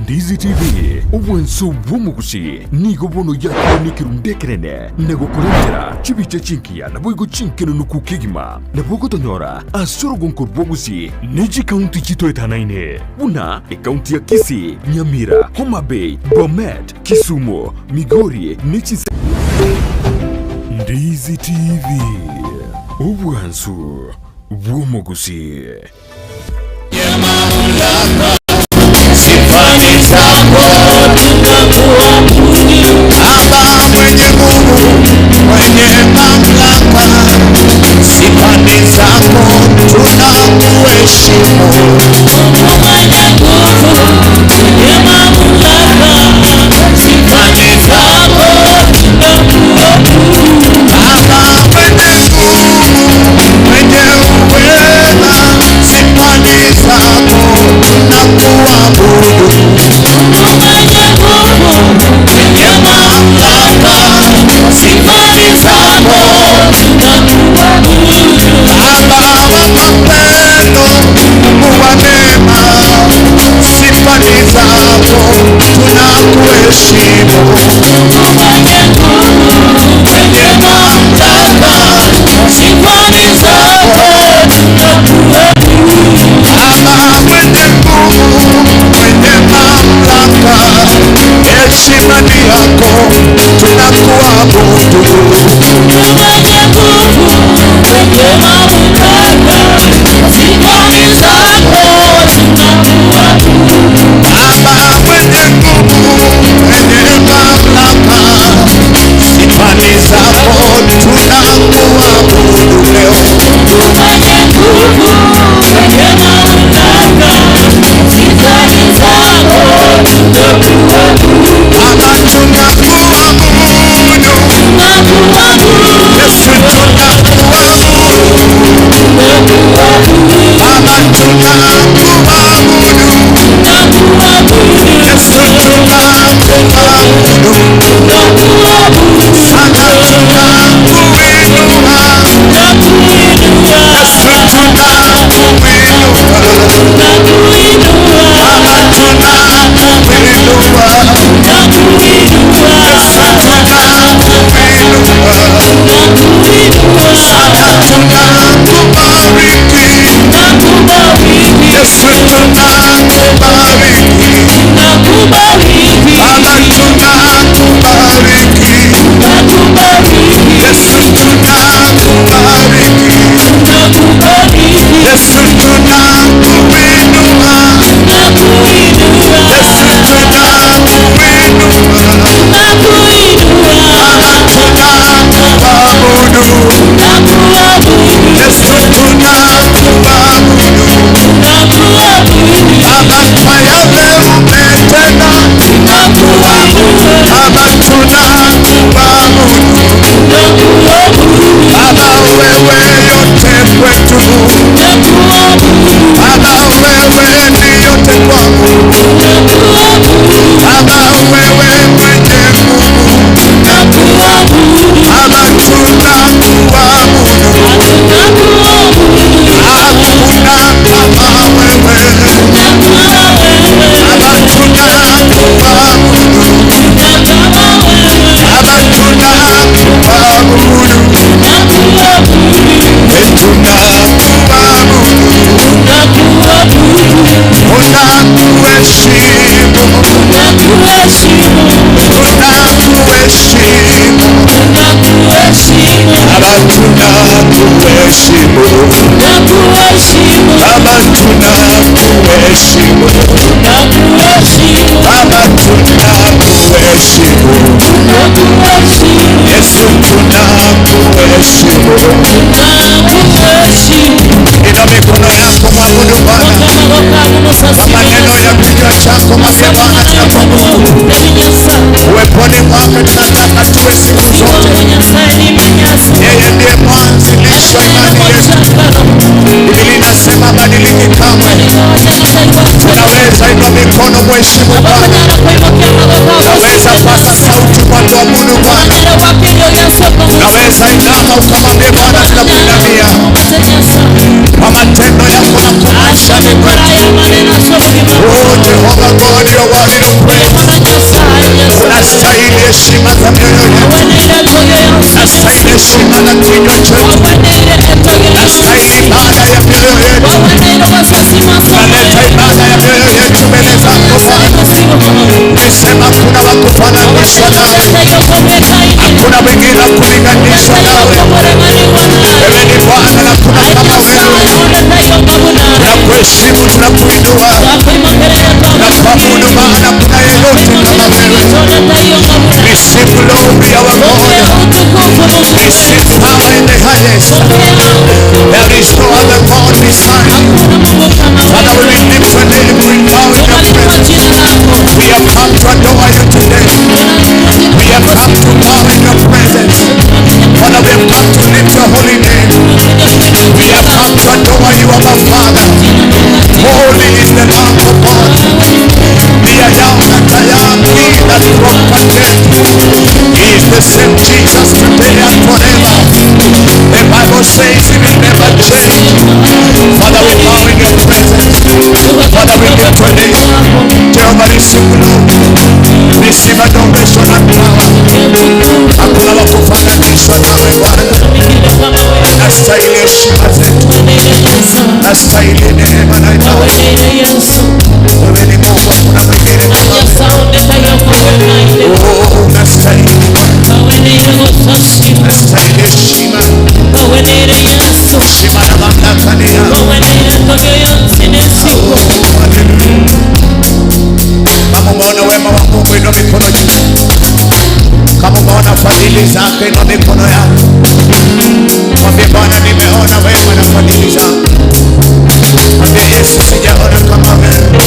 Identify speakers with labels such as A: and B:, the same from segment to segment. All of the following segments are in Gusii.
A: Ndizi TV, obwanso bw'omogusi, nigo bono yakire nekerundu ekenene na gokorentera chibicha chingiya naboigo chinkenenuku kegima. Nabo ogotonyora ase orogonko rw'ogusi ne chikaunti chitoetanaine buna ekaunti ya Kisii, Nyamira, Homa Bay, Bomet, Kisumu, Migori ne chinse. Ndizi TV, obwansu bw'omogusi.
B: Baba mwenye nguvu, mwenye mamlaka, sifa ni zako, tunakuheshimu.
C: Mwenye nguvu, mwenye mamlaka, sifa ni zako, tunakuabudu.
B: Baba mwenye nguvu, mwenye uweza, sifa ni zako, tunakuabudu.
C: Mwenye nguvu, mwenye mamlaka, sifa ni zako, tunakuabudu.
B: Baba wa mapendo, Mungu wa neema, sifa ni zako, tunakuheshimu.
C: Mwenye nguvu, mwenye mamlaka, sifa ni zako, tunakuabudu.
B: Baba mwenye nguvu, mwenye mamlaka, heshima ni yako, tunakuabudu.
C: Mwenye nguvu, mwenye mamlaka, sifa ni zako, tunakuabudu.
B: Baba mwenye nguvu, mwenye mamlaka, sifa ni zako, tunakuabudu leo.
C: Mwenye nguvu, mwenye mamlaka, sifa ni zako, tunakuabudu.
B: Baba tunakuabudu,
C: Tunakuabudu,
B: Yesu tunakuabudu,
C: tunakuabudu,
B: Baba tunakuabudu,
C: tunakuabudu,
B: Yesu tunakuabudu.
C: tunakuabudu,
B: Sana tunakuinua,
C: tunakuinua,
B: Yesu tunakuinua,
C: tunakuinua,
B: Baba tunakuinua,
C: tunakuinua,
B: Yesu tunakuinua,
C: tunakuinua.
B: sana tunakubariki,
C: Tunakubariki,
B: Yesu tunakubariki,
C: tunakubariki,
B: Baba tunakubariki,
C: tunakubariki,
B: Yesu tunakubariki,
C: tunakubariki,
B: Yesu tunakuinua,
C: tunakuinua,
B: Yesu tunakuinua.
C: tunakuinua,
B: Baba tunakuabudu,
C: tunakuabudu,
B: Yesu tunakuabudu.
C: tunakuabudu,
B: Baba kwa yale umetenda,
C: tunakuabudu,
B: Baba tunakuabudu.
C: tunakuabudu,
B: Baba wewe yote kwetu,
C: tunakuabudu,
B: Baba wewe ni yote kwangu,
C: tunakuabudu,
B: Baba wewe mwenye nguvu,
C: tunakuabudu,
B: Baba tunakuabudu.
C: tunakuabudu,
B: Hakuna kama wewe,
C: hakuna wewe,
B: Baba tunakuabudu.
C: hakuna wewe,
B: Baba tunakuabudu,
C: tunakuabudu,
B: tunakuabudu,
C: tunakuabudu.
B: tunakuheshimu,
C: Tunakuheshimu,
B: tunakuheshimu,
C: tunakuheshimu,
B: Baba tunakuheshimu,
C: tunakuheshimu,
B: Baba tunakuheshimu,
C: tunakuheshimu,
B: Baba tunakuheshimu,
C: tunakuheshimu,
B: Yesu tunakuheshimu.
C: tunakuheshimu.
B: Inua mikono yako mwabudu Bwana kwa maneno ya kinywa chako, mwambie Bwana tunakuabudu. Uweponi mwako tunataka tuwe siku zote. Yeye ndiye mwanzilishi wa imani yetu. Biblia inasema badiliki kamwe. Tunaweza inua mikono mheshimu Bwana, unaweza paza sauti kwa tuabudu Bwana, unaweza inama ukamwambie Bwana tunakuinamia kwa matendo yako makuu maishani mwetu. Oh Jehova God, you are worthy of praise. Unastahili heshima za mioyo yetu, unastahili heshima za kinywa chetu, unastahili ibada ya mioyo yetu. Tunaleta ibada ya mioyo yetu mbele zako Bwana. Umesema hakuna wa kufananishwa nawe, hakuna mwingine wa kulinganishwa nawe. Wewe ni Bwana na hakuna kama wewe. Tunakuheshimu, tunakuinua, tunakuabudu, maana hakuna yeyote kama wewe. Receive glory, our God. Receive power in the highest. There is no other God beside you. Father, we will lift your name, we bow in your presence. We have come to adore you today. We have come to bow in your presence. Father, we have come to lift your holy name. We have come to adore you, our Father. Holy is the Lamb of God. The I am that I am, he that conquered death. He is the same Jesus today and forever. The Bible says he will never change. Father, we bow in your presence. Father, we lift your name. Jehovah, receive glory. Receive adoration and power. Hakuna wa kufananishwa nawe Bwana. Nastahili heshima zetu, nastahili neema na ibada. Wewe ni Mungu, hakuna mwingine kama wewe. Oh, unastahili Bwana, unastahili heshima, heshima na mamlaka ni yako. Oh, haleluya. Kama umeona wema wa Mungu, inua mikono juu. Kama umeona fadhili zake, inua mikono yako. Mwambie Bwana, nimeona wema na fadhili zako. Mwambie Yesu, sijaona kama wewe.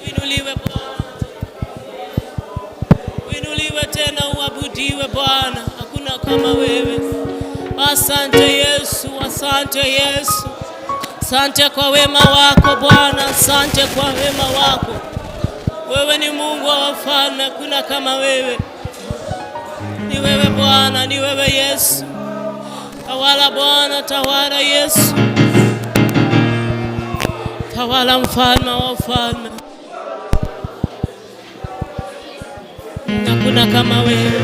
C: Uinuliwe Bwana, uinuliwe tena, uabudiwe Bwana, hakuna kama wewe. Asante Yesu, asante Yesu, asante kwa wema wako Bwana, asante kwa wema wako. Wewe ni Mungu wa wafalme, hakuna kama wewe. Ni wewe Bwana, ni wewe Yesu. Tawala Bwana, tawala Yesu, tawala mfalme wa wafalme. Hakuna kama wewe,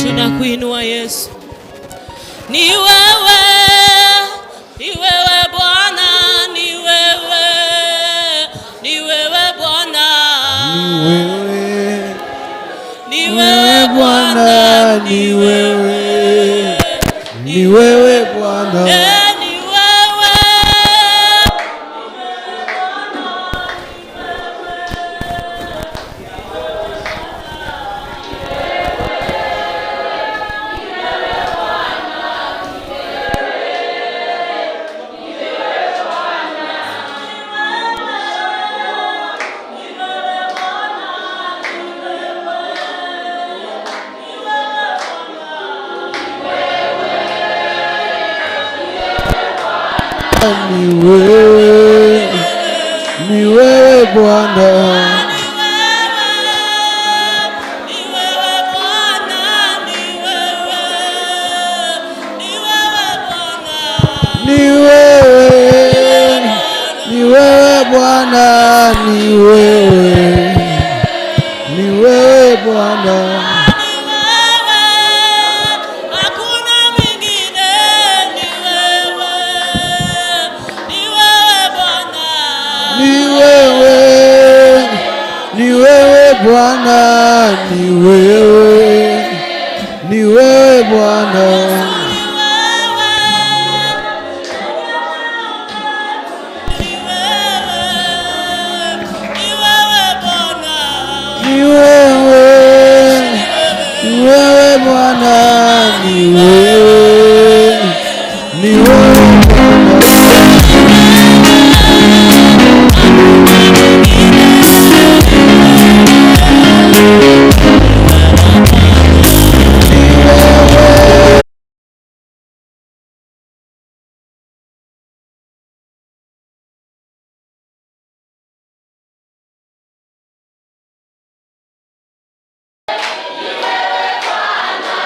C: tunakuinua Yesu. Ni wewe, ni wewe Bwana, ni wewe, ni wewe Bwana,
D: Wewe,
C: ni
D: wewe Bwana, ni wewe, ni wewe Bwana,
C: Eh, ni wewe.
D: Ni wewe, ni wewe Bwana,
C: Ni wewe Bwana, ni wewe, ni wewe Bwana.
D: Ni wewe, ni wewe Bwana, ni wewe, ni wewe Bwana,
C: Ni wewe, hakuna mwingine, ni wewe, ni wewe Bwana.
D: Ni wewe, ni wewe Bwana, ni wewe, ni wewe Bwana.
C: Ni wewe.
D: ni wewe Bwana.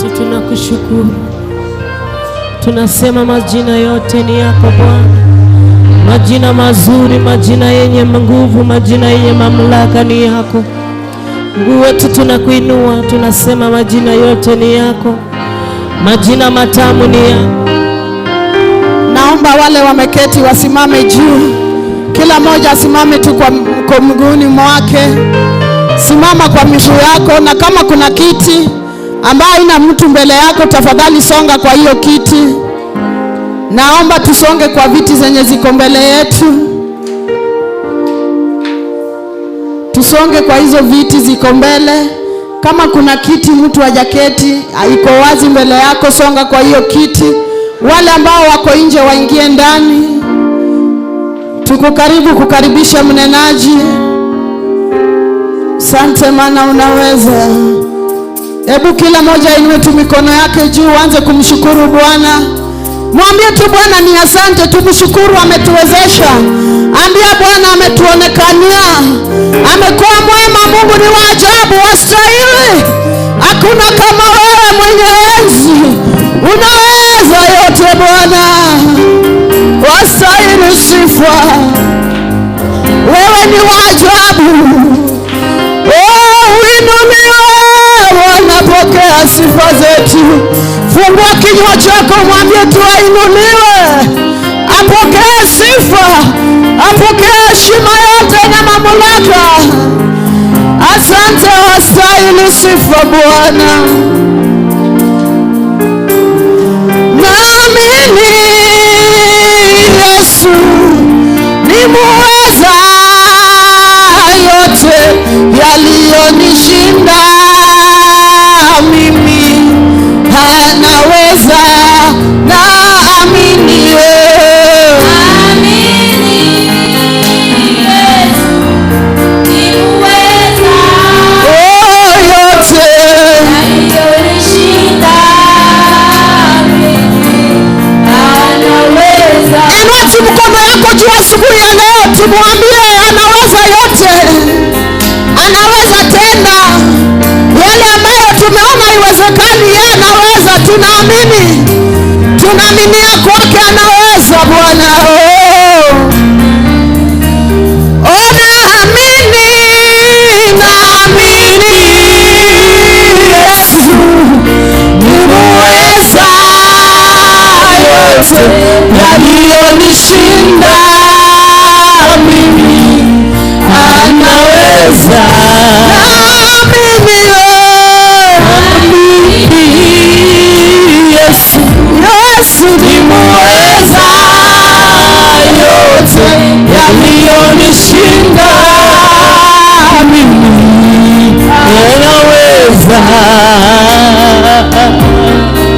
C: wetu, tunakushukuru, tunasema majina yote ni yako Bwana, majina mazuri, majina yenye nguvu, majina yenye mamlaka ni yako. Mungu wetu, tunakuinua, tunasema majina yote ni yako, majina matamu ni yako.
E: Naomba wale wameketi wasimame juu, kila mmoja asimame tu kwa mguuni mwake. Simama kwa miguu yako, na kama kuna kiti ambayo haina mtu mbele yako, tafadhali songa kwa hiyo kiti. Naomba tusonge kwa viti zenye ziko mbele yetu, tusonge kwa hizo viti ziko mbele. Kama kuna kiti mtu hajaketi, iko wazi mbele yako, songa kwa hiyo kiti. Wale ambao wako nje waingie ndani. Tuko karibu kukaribisha mnenaji. Sante, maana unaweza. Hebu kila mmoja ainue tu mikono yake juu, anze kumshukuru Bwana. Mwambie tu Bwana ni asante, tumshukuru, ametuwezesha. Ambia Bwana ametuonekania, amekuwa mwema. Mungu ni wa ajabu, wastahili. Hakuna kama wewe, mwenye enzi, unaweza yote Bwana, wastahili sifa. Wewe ni wa ajabu. Oh, uinuliwe Bwana, pokea sifa zetu. Fungua kinywa chako, mwambie tu ainuliwe, apokee sifa, apokee heshima yote na mamlaka. Asante, wastahili sifa Bwana. Naamini Yesu ni muweza yote yaliyonishinda mimi anaweza. Naamini oh, yote Inua tu mkono yako juu asubuhi ya leo, tumwambie anaweza yote, anaweza tena yale ambayo tumeona haiwezekani, yeye anaweza. Tunaamini, tunaaminia kwake, anaweza Bwana. Oh. Oh, naamini, naamini Yesu ni muweza yote yaliyonishinda mimi anaweza. Naamini Yesu, Yesu ni muweza yote yaliyonishinda mimi
D: Anaweza.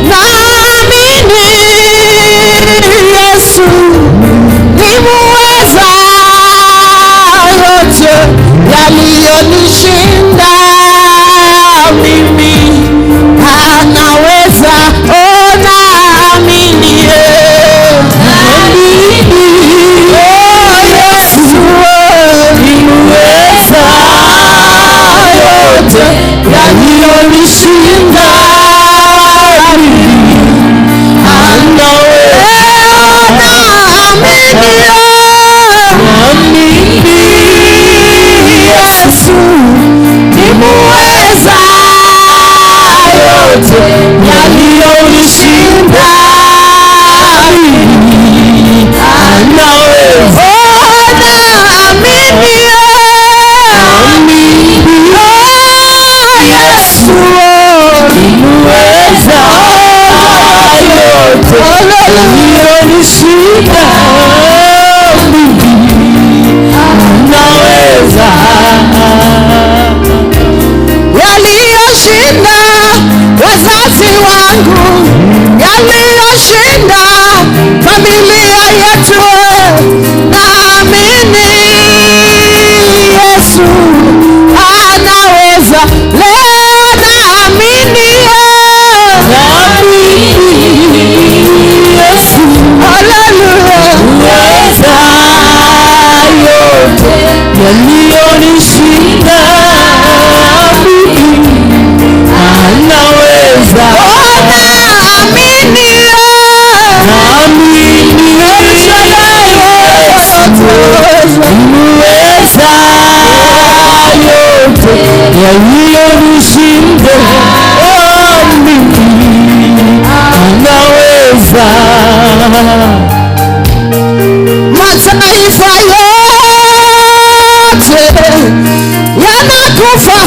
E: Naamini Yesu ni muweza yote yaliyonishinda mimi anaweza. Oh, naamini oh, Yesu
D: Ni muweza yote yaliyonishinda mimi anaweza.
E: Naamini
D: Naamini
E: Yesu ni muweza yote
D: yaliyonishinda mimi anaweza.
E: Oh, naamini
D: Naamini
E: oh, Yesu
D: ni muweza yote yaliyonishinda mimi anaweza.
E: Yaliyoshinda wazazi wangu, yaliyoshinda familia yetu, naamini Yesu anaweza. Leo naamini
D: Naamini Yesu
E: haleluya,
D: muweza yote yaliyonishinda mimi anaweza.
E: Oh,
D: Unaweza.
E: Mataifa yote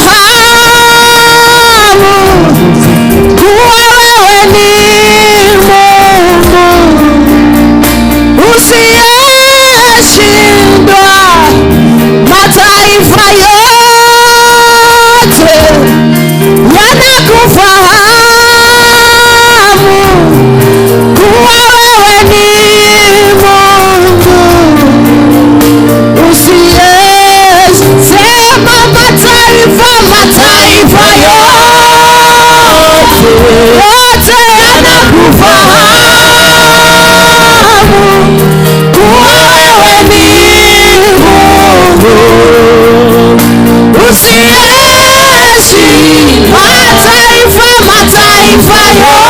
E: yanakufahamu kuwa wewe ni Mungu usiyeshindwa. Mataifa yote yanakufahamu kuwa wewe ni Mungu usiyesema. Mataifa, mataifa yote yanakufahamu kuwa wewe ni Mungu usiyeshindwa. Mataifa, mataifa yote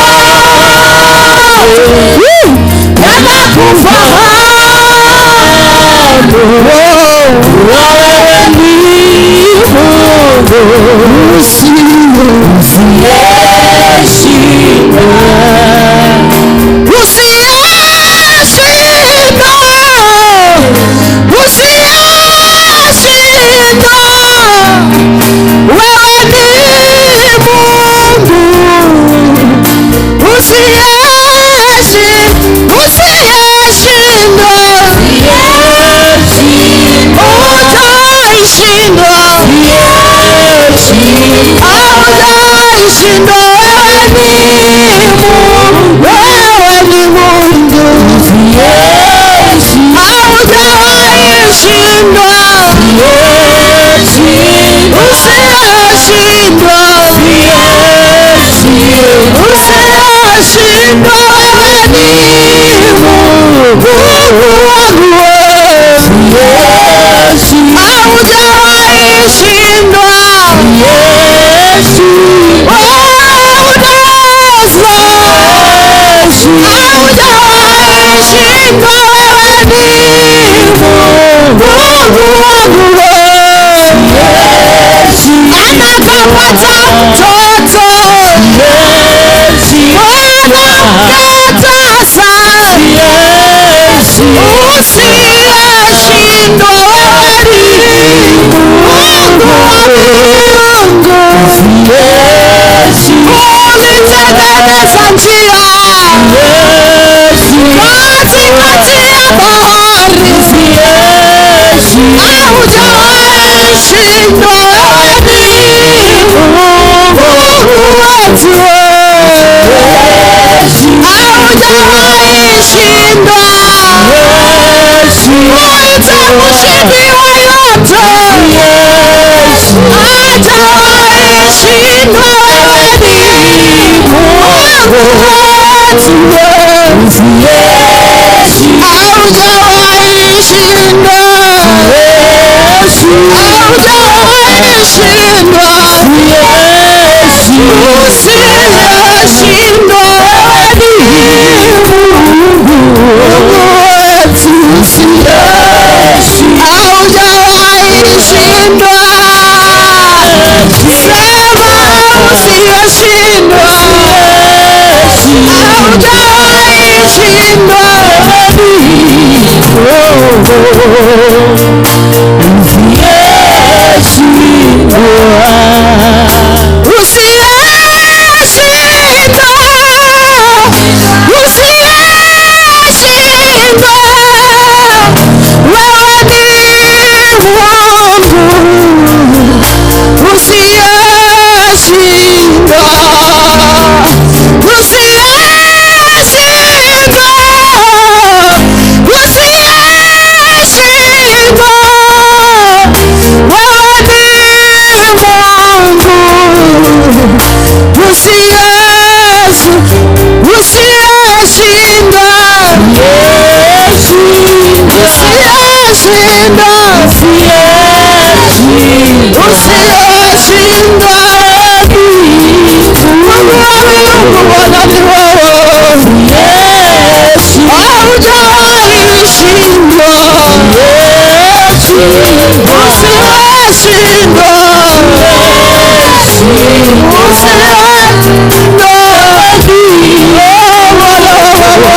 E: yanakufahamu
D: Kuwa wewe ni Mungu usiyeshindwa.
E: Usiyeshindwa, usiyeshindwa, wewe ni Mungu usiyeshindwa, utaishindwa, hautaishindwa. Wewe ni Mungu, wewe ni Mungu hautaishindwa, usiyeshindwa, usiyeshindwa. Wewe ni Mungu wangu, hautaishindwa. Unaweza, hautaishindwa. Wewe ni Mungu wangu, anakapata mtoto mwanamke tasa, usiyeshindwa. Wewe ni Mungu wa miungu, ulitengeneza njia katikati ya bahari, hautaishindwa. Wewe ni Mungu wetu, hautaishindwa. Mwite mshindi wa yote, hajawaishindwa. Wewe ni Mungu wetu, hautawaishindwa, hautawaishindwa, usiyeshindwa. Wewe ni Mungu wetu, hautawaishindwa. Sema usiyeshindwa, hautawaishindwa. Usiyeshindwa, usiyeshindwa, wewe ni Mungu usiyeshindwa, usiyeshindwa, usiyeshindwa, wewe ni Mungu usiyeshindwa, usiyeshindwa, usiyeshindwa. Mungu wa miungu, Bwana ni wewe, haujawahi shindwa, usiyeshindwa, usiyeshindwa. Oh, Bwana, Bwana.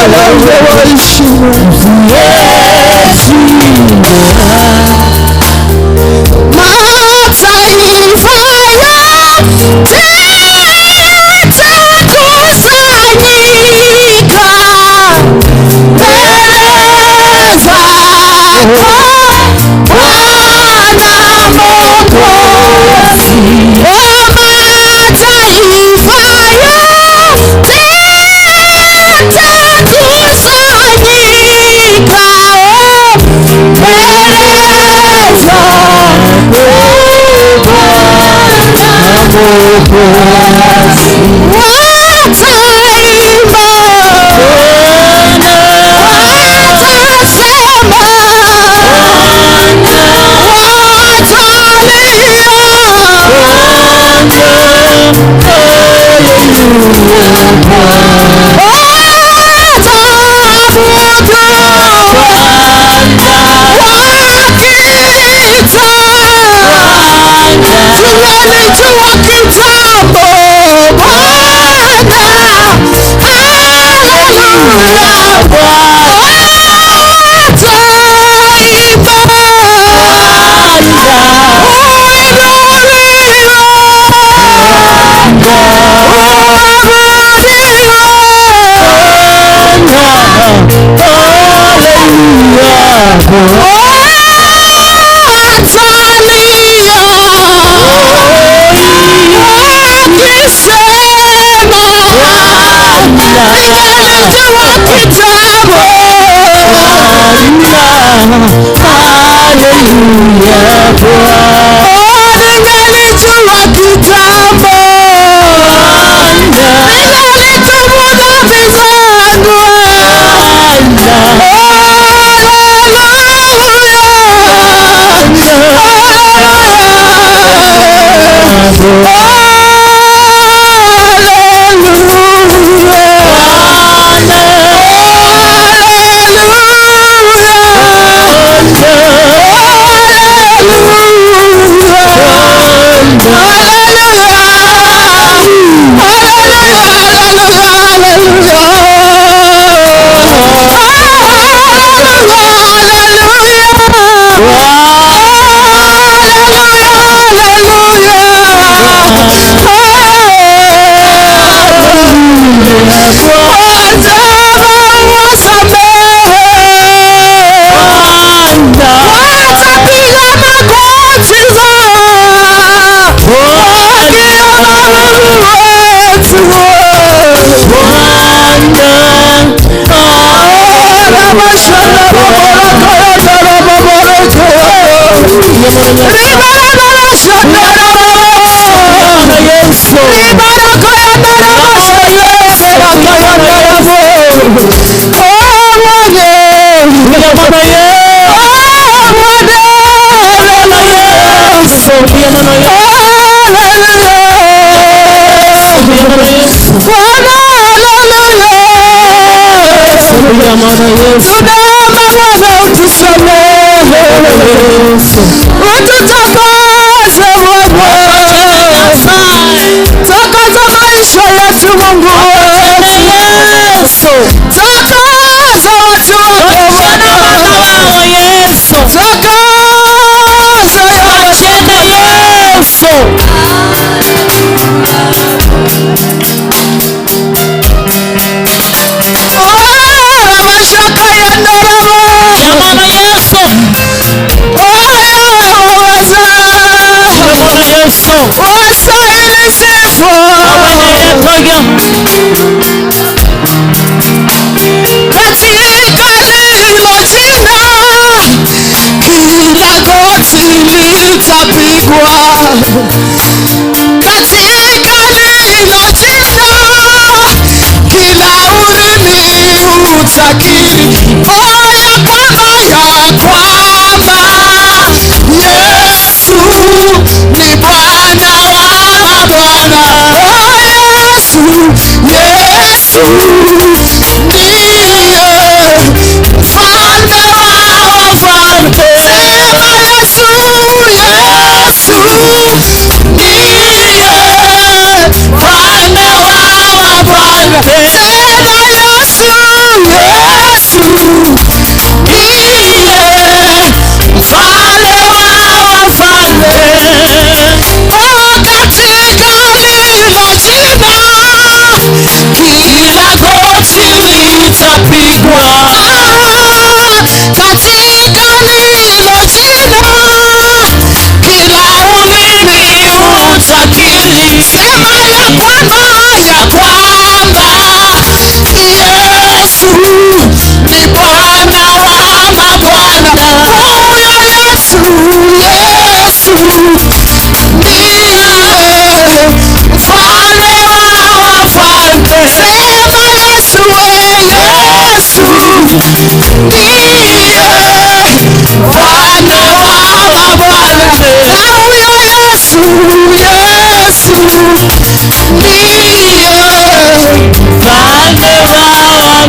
D: Kila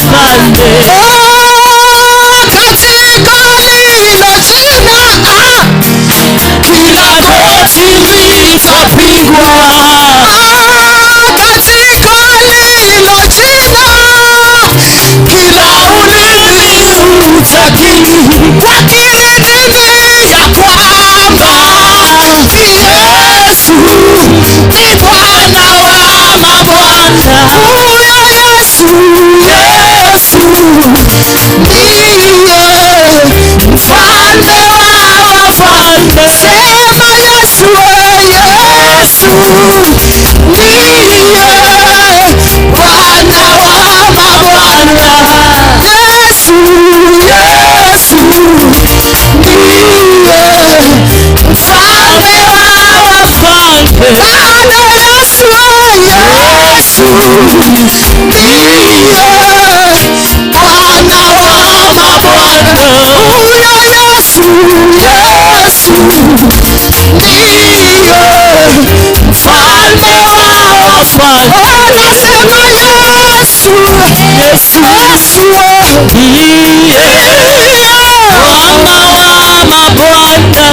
D: wafalme.
E: Oh, katika lilo jina
D: Kila goti litapigwa.
E: Katika lilo jina
D: Kila ulimi utakiri
E: kwa kiri ya kwamba Yesu ni Bwana wa mabwana. Huyo Yesu, Yesu ndiye mfalme wa wafalme. Sema Yesu, Yesu ndiye Bwana wa mabwana. Yesu, Yesu ndiye mfalme wa
D: wafalme.
E: Bwana. Yesu, Yesu ndiye Bwana wa mabwana. Huyo Yesu, Yesu ndiye mfalme wa
D: Wafalme.
E: Oh, nasema Yesu,
D: Yesu
E: Yesu
D: ndiye Bwana wa mabwana.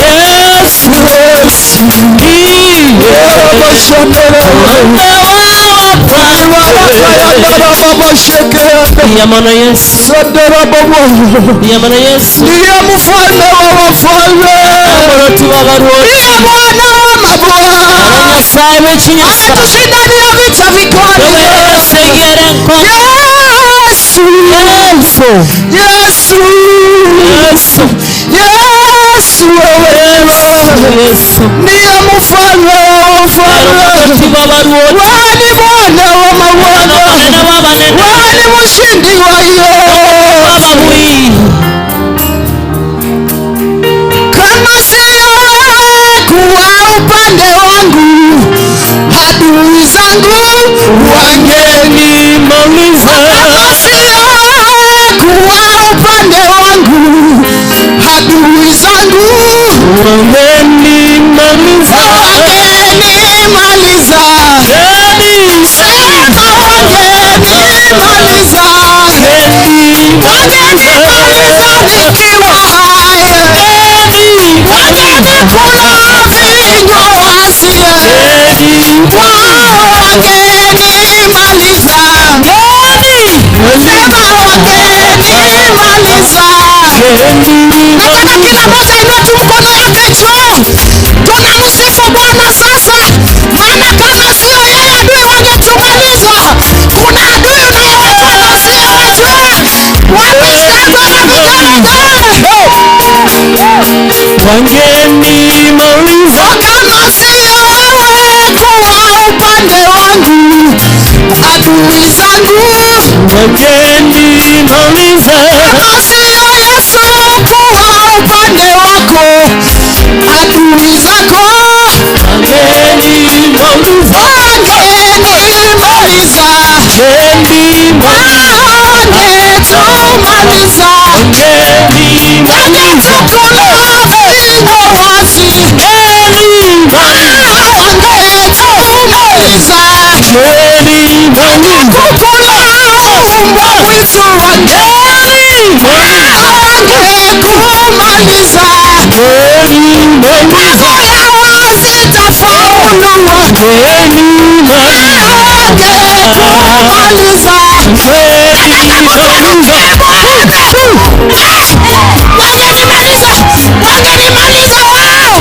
D: Yesu ndiye Bwana wa wafalme. Yamana Yesu, yamana Yesu,
E: Ndiye mfalme wa wafalme,
D: abaroti b'abaroti,
E: ndiye Bwana wa mabwana,
D: Nyasaye w'ekinyasa,
E: anatushindania vita vikali.
D: wesegerenko,
E: Yesu,
D: Yesu,
E: Yesu,
D: Yesu,
E: Yesu, wewe
D: Yesu,
E: ndiye mfalme wa wafalme,
D: abaroti b'abaroti,
E: wewe ni Bwana wa mabwana,
D: abanene b'abanene,
E: wewe ni mshindi wa yote.
D: b'ababuyi,
E: Kama sio wewe kuwa upande wangu, adui zangu
D: wangenimaliza.
E: Kama sio wewe kuwa upande wangu, adui zangu
D: Wangenimaliza.
E: wangenimaliza. Sema wangenimaliza, wangenimaliza nikiwa hai, wangenikula vinywa wazi, wao wangenimaliza. Sema wangenimaliza. Nataka kila mmoja inue tu mkono yake juu. Tunamsifu Bwana sasa, maana kama sio yeye adui wangetumaliza. Kuna adui unayewajua na usiyewajua. Wapi shangwe na vigelegele?
D: Wangenimaliza.
E: Kama sio wewe kuwa upande wangu, adui zangu
D: Wangenimaliza.
E: Kama sio Yesu kuwa upande wako, adui zako
D: Wangenimaliza.
E: wangenimaliza, wangetumaliza, wangetukula vinywa wazi, wangetumaliza, wangekukula umbwa mwitu, wangekumaliza, mipango yao hazitafaulu, wangekumaliza. Wangenimaliza, wangenimaliza wao.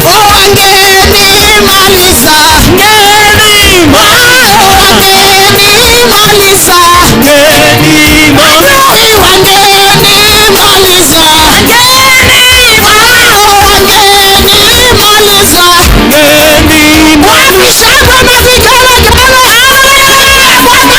E: Oh, wangenimaliza, wangenimaliza, adui wangenimaliza, wao wangenimaliza. Wapi shangwe na vigelegele? Bwana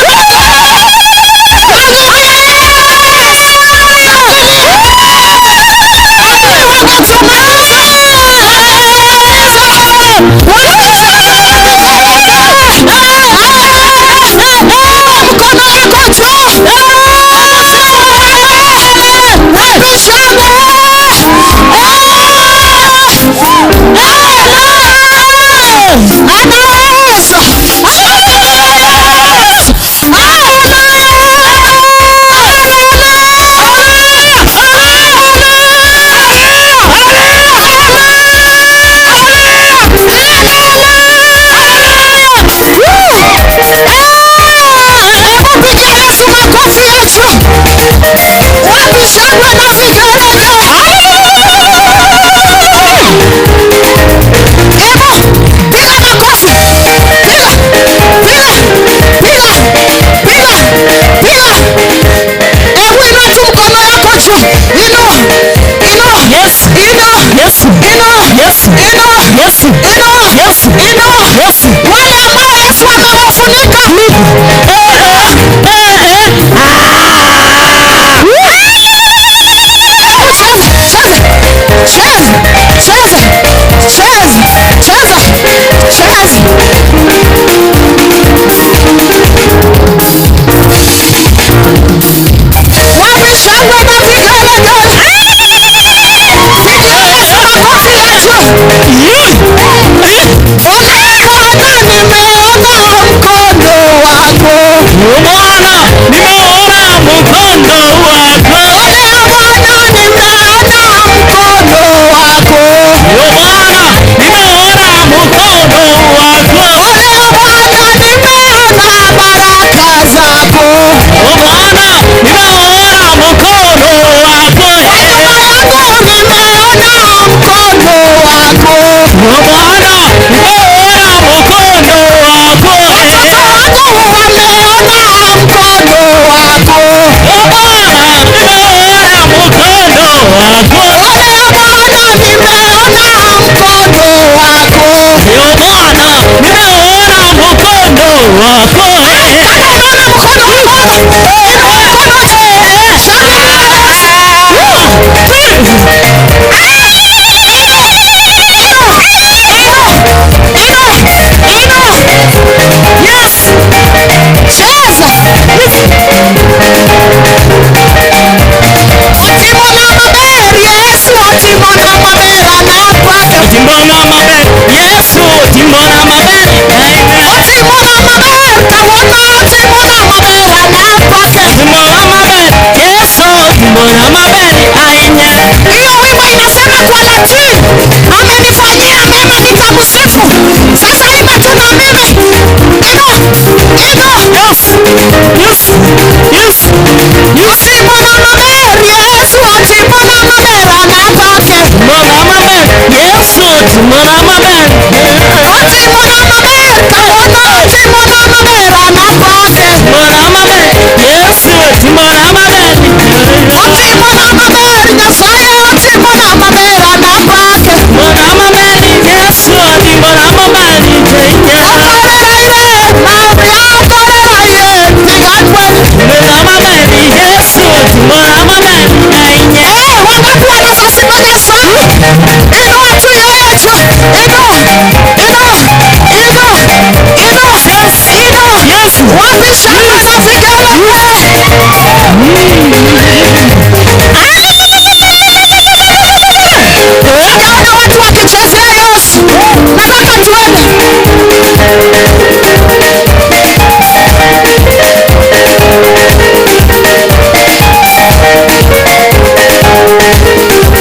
D: Yesu.
E: Inua.
D: Yesu.
E: Inua.
D: Yesu.
E: Wale ambao Yesu amewafunika. Cheza, cheza, cheza, cheza, cheza, cheza. Wapi shangwe na vigelegele? Pigia Yesu makofi ya juu. Ona Bwana, nimeona mkono wako.
D: Bwana, nimeona mkono wako.
E: Ona Bwana, nimeona mkono wako.
D: Bwana, nimeona mkono wako.
E: Ona Bwana, nimeona baraka zako.
D: Bwana, nimeona mkono wako.
E: Nyuma yangu nimeona mkono wako.
D: Bwana, nimeona mkono wako.
E: Watoto wangu wameona mkono wako.
D: Bwana, nimeona mkono wako.
E: Ona Bwana, nimeona mkono wako.
D: Bwana, nimeona mkono wako.
E: Kama unaona mkono wa Baba, inua mkono juu. Shangilia Yesu. Inua, inua, inua. Yes. Cheza. Otimona maber, Yesu otimona maber anapaka.
D: Timbona maber, Yesu, timbona maber.
E: Otimona maber, kawuono otimona maber anapaka.
D: Timbona maber, Yesu, timbona maber ahinya.
E: Hiyo wimbo inasema kwa Latin, amenifanyia mema nitamsifu. Sasa imba tu na mimi. Inua, inua.
D: Yes, yes, yes, yes.
E: Otimona maber, Yesu otimona maber anapake.
D: Timbona maber, Yesu, timbona maber.
E: Otimona maber, kawuono otimona maber anapake.
D: Timbona maber, Yesu, timbona maber.
E: Otimona maber, Nyasaye otimona maber anapake.
D: Timbona maber, Yesu, timbona maber.
E: Okorera ire, Maria okorera ire, tigatwe.
D: Timbona maber, Yesu, timbona maber ahinya.
E: Eh, wangapi wanasasifa Nyasaye? Inua tu yeye juu. Inua, inua, inua, inua, inua.
D: Yesu.
E: Wapi shangwe na vigelegele? Sijaona watu wakichezea Yesu. Nataka tuende.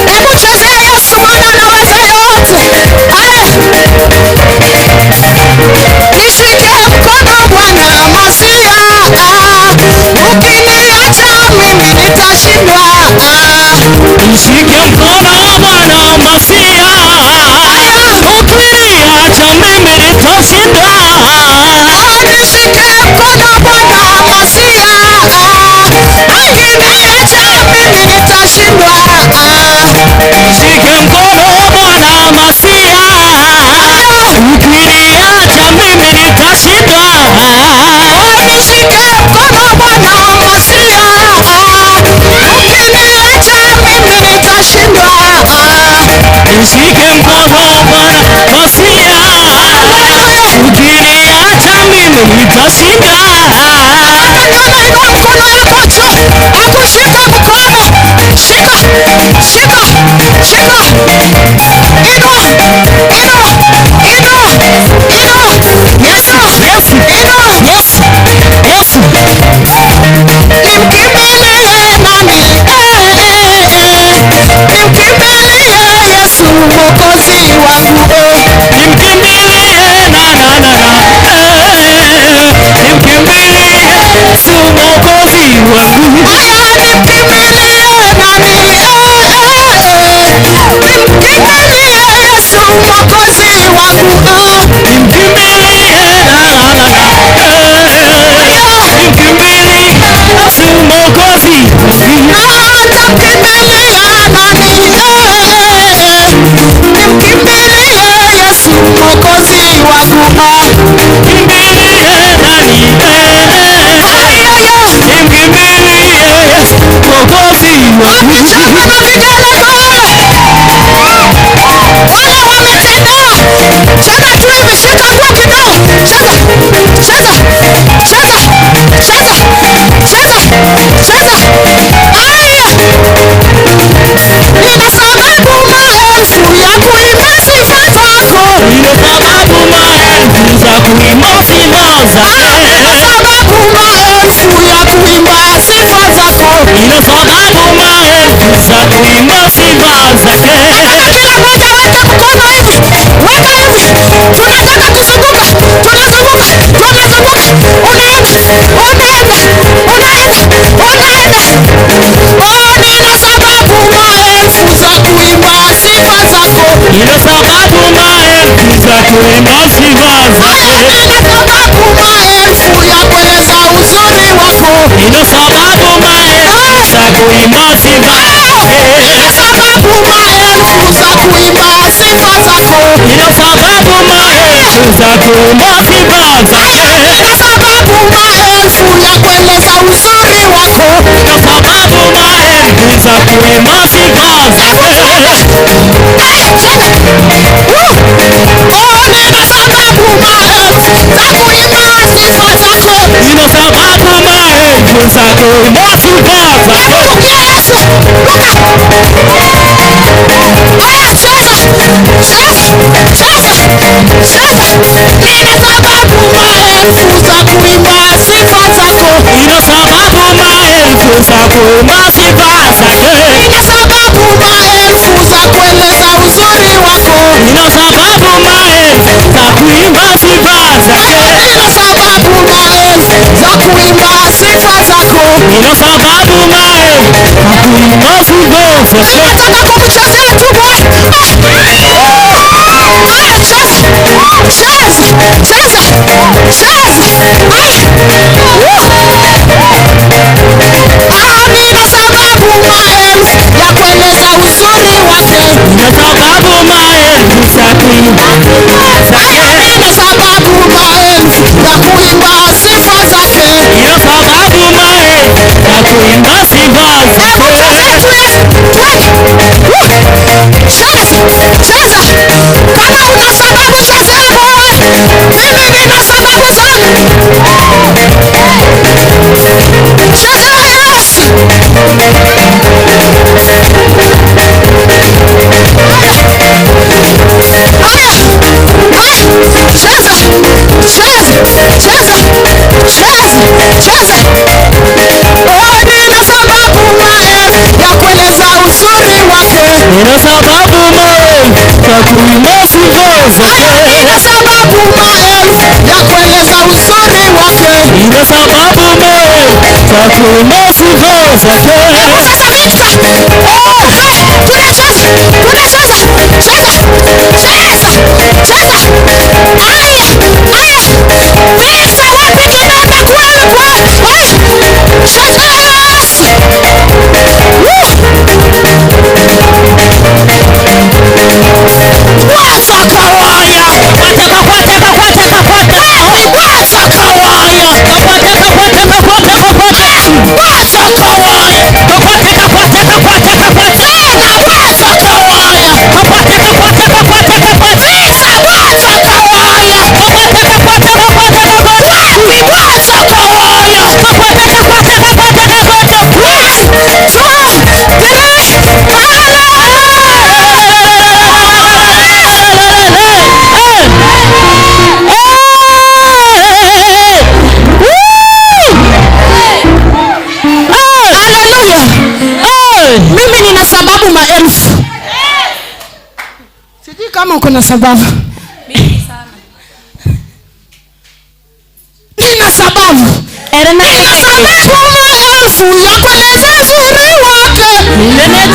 E: Hebu chezea Yesu maana anaweza yote. Haya. Nishike mkono Bwana Masia, ukiniacha mimi nitashindwa.
D: Nishike mkono Bwana Masia, ukiniacha mimi nitashindwa.
E: Nishike mkono Bwana Masia, ukiniacha mimi nitashindwa.
D: Nishike mkono Bwana Masia, ukiniacha mimi nitashindwa.
E: Nishike mkono Bwana Masia, ukiniacha mimi nitashindwa.
D: Nishike mkono Bwana Masia, ukiniacha mimi nitashindwa.
E: Nataka nione inua mkono yako juu, akushike mkono. Shika, shika, shika. Inua, inua, inua, inua.
D: Yesu, Yesu,
E: Inua.
D: Yesu, Yesu.
E: Nimkimbilie nani? Eh, eh, eh. Nimkimbilie Yesu Mwokozi wangu. Eh.
D: Nimkimbilie na na na na, eh, nimkimbilie Yesu Mwokozi wangu.
E: Aya, nimkimbilie nani? Eh, eh, eh. Nimkimbilie Yesu Mwokozi wangu. Eh.
D: Nimkimbilie na na na na, eh, nimkimbilie Yesu Mwokozi wangu.
E: Nitamkimbilia nani? Eh, eh, eh. Nimkimbilie Yesu Cheza, cheza, cheza, cheza, cheza, cheza. Aya, nina sababu maelfu ya kuimba sifa zako.
D: Nina sababu maelfu za kuimba sifa zake.
E: Nina sababu maelfu ya kuimba sifa zako.
D: Nina sababu maelfu za kuimba sifa zake.
E: Nataka kila mmoja weke mkono hivi, weka hivi. Tunataka kuzunguka, tunazunguka, tunazunguka. Unaenda, unaenda, unaenda, unaenda. Oh, nina sababu maelfu za kuimba sifa zako.
D: Nina sababu maelfu za kuimba sifa zake.
E: Nina sababu maelfu ya kueleza uzuri wako.
D: Nina sababu maelfu za kuimba sifa zake.
E: Nina sababu maelfu za kuimba sifa zako.
D: Nina sababu maelfu za kuimba sifa zake.
E: Nina sababu maelfu ya kueleza uzuri wako.
D: Nina sababu maelfu za kuimba sifa zake.
E: Oh, nina sababu maelfu za kuimba sifa zako.
D: Nina sababu maelfu za kuimba sifa zake.
E: Rukia Yesu, ruka. Aya, cheza, cheza, cheza, cheza. Nina sababu maelfu za kuimba sifa zako.
D: Nina sababu maelfu za kuimba sifa zake.
E: Nina sababu maelfu za kueleza uzuri wako.
D: Nina sababu maelfu za kuimba sifa zake.
E: Nina sababu maelfu za kuimba sifa zako.
D: Nina sababu maelfu za kuimba sifa zake.
E: Nataka kumchezea tu Bwana. Aya, cheza, cheza, cheza, cheza. Aya. Ah, nina sababu maelfu ya kueleza uzuri wake.
D: Nina sababu maelfu za kuimba sifa zake.
E: Nina sababu maelfu ya kuimba sifa zake.
D: Nina sababu maelfu za kuimba sifa
E: Hebu
D: zake.
E: cheza tu Yesu. Twende. Woo. Cheza, cheza. Kama una sababu chezea Bwana. Mimi nina sababu zangu. Chezea Yesu. Haya. Haya. Cheza. Cheza. Cheza. Cheza. Cheza. Oh, nina sababu maelfu ya kueleza uzuri wake.
D: Nina sababu maelfu za kuimba sifa zake.
E: Nina sababu maelfu ya kueleza uzuri wake.
D: Nina sababu maelfu za kuimba sifa zake.
E: Hebu sasa Victor. Oh, tunacheza, tunacheza, cheza, cheza, cheza. Aya, aya. Victor, wapi kinanda kweli kweli? Aya, cheza Yesu. Woo. Wacha kawaya.
D: Kwateka, kwateka, kwateka, kwateka.
E: Wacha kawaya.
D: Kwateka, kwateka, kwateka, kwateka.
E: Wacha kawaya.
D: Kwateka, kwateka, kwateka, kwateka.
E: Tena wacha kawaya.
D: Kwateka, kwateka, kwateka, kwateka.
E: Victor, wacha kawaya.
D: Kwateka, kwateka, kwateka, kwateka.
E: Wapi wacha kawaya.
D: Kwateka, kwateka, kwateka, kwateka.
E: 1, 2, 3, Haleluya. Mimi nina sababu maelfu. Sijui kama uko na sababu. Nina sababu. Nina sababu maelfu ya kueleza uzuri wake. Nina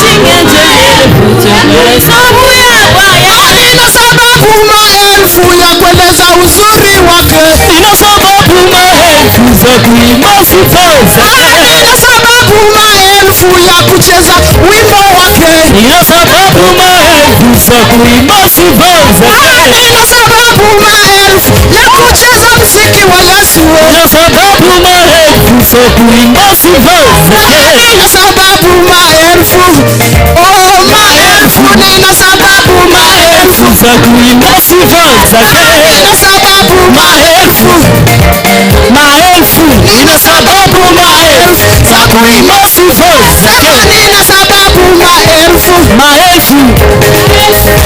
E: sababu maelfu ya kueleza uzuri wake.
D: Nina sababu maelfu za kuimba sifa zake.
E: Nina sababu maelfu ya kucheza wimbo wake.
D: Nina sababu maelfu za kuimba sifa zake.
E: Nina sababu maelfu ya kucheza mziki wa Yesu.
D: Nina sababu maelfu za kuimba sifa zake.
E: Nina sababu maelfu, oh maelfu, nina sababu maelfu,
D: Za kuimba sifa zake.
E: nina sababu maelfu.
D: maelfu za kuimba sifa zake.
E: Nina sababu maelfu,
D: Maelfu,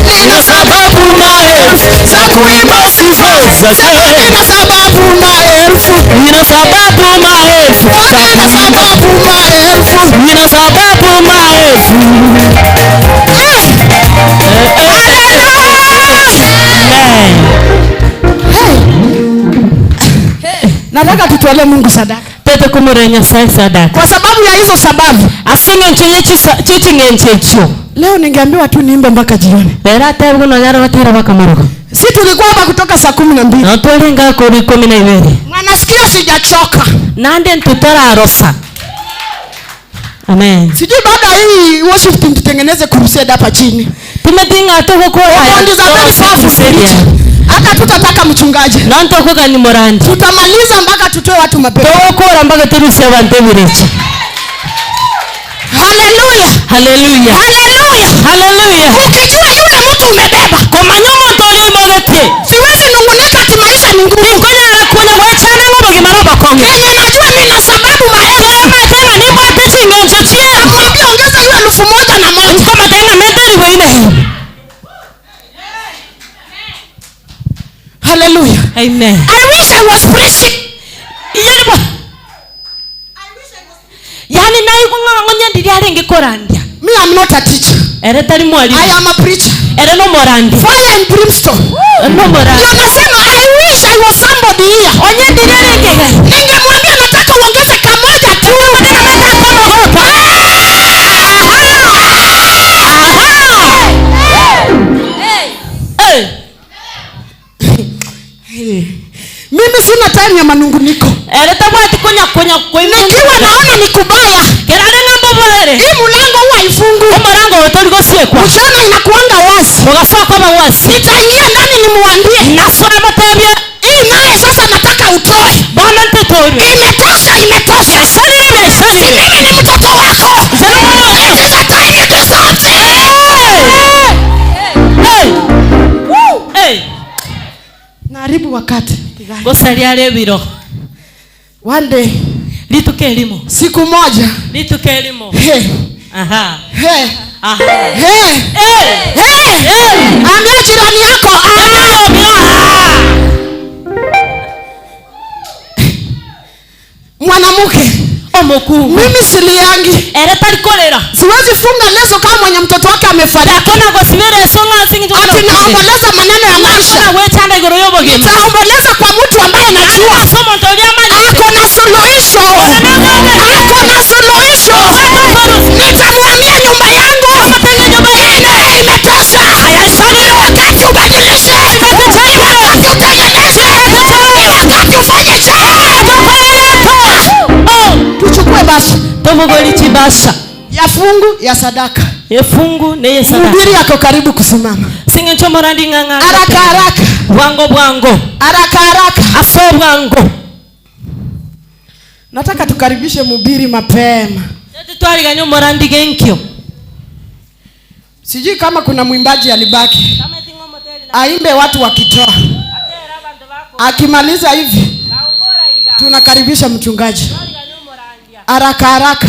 E: nina
D: sababu maelfu za kuimba sifa zake.
E: nina sababu maelfu,
D: Nina sababu maelfu za
E: nina
D: kuimba,
E: sababu maelfu.
D: nina sababu maelfu. Amen.
E: Nataka tutolee Mungu sadaka
C: Tete kumura Nyasaye sadaka.
E: kwa sababu ya hizo sababu.
C: Asing'encho yeching'encho ekyo.
E: Leo ningeambiwa tu niimbe mpaka jioni.
C: Era atebwa nonyara batera bakamuruga.
E: Si tulikuwa hapa kutoka saa 12.
C: Notwarenga kori 12.
E: Mwanasikia sijachoka.
C: Nande ntutararosa. Amen.
E: Sijui baada ya hii worship team tutengeneze crusade hapa chini.
C: Tumetinga tugukora.
E: Omondi za very powerful preacher. Hata tutataka mchungaji.
C: Nantokuga ni morandi.
E: Tutamaliza mpaka tutoe watu mapepo.
C: Togokora mpaka turusie abantu ebirecha.
E: Haleluya.
C: Haleluya.
E: Haleluya.
C: Haleluya.
E: Ukijua yule mtu umebeba,
C: Komanya omonto oria oimogetie.
E: siwezi nungunika ati maisha ni ngumu.
C: Tinkonyara konya gwechana ng'obogima nobokong'u.
E: Kenye najua nina sababu maelfu.
C: Tena nimbwate ching'encho chie.
E: Mwambie ongeza hiyo 1001.
C: Nkomatenga meteriwe ine.
E: Haleluya.
C: Amen.
E: I wish I was preaching.
C: Yani bo. Yani naye kung'ang'onya ndiri arenge korandia.
E: Me, I'm not a teacher.
C: Ere tari mwalimu.
E: I am a preacher.
C: Ere no morandi.
E: Fire and brimstone.
C: No morandi.
E: Ndio nasema I wish I was somebody here.
C: Onye ndiri arenge gai.
E: Ningemwambia nataka uongeze kamoja tu.
C: Eh.
E: Mimi sina time ya manunguniko.
C: Ere tabwati konya konya koima.
E: Nikiwa naona ni kubaya,
C: Kerare ng'ambo bore.
E: hii mlango huwa haifungwi.
C: Omorango otori gosiekwa.
E: Mchana inakuanga wazi.
C: Mugasoa kwaba wasi.
E: Nitaingia ndani nimuambie,
C: Nasoa matebia.
E: hii naye sasa nataka utoe.
C: Bwana ntetorwe.
E: Imetosha, imetosha.
C: Sarire biasharire.
E: Mimi ni mtoto wako. It is a time you do something.
C: Hey. Hey.
E: Naharibu wakati.
C: Gosaria rebiro.
E: One day,
C: Rituko erimo.
E: siku moja.
C: Rituko erimo.
E: Hey,
C: Aha.
E: hey,
C: Aha.
E: hey,
C: Hey.
E: hey.
C: Hey.
E: Ambia jirani yako, ah, mwanamke,
C: Omokungu.
E: mimi siliangi.
C: Ere tari korera.
E: Siwezi funga leso kama mwenye mtoto wake amefariki.
C: Takona gosibera esonga singi
E: Ati naomboleza maneno ya maisha.
C: Wechanda igoro y'obogima.
E: Nitaomboleza kwa mtu ambaye najua
C: Ase omonto oria amanyete.
E: ako na suluhisho, ako na suluhisho. Nitamwambia nyumba yangu ine imetosha. Ni wakati ubadilishe, ni wakati utengeneze, ni wakati ufanye jambo. Tuchukue basi
C: Tobogori chibasha.
E: ya fungu ya sadaka.
C: Efungu neye sadaka.
E: Mhubiri ako karibu kusimama.
C: Sing'encho morandi ng'ang'a.
E: Haraka haraka,
C: Bwango bwango.
E: haraka haraka.
C: Ase bwango.
E: Nataka tukaribishe mhubiri mapema.
C: Twarigania omorandi genkio.
E: Sijui kama kuna mwimbaji alibaki aimbe watu wakitoa. Akimaliza hivi tunakaribisha mchungaji haraka haraka.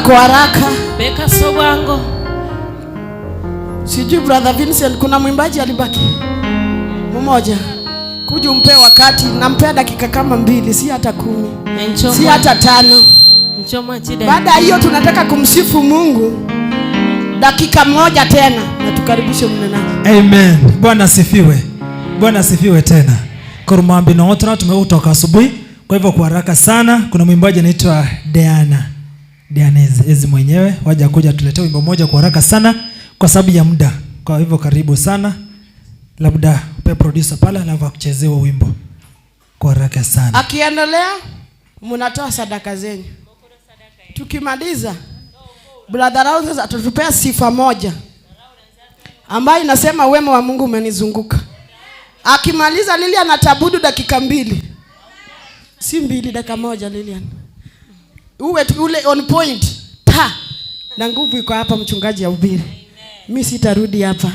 E: Kwa haraka,
C: Beka ase obwango.
E: Sijui brother Vincent, kuna mwimbaji alibaki mmoja, kuja umpe wakati, nampea dakika kama mbili, si hata kumi, si hata tano. Baada ya hiyo tunataka kumsifu Mungu dakika moja tena, na tukaribishe mnenaji.
D: Amen. Bwana asifiwe. Bwana asifiwe tena. Korumambi na wote tumeutoka asubuhi. Kwa hivyo kwa haraka sana kuna mwimbaji anaitwa Diana. Diana Ezi mwenyewe waja kuja tuletea wimbo mmoja kwa haraka sana kwa sababu ya muda. Kwa hivyo karibu sana. Labda pe producer pale alafu akuchezee huo wimbo kwa haraka sana.
E: Akiendelea mnatoa sadaka zenyu. Tukimaliza brother Lawrence atatupea sifa moja ambayo inasema wema wa Mungu umenizunguka. Akimaliza Lilian atabudu dakika mbili, si mbili, dakika moja. Lilian uwe tu ule on point ta na nguvu iko hapa, mchungaji ahubiri. Mi sitarudi hapa.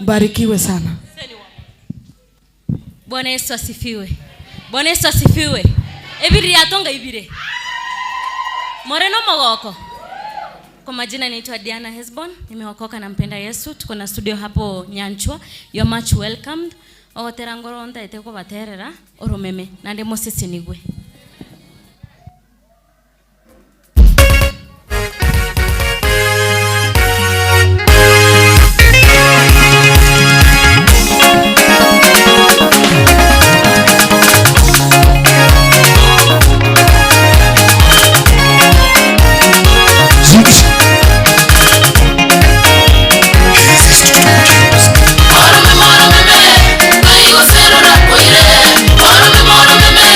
E: Mbarikiwe sana.
F: Bwana Yesu asifiwe. Bwana Yesu asifiwe. Ebiri yatonga ibire. Moreno mogoko. Kwa majina naitwa Diana Hesbon, nimeokoka na mpenda Yesu. Tuko na studio hapo Nyanchwa. You're much welcomed. Ogotera ngoro ntaete kobaterera oromeme nande mosesenigwe.
G: Orome morome me,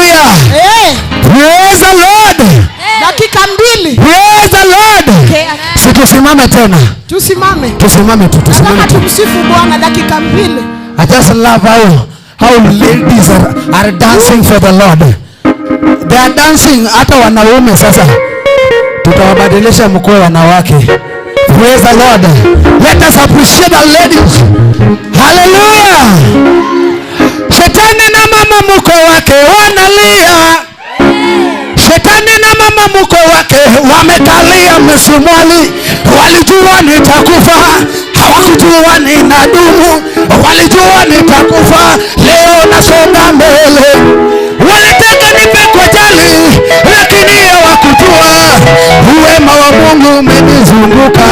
B: Hallelujah.
E: Eh,
B: Praise the Lord.
E: dakika mbili
B: Praise the Lord.
E: Okay.
B: Si tusimame tena.
E: Tusimame.
B: Tusimame tu, tusimame
E: Nataka
B: tu.
E: tumsifu Bwana dakika mbili.
B: I just love how ladies are dancing for the Lord. They are dancing hata wanaume sasa. Tutawabadilisha mkoe wanawake. Praise the Lord. Let us appreciate the ladies. Hallelujah. Shetani na mama mkwe wake wanalia. Shetani na mama mkwe wake wamekalia misumali, walijua nitakufa, hawakujua ninadumu, walijua nitakufa, leo nasonga mbele. Walitaka nife kwa ajali, lakini hawakujua wema wa Mungu umenizunguka.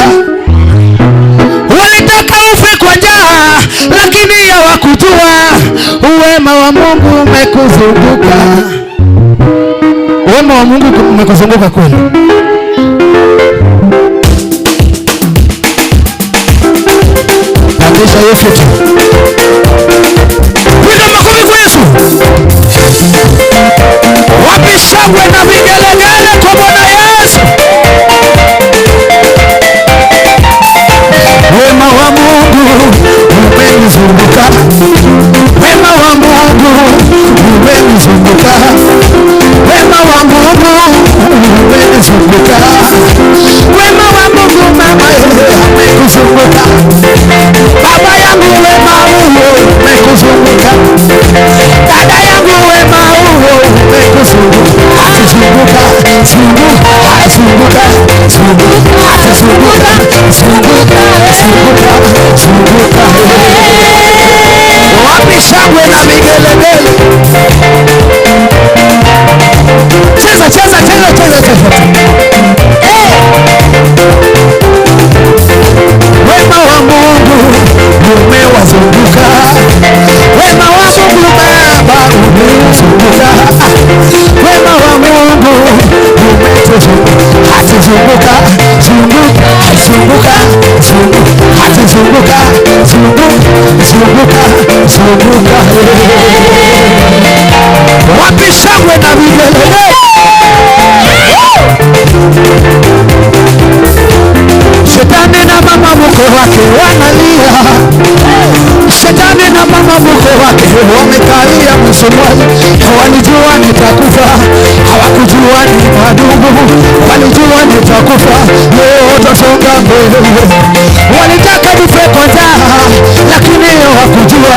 B: Walitaka ufe kwa njaa, lakini hawakujua wema wa Mungu umekuzunguka. Wema wa Mungu umekuzunguka kweli. Pandisha hiyo kitu. Piga makofi kwa Yesu. Wapi shangwe na vigelegele kwa Bwana Yesu. Wema wa Mungu umenizunguka. Wema wa Mungu umenizunguka. Wema wa Mungu umenizunguka. Wema wa Mungu mama amekuzunguka. Baba yangu wema huo umekuzunguka. Dada yangu wema huo umekuzunguka. Akizunguka, zunguka, azunguka, zunguka, akizunguka, zunguka, zunguka, zunguka. Wapi shangwe na vigelegele? Cheza, cheza, cheza, cheza, cheza. Wema wa Mungu umewazunguka. Wema wa Mungu Baba umewazunguka. Wema wa Mungu umetuzunguka. Atuzunguka, zunguka, zunguka, zunguka, atuzunguka, zunguka, zunguka, zunguka. Wapi shangwe na vigelegele? Shetani na mama mkwe wake wanalia. Shetani na mama mkwe wake wamekalia msumari. Walijua nitakufa, hawakujua ni madugu. Walijua nitakufa, leo tasonga mbele. Walitaka nife kwa njaa, lakini hawakujua.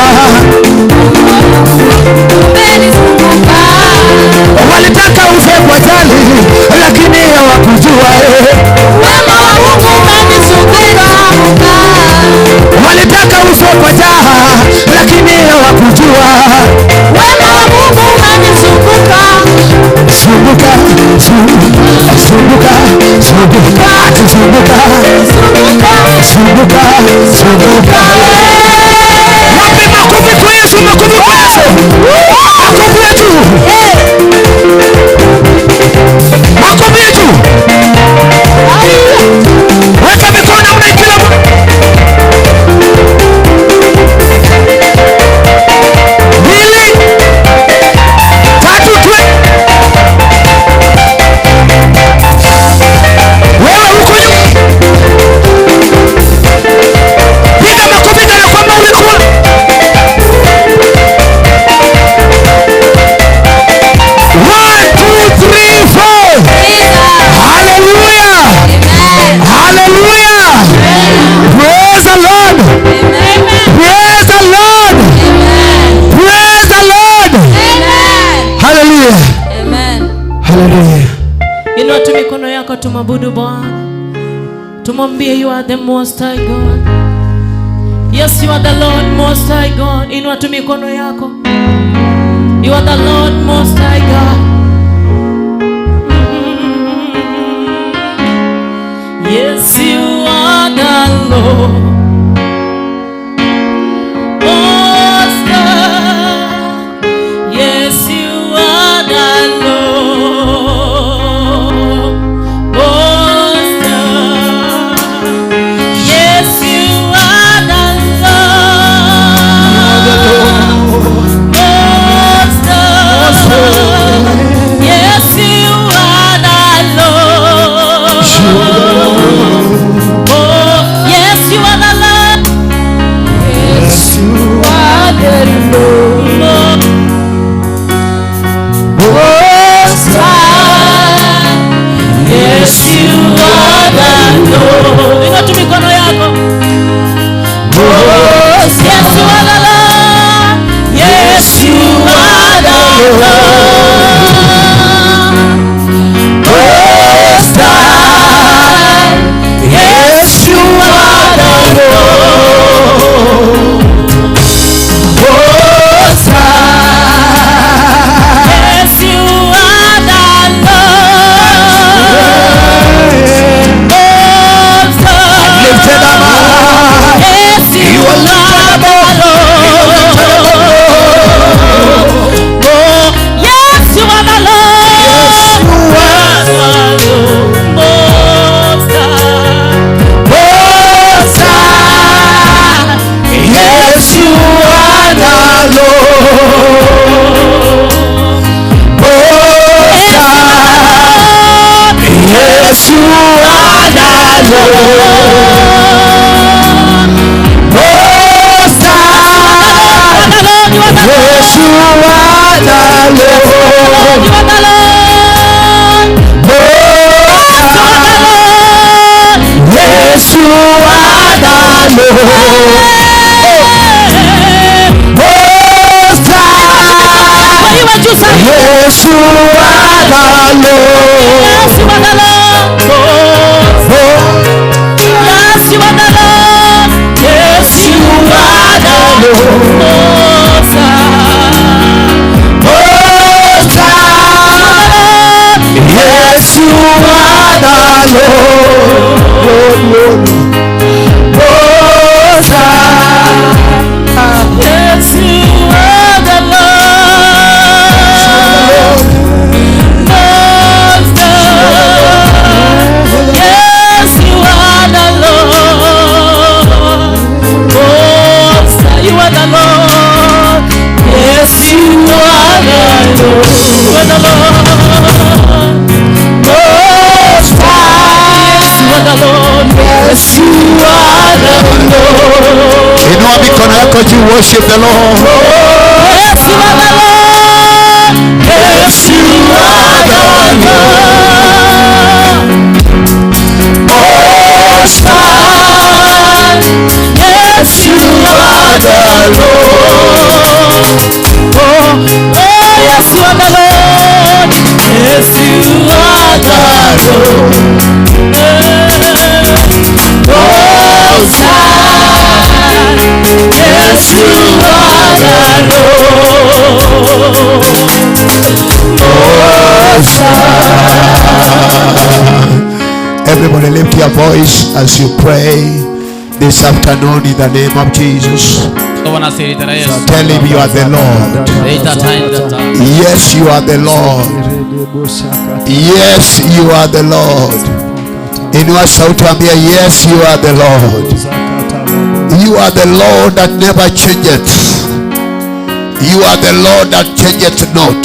B: Walitaka ufe kwa ajali, lakini hawakujua.
C: Wema wa Mungu umenizunguka.
B: Walitaka ufe kwa njaa, lakini hawakujua.
C: Wema wa Mungu umenizunguka.
B: Zunguka, zunguka, zunguka, zunguka, zunguka, zunguka, zunguka. Wapi makofi kwa Yesu, makofi kwa Yesu. Makofi ya juu. Makofi ya juu. Weka mikono namna hii kila mtu. Mbili, tatu, twe. Wewe huko nyuma. Piga makofi kana kwamba ulikuwa. 1, 2, 3, 4. Hallelujah. Hallelujah. Praise the Lord. Praise the Lord. Praise the Lord. Hallelujah. Hallelujah.
C: Inua tu mikono yako tumwabudu Bwana. Tumwambie you are the most high God. Yes, you are the Lord most high God. Inua tu mikono yako. You are the Lord most high God. Yes, you are the Lord most high. Yes, you are the Lord most high. Yes, you are the Lord most high. are the Lord. Most High.
B: Most High. Yes, you are the Lord. Most High. Yes, you are the Lord. Most High.
C: The Lord, you are the
B: Yes, you are the
C: Lord.
B: Lord.
C: You are the Lord.
B: Most High. Yes, you are the Lord. Most High.
C: You are just
B: Yes, you are the Lord.
C: Yes, you are the Lord. Yes, you are the Lord.
B: Yes, you are the Lord.
C: Most High.
B: Most High. Yes, you are the Lord. Lord, Lord. Most High.
C: Yes, you are the Lord. Most High. Yes, you are the Lord. Most High. You are the Lord. Yes, you are the Lord. You are the Lord.
B: Most High.
C: Yes, you are the Lord.
B: Yes, you are the Lord. Inua mikono yako juu, worship the Lord.
C: Yes, you are the Lord.
B: Yes, you are the Lord. Most High. Yes, you are the Lord.
C: Oh, oh, yes, you are the Lord. Yes, you are the Lord.
B: Most High. Yes, you are the Lord. Most High. Everybody lift your voice as you pray this afternoon in the name of Jesus. Tell him you are the Lord. Yes, you are the Lord. Yes, you are the Lord. Inua sauti ambia, yes, you are the Lord. You are the Lord that never changeth. You are the Lord that changeth not.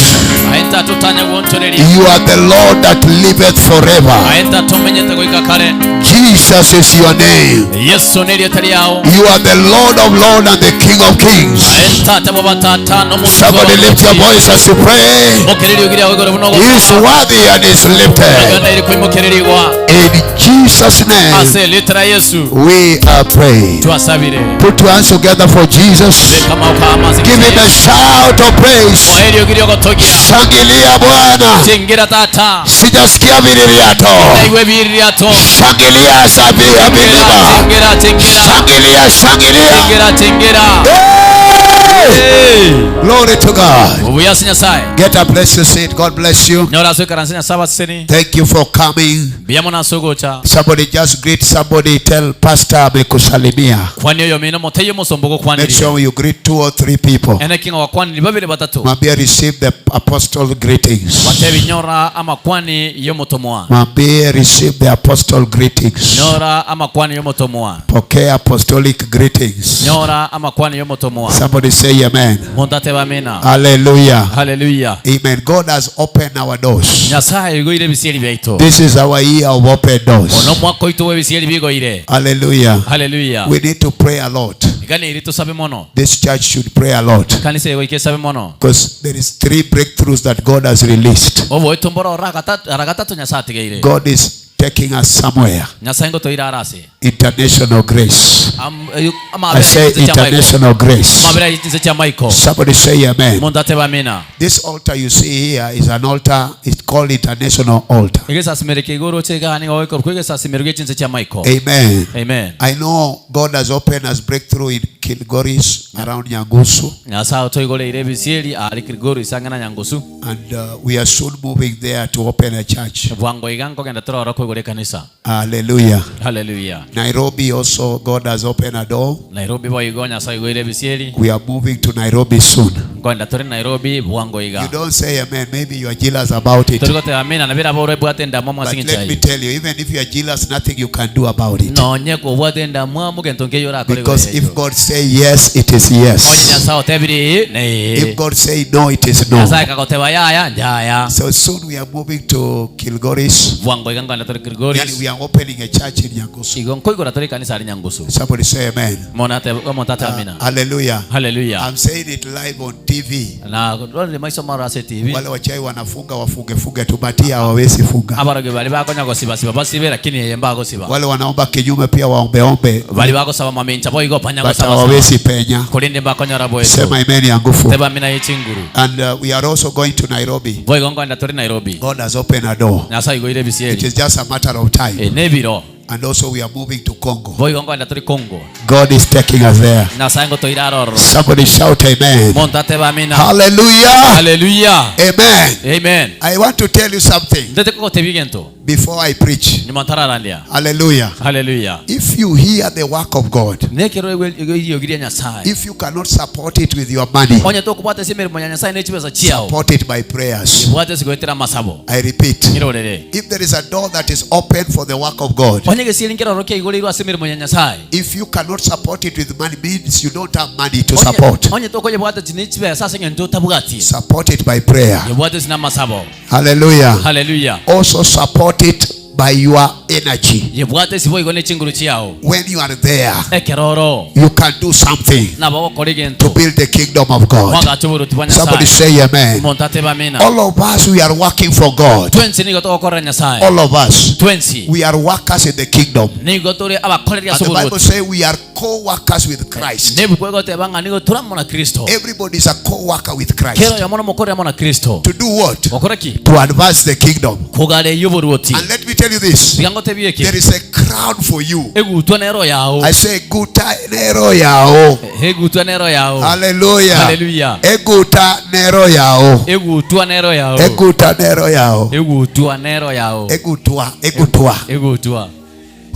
G: Aita tutanya guonchoreria.
B: You are the Lord that liveth forever.
G: Aita tumenyete goika kare.
B: Jesus is your name.
G: Yesu ni rieta riao.
B: You are the Lord of Lords and the King of Kings.
G: Aita tabo batata no mutugo.
B: Somebody lift your voice as you pray.
G: Mokereri ugiria wigoro buno.
B: He is worthy and is lifted.
G: Gana iri kuimokereriwa.
B: In Jesus' name,
G: Ase litera Yesu.
B: we are praying.
G: Twasabire.
B: Put your hands together for Jesus.
G: Beka mauka amazi.
B: Give him a shout of praise.
G: Mwaheri ugiria gotogia.
B: Shangilia Bwana.
G: Chingira tata.
B: Sijasikia viririato.
G: Naiwe biririato.
B: Shangilia sabia milima.
G: Chingira chingira.
B: Shangilia, shangilia.
G: Chingira chingira.
B: Hey!
G: Hey!
B: Glory to God.
G: Obuyasi Nyasaye.
B: Get a place to sit. God bless you.
G: Nyola soikaranse Nyasaye abaseseni.
B: Thank you for coming.
G: Biyamo nasogocha.
B: Somebody just greet somebody. Tell pastor amekusalimia.
G: Kwani oyo mino moteyo mosombo
B: Make
G: gokwaniri.
B: sure you greet two or three people.
G: Ene kinga wakwaniri babiri batatu.
B: Mwambie receive the apostle greetings.
G: Batebi nyora amakwani yomotomwa.
B: Mwambie receive the apostle greetings.
G: Nyora amakwani yomotomwa.
B: Pokea apostolic greetings.
G: Nyora amakwani yomotomwa.
B: Somebody say amen.
G: Mundateba amina.
B: Hallelujah.
G: Hallelujah.
B: Amen. God has opened our doors.
G: Nyasaye igoire ebisieri biaito.
B: This is our year of open doors.
G: Ono mwaka oito w'ebisieri bigoire.
B: Hallelujah.
G: Hallelujah.
B: We need to pray a lot.
G: Iganiri tusabe mono.
B: This church should pray a lot.
G: Kanisa igoike esabe mono.
B: Because there is three breakthroughs that God has released.
G: Oboito mboro aragatatu Nyasaye atigeire.
B: God is taking us somewhere.
G: Nyasaye ngotoira arase.
B: International grace.
G: eh,
B: I say international grace.
G: Mabera chinse cha Michael.
B: Somebody say amen.
G: Mundateba amina.
B: This altar you see here is an altar. It's called international altar.
G: Egesasimero kigoro chegani goikor kwegesasimero gechinse cha Michael.
B: Amen.
G: Amen.
B: I know God has opened us breakthrough in Kilgoris around Nyangusu.
G: Nyasaye otoigoreire ebisieri ari Kilgoris isang'ana Nyangusu.
B: And we are soon moving there to open a church.
G: Bwango iga nkogenda tororo koigora ekanisa.
B: Hallelujah.
G: Hallelujah.
B: Nairobi also, God has opened a door.
G: Nairobi boigo Nyasaye oigoire ebisieri.
B: We are moving to Nairobi soon.
G: Nkoenda tore Nairobi bwango iga.
B: You don't say amen. Maybe you are jealous about it.
G: Tori goteba amina nabo erabe ore obwate endamwamu ase
B: But
G: eng'encho
B: let me
G: yaye.
B: tell you, even if you are jealous, nothing you can do about it.
G: Nonye kobwate endamwamu gento nkeiyo orakore igoro
B: Because if
G: yaito.
B: God say yes, it is
G: Onye
B: yes.
G: Nyasaye otebire ee, ne ee.
B: If God say no, it is no.
G: Nyasaye kagoteba yaya, yaya.
B: So soon we are moving to Kilgoris.
G: Bwango iga nkoenda tore
B: Yani
G: Kilgoris.
B: we are opening a church in Nyangusu.
G: Igo nkoigora tore ekanisa aria Nyangusu.
B: Somebody say amen.
G: Mono atebe omonto ate amina.
B: Hallelujah.
G: Hallelujah.
B: I'm saying it live on TV.
G: Na rore maiso maro ase TV.
B: Wale wachai wanafunga wafunge funge tu batia hawawezi funga.
G: Abarogi bari bakonya gosiba siba basibe lakini yeye mbagosiba.
B: Wale wanaomba kinyume pia waombeombe
G: Bari bagosaba mamincha boigo panya
B: but
G: gosaba. saba.
B: hawawezi penya.
G: Korende mbakonyora boeto.
B: Sema amen ya nguvu.
G: Teba amina yechinguru.
B: And we are also going to Nairobi.
G: Boigo nkoenda tore Nairobi.
B: God has opened a door.
G: Nyasaye igoire
B: It
G: ebisieri.
B: is just a matter of time.
G: Eh, nebiro.
B: And also we are moving to Congo.
G: Boigo nkoenda tore Congo.
B: God is taking us there.
G: Nyasaye ngotoira aroro.
B: Somebody shout amen.
G: Monto ateba amina.
B: Hallelujah.
G: Hallelujah.
B: Amen.
G: Amen.
B: I want to tell you something
G: Ndete kogotebia egento
B: before I preach.
G: nyuma ntararandia.
B: Hallelujah.
G: Hallelujah.
B: If you hear the work of God,
G: Nekero eriogi ria Nyasaye.
B: if you cannot support it with your money,
G: Onye tokobwata ase emeremo ya Nyasaye ne chibesa chiao.
B: support it by prayers.
G: Ibwate ase goetera amasabo.
B: I repeat,
G: Ng'irorere.
B: if there is a door that is open for the work of God,
G: Onye gesieri nkeroro kiaigoreirwe ase emeremo ya Nyasaye.
B: if you cannot support it with money, means you don't have money to support.
G: Onye onye tokoyebwata chine chibesa ase eng'encho otabwati.
B: Support it by prayer.
G: Yebwate ase namasabo.
B: Hallelujah.
G: Hallelujah.
B: Also support it by your energy.
G: Yebwate ase boigo ne chinguru chiao.
B: When you are there,
G: Ekeroro
B: you can do something
G: nabo ogokora
B: to
G: egento.
B: build the kingdom of God.
G: Mwagacha oboruoti bwa
B: Somebody
G: Nyasaye.
B: say amen.
G: Omonto atebe amina.
B: All of us, we are working for God.
G: Twensi nigo togokorera Nyasaye.
B: All of us.
G: Twensi
B: We are workers in the kingdom.
G: nigo tore abakoreri
B: And
G: ase
B: the Bible
G: oboruoti.
B: says we are co-workers with Christ.
G: Nebuku egoteba ng'a nigo toramo na Kristo.
B: Everybody is a co-worker with
G: Kero
B: Christ.
G: oyomo nomokoreri amo na Kristo.
B: To do what?
G: Gokora ki?
B: To advance the kingdom.
G: Kogareria oboruoti.
B: And let me tell you this.
G: Tiga ngotebie eke.
B: There is a crown for you.
G: Egutwa nero yao.
B: I say guta nero yao.
G: Egutwa nero yao.
B: Hallelujah.
G: Hallelujah.
B: Eguta nero yao.
G: Egutwa nero yao.
B: Eguta nero yao.
G: Egutwa nero yao.
B: Egutwa, egutwa.
G: Egutwa.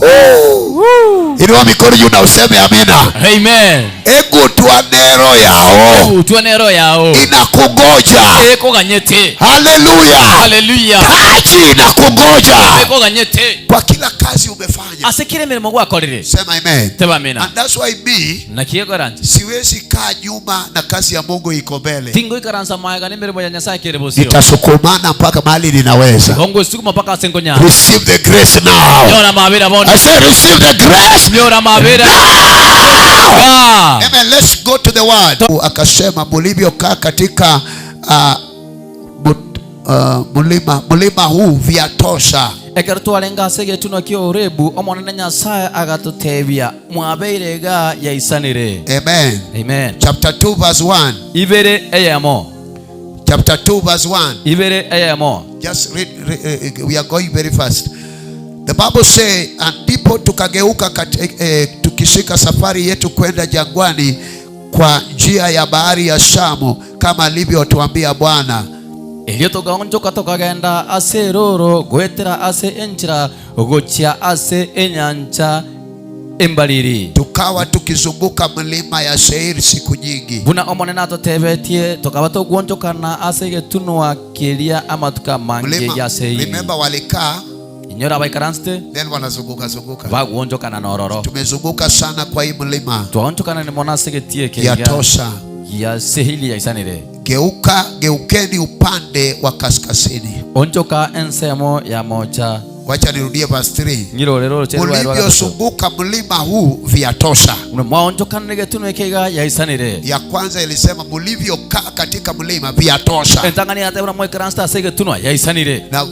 B: Oh. Inua mikono juu na useme amina.
G: Amen.
B: Egutwa nero yao
G: Egutwa nero yao.
B: inakungoja.
G: Ekoganyete.
B: Hallelujah.
G: Hallelujah.
B: Taji inakungoja
G: Ekoganyete.
B: kwa kila kazi umefanya.
G: Ase kire emeremo gwakorire.
B: Sema amen.
G: Teba amina.
B: And that's why me
G: Naki ekoranja.
B: siwezi kaa nyuma na kazi ya Mungu iko mbele.
G: Tingoikaransa maega na emeremo ya Nyasaye kere bosio.
B: Nitasukumana mpaka mahali ninaweza.
G: Gongo sukuma mpaka ase nkonyara.
B: Receive the grace now.
G: Nyora mabera bono.
B: I say receive the grace
G: Nyora mabera.
B: now.
G: Ah.
B: Amen. Let's go to the word. Akasema mulivyokaa katika uh, mlima mlima huu vyatosha.
G: Ekero twarenge ase egetunwa kia Horebu, Omonene Nyasaye agatotebia, mwabeire iga yaisanire.
B: Amen.
G: Amen.
B: Chapter 2 verse 1.
G: Ibere eyemo.
B: Chapter 2 verse 1.
G: Ibere eyemo.
B: Just read, read, we are going very fast. The Bible say, and ndipo tukageuka tukishika safari yetu kwenda jangwani kwa njia ya bahari ya Shamu kama alivyotuambia Bwana.
G: Erio togaonchoka tokagenda ase eroro goetera ase enchera gochia ase enyancha embariri.
B: Tukawa tukizunguka mlima ya Seir siku nyingi.
G: Buna Omonene atotebetie tokaba togwonchokana ase egetunwa keria amatuko amange
B: Mlima,
G: ya Seiri.
B: remember walikaa
G: Inyora baikaransete
B: then wanazunguka zunguka.
G: bagwonchokana nororo.
B: Tumezunguka sana kwa hii mlima
G: Twaonchokana nimono ase egetie keria
B: yatosha.
G: ya Seiri yaisanire.
B: Geuka, geukeni upande wa kaskazini.
G: Onchoka ensemo ya mocha.
B: Wacha nirudie verse 3.
G: Ng'irorero oroche rwaye rwa gatato.
B: Mulivyozunguka mlima huu vyatosha.
G: Mwaonchokana negetunwa ekeiga yaisanire.
B: Ya kwanza ilisema mulivyokaa katika mlima vyatosha.
G: Entang'ani yatebora mwaikaranste ase egetunwa yaisanire.
B: Na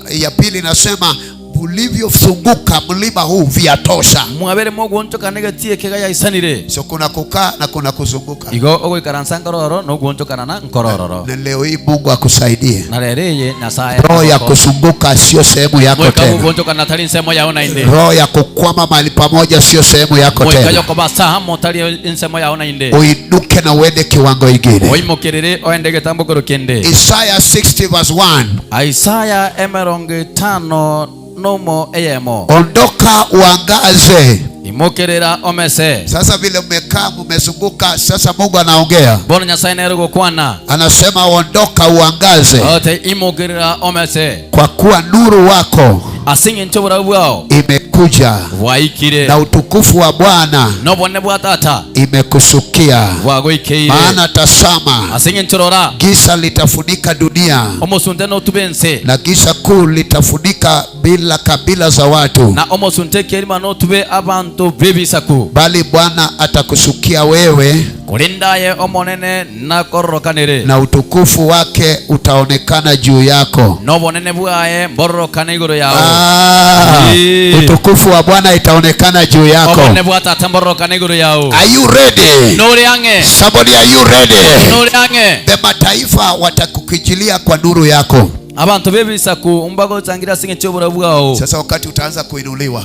B: ya pili inasema mulivyozunguka mlima huu vyatosha.
G: Mwabere mogwonchoka negetie ekeiga yaisanire.
B: So kuna kukaa na kuna kuzunguka.
G: Igo ogoikaransa nkororo noguonchokana na nkorororo.
B: Na leo hii Mungu akusaidie.
G: Na rero eye Nyasaye
B: Roho ya
G: agokonye.
B: kuzunguka sio sehemu yako
G: Moika
B: tena.
G: gogonchokana tari ensemo yao naende.
B: Roho ya kukwama mahali pamoja sio sehemu yako
G: Moika
B: tena.
G: yokoba saha motari ensemo yao naende.
B: Uinuke na uende kiwango ingine.
G: Oimokerere oende getambokero kende.
B: Isaiah 60 verse 1.
G: Isaya emerongo etano nomo eyemo.
B: Ondoka uangaze.
G: Imokerera omese.
B: Sasa vile mmekaa mmezunguka, sasa Mungu anaongea,
G: Bono Nyasaye nere ogokwana.
B: anasema ondoka, uangaze,
G: Ote imokerera omese.
B: kwa kuwa nuru wako
G: Ase eng'encho oborabu bwao
B: imekuja
G: bwaikire,
B: na utukufu wa Bwana
G: na obonene bwa Tata
B: imekusukia.
G: bwagoikeire.
B: Maana tasama,
G: Ase eng'encho rora,
B: giza litafunika dunia
G: omosunte notube ense,
B: na giza kuu litafunika bila kabila za watu,
G: na omosunte ekerima notube abanto b'ebisaku.
B: bali Bwana atakusukia wewe
G: Korende aye Omonene nakororokanere,
B: na utukufu wake utaonekana juu yako.
G: na obonene bwaye mbororokane igoro yao.
B: Ah,
G: Ee.
B: utukufu wa Bwana itaonekana juu yako.
G: Obonene bwa Tata mbororokane igoro yao.
B: Are you ready?
G: Nore ang'e,
B: Somebody, are you ready?
G: nore ang'e.
B: The mataifa watakukijilia kwa nuru yako.
G: Abanto b'ebisaku mbagochangira ase eng'encho y'oborabu bwao.
B: Sasa wakati utaanza kuinuliwa,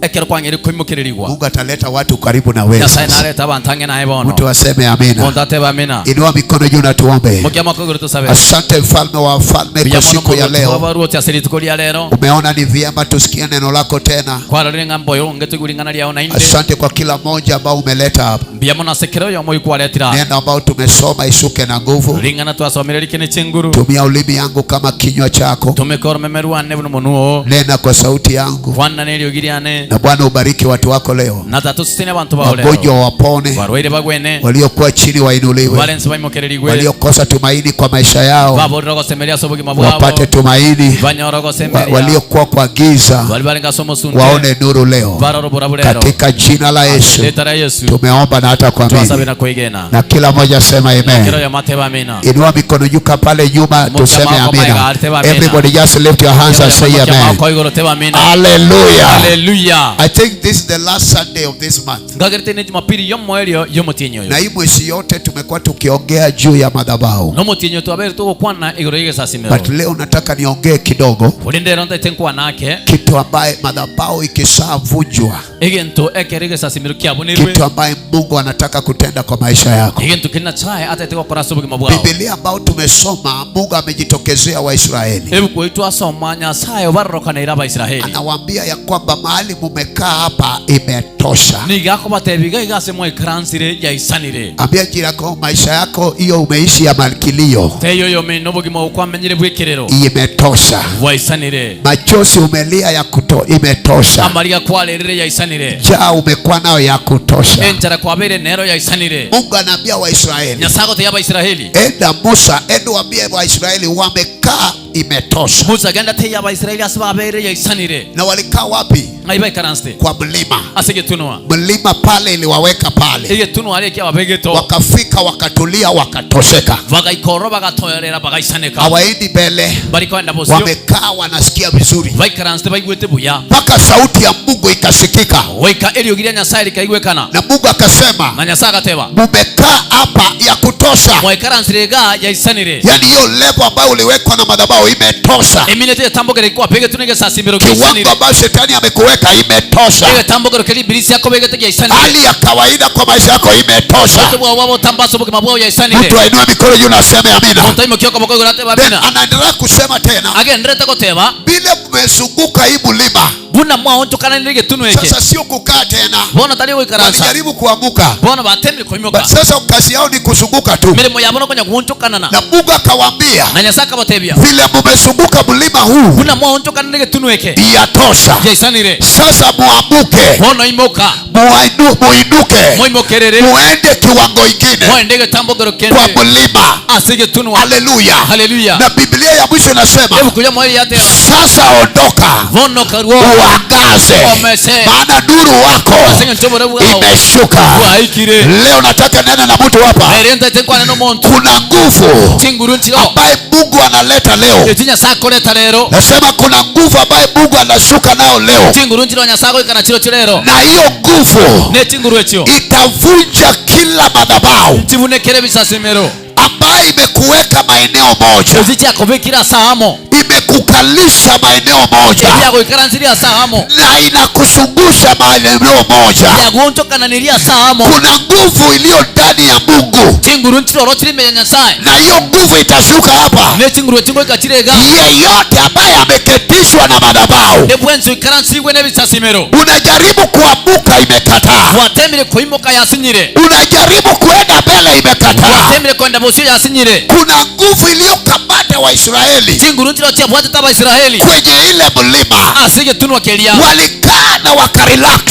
G: Ekero kwang'eire koimokererigwa,
B: Mungu ataleta watu karibu na wewe.
G: Nyasae narete abanto ang'e naye bono.
B: Mtu aseme amina.
G: Monto atebe amina.
B: Inua mikono juu na tuombe.
G: Mokia amako igoro tosabe.
B: Asante mfalme wa wafalme
G: Mbuya
B: kwa
G: mono
B: siku ya
G: omorwoti
B: leo.
G: bw'abarwoti ase rituko ria rero.
B: Umeona ni vyema tusikie neno lako tena.
G: Kwarorire ng'a mboyo onge toigwe ring'ana riao naende.
B: Asante kwa kila mmoja ambao umeleta hapa.
G: Mbuya mono ase kera oyomo oyio kwaretire aa.
B: Neno ambao tumesoma isuke na nguvu.
G: Ring'ana twasomire rike ne chinguru.
B: Tumia ulimi yangu kama kinywa chako.
G: Tumeka oromeme rwane buna omonwa oo.
B: Nena kwa sauti yangu.
G: Kwana neriogi riane.
B: Na Bwana ubariki watu wako leo.
G: Na tata osesenie abanto bao rero.
B: Wagonjwa wapone,
G: Barwaire bagwene.
B: waliokuwa chini wainuliwe,
G: Bare inse baimokererigwe.
B: waliokosa tumaini kwa maisha yao
G: Baborire ogosemeria ase obogima bwabo.
B: wapate tumaini,
G: Banyore ogosemeria.
B: waliokuwa kwa giza
G: Baria barenge ase omosunte.
B: waone nuru leo.
G: Barore oborabu rero.
B: Katika jina la Yesu
G: Rieta ria Yesu.
B: tumeomba na hata kuamini,
G: Twasabe na kwegena.
B: na kila mmoja sema
G: Kera
B: amen.
G: oyomo atebe amina.
B: Inua mikono juu pale nyuma,
G: Mokia
B: tuseme
G: mako
B: amina.
G: maiga, teba amina.
B: Everybody just lift your hands and say
G: Mokia
B: amen.
G: mako igoro teba amina.
B: Hallelujah.
G: Hallelujah.
B: I think this is the last Sunday of this month.
G: Ngagerete ne Jumapili y'omoerio y'omotienyi oyo.
B: Na hii mwezi yote tumekuwa tukiongea juu ya madhabahu.
G: N'omotienyi oyo twabeire togokwana igoro y'egesasimero.
B: But leo nataka niongee kidogo
G: Korende rero ntaete nkwane ake
B: kitu ambaye madhabahu ikishavunjwa,
G: egento ekero egesasimero kiabunirwe,
B: kitu ambaye Mungu anataka kutenda kwa maisha yako.
G: egento keria Nyasaye ataete gokora ase obogima bwao.
B: Biblia ambayo tumesoma, Mungu amejitokezea Waisraeli,
G: Ebuku eyio twasoma Nyasaye obarorokaneire Abaisraeli.
B: anawaambia ya kwamba mahali mumekaa hapa imetosha.
G: Nigo akobatebia iga iga ase mwaikaransire yaisanire.
B: Ambia jirani yako, maisha yako hiyo umeishi ya malkilio
G: Teiyo yomino obogima obwo kwamenyire bw'ekerero
B: imetosha.
G: bwaisanire.
B: Machozi umelia ya kuto imetosha.
G: Amariga kwarerire yaisanire.
B: Njaa umekuwa nayo ya kutosha.
G: Enchara kwabeire nero yaisanire.
B: Mungu anaambia Waisraeli,
G: Nyasaye agotebia Abaisraeli,
B: enda Musa, enda waambie Waisraeli wamekaa imetosha.
G: Musa genda tebia Abaisraeli ase babeire yaisanire.
B: Na walikaa wapi?
G: Ng'ai baikaransete?
B: Kwa mlima.
G: Ase egetunwa.
B: Mlima pale iliwaweka pale.
G: Egetunwa aria ekiababegeto.
B: Wakafika wakatulia wakatosheka.
G: Bagaikora bagatoerera bagaisaneka.
B: Hawaendi mbele.
G: Bari koenda bosio.
B: Wamekaa wanasikia vizuri.
G: Baikaransete baigwete buya.
B: Mpaka sauti ya Mungu ikasikika.
G: Goika eriogi ria Nyasaye rikaigwekana.
B: Na Mungu akasema,
G: Na Nyasaye agateba,
B: mumekaa hapa ya kutosha.
G: Mwaikaransire iga yaisanire.
B: Yaani hiyo level ambayo uliwekwa na madhabahu imetosha.
G: Eminete etambokere ikwapegete negesasimero
B: Kiwango
G: kiaisanire.
B: ambacho shetani amekuweka imetosha.
G: Egetambokero keria ibilisi akobegete giaisanire.
B: Hali ya kawaida kwa maisha yako imetosha.
G: Obote bwao bwa botambe ase obogima bwao yaisanire.
B: Mtu ainue mikono juu na aseme amina.
G: Omonto aimokie okoboko igoro atebe
B: Then
G: amina.
B: anaendelea kusema tena,
G: Agenderete goteba,
B: vile mmezunguka hii mlima.
G: Buna mwaonchokananire egetunwa eke.
B: Sasa sio kukaa tena.
G: Bono tari goikaransa.
B: Walijaribu kuanguka.
G: Bono batemire koimoka.
B: But sasa kazi yao ni kuzunguka tu.
G: Emeremo yabo nokonya goonchokanana.
B: Na Mungu akawaambia,
G: Na Nyasaye akabatebia,
B: vile mmezunguka mlima huu,
G: Buna mwaonchokananire egetunwa eke.
B: yatosha.
G: Yaisanire.
B: Sasa muamuke.
G: Bono imoka.
B: Muinuke.
G: Moimokerere.
B: Muende kiwango ingine.
G: Moende egetambokero kende.
B: Kwa mlima.
G: Ase egetunwa.
B: Haleluya.
G: Haleluya.
B: Na Biblia ya mwisho inasema,
G: Ebuku ya moyo yateba,
B: sasa ondoka.
G: Bono karwo.
B: Uangaze.
G: Omese.
B: Maana nuru wako
G: Ase eng'encho obore bwao
B: imeshuka.
G: bwaikire.
B: Leo nataka nena na mtu hapa.
G: Ere ntaete nkwane nomonto.
B: Kuna nguvu
G: Chinguru nchiro.
B: ambaye Mungu analeta leo.
G: Eki Nyasaye akoreta rero.
B: Nasema kuna nguvu ambaye Mungu anashuka nayo leo.
G: Chinguru nchiro Nyasaye agoikana chiro chirero.
B: Na hiyo nguvu
G: Ne chinguru echio
B: itavunja kila madhabahu
G: nchibunekere ebisasimero
B: ambayo Ambayo imekuweka maeneo moja, imekukalisha maeneo moja, na inakusungusha maeneo moja. Kuna nguvu iliyo ndani ya Mungu, na hiyo nguvu itashuka hapa. Yeyote ambaye ameketishwa na madhabahu, unajaribu kuamuka, imekataa. Unajaribu kuenda mbele, imekataa. Kuna nguvu iliyokamata Waisraeli kwenye ile mlima, walikaa na wakarelax,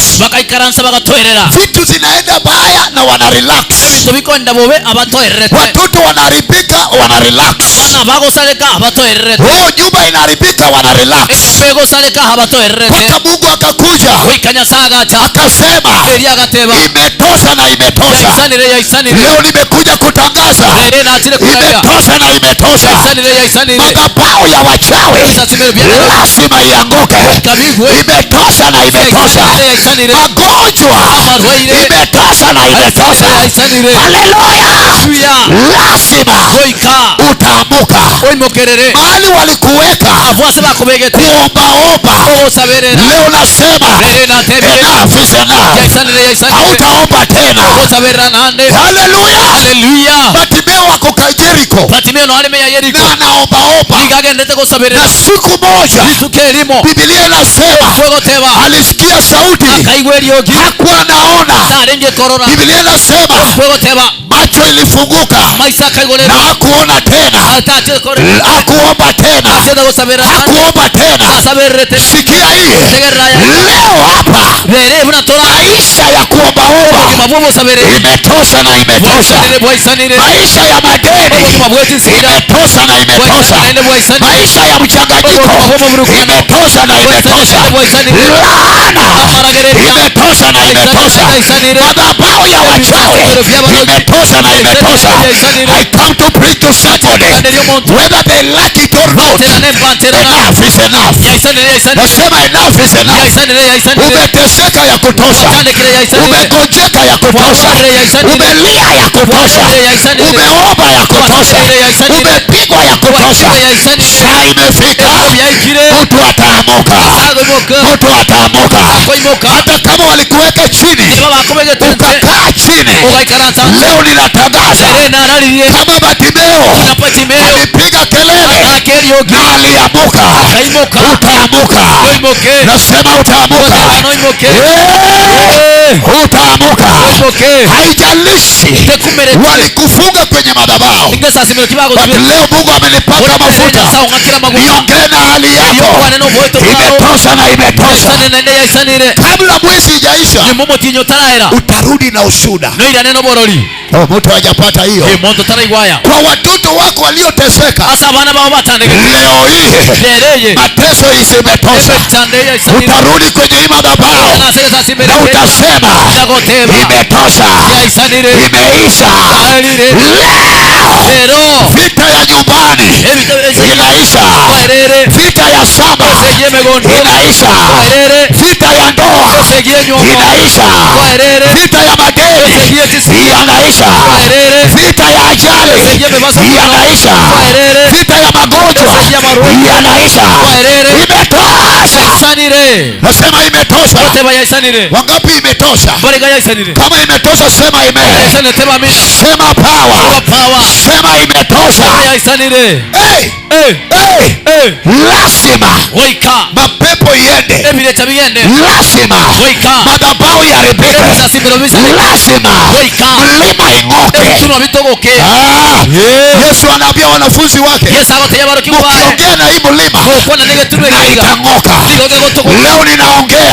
B: vitu zinaenda baya na wanarelax, watoto wanaharibika, wanarelax, oh, nyumba inaharibika, wanarelax, mpaka Mungu akakuja akasema imetosha na imetosha. Leo nimekuja kutangaza imetosha na imetosha. Madhabahu ya wachawi lazima ianguke. Imetosha na imetosha. Magonjwa imetosha na imetosha. Haleluya! Lazima utaamuka. Mahali walikuweka kuombaomba, leo nasema enough is enough. Hautaomba tena. Haleluya! Bartimeo wako Yeriko na anaombaomba, na siku moja Biblia inasema alisikia sauti, hakuwa anaona. Biblia inasema macho ilifunguka na hakuona tena, hakuomba tena, hakuomba tena. Sikia hii leo hapa, maisha ya kuombaomba imetosha na imetosha. Maisha ya madeni imetosha na imetosha. Maisha ya mchanganyiko imetosha na imetosha. Laana imetosha na imetosha. Madhabahu ya wachawi imetosha na imetosha. I come to preach to somebody, whether they like it or not, enough is enough. Nasema enough is enough. Umeteseka ya kutosha, umegonjeka ya kutosha, umelia ya kutosha, umeomba ya kutosha, umepigwa ya kutosha. Saa imefika, mtu ataamuka, mtu ataamuka. Hata kama walikuweka chini ukakaa chini, leo ninatangaza kama Bartimeo alipiga kelele na aliamuka, utaamuka. Nasema utaamuka, utaamuka. Haijalishi walikufunga kwenye madhabahu, but leo Mungu amenipaka mafuta niongee na hali yako. Imetosha na imetosha. Kabla mwezi ijaisha, utarudi na ushuhuda. Oh, mtu hajapata hiyo. Kwa watoto wako walioteseka, leo hii mateso imetosha. Utarudi kwenye hii madhabahu na utasema imetosha, imeisha. Leo vita ya nyumbani inaisha, vita ya shamba inaisha, vita ya ndoa inaisha, vita ya madeni yanaisha, vita ya ajali yanaisha, vita ya magonjwa yanaisha. Imetosha. Nasema imetosha. Wangapi imetosha? Kama imetosha sema amen. Sema power. Sema imetosha. Hey, hey, lazima mapepo iende, lazima madhabahu iharibike, lazima mlima ing'oke. Yesu anaambia wanafunzi wake, mkiongea na hii mlima na itang'oka. Leo ninaongea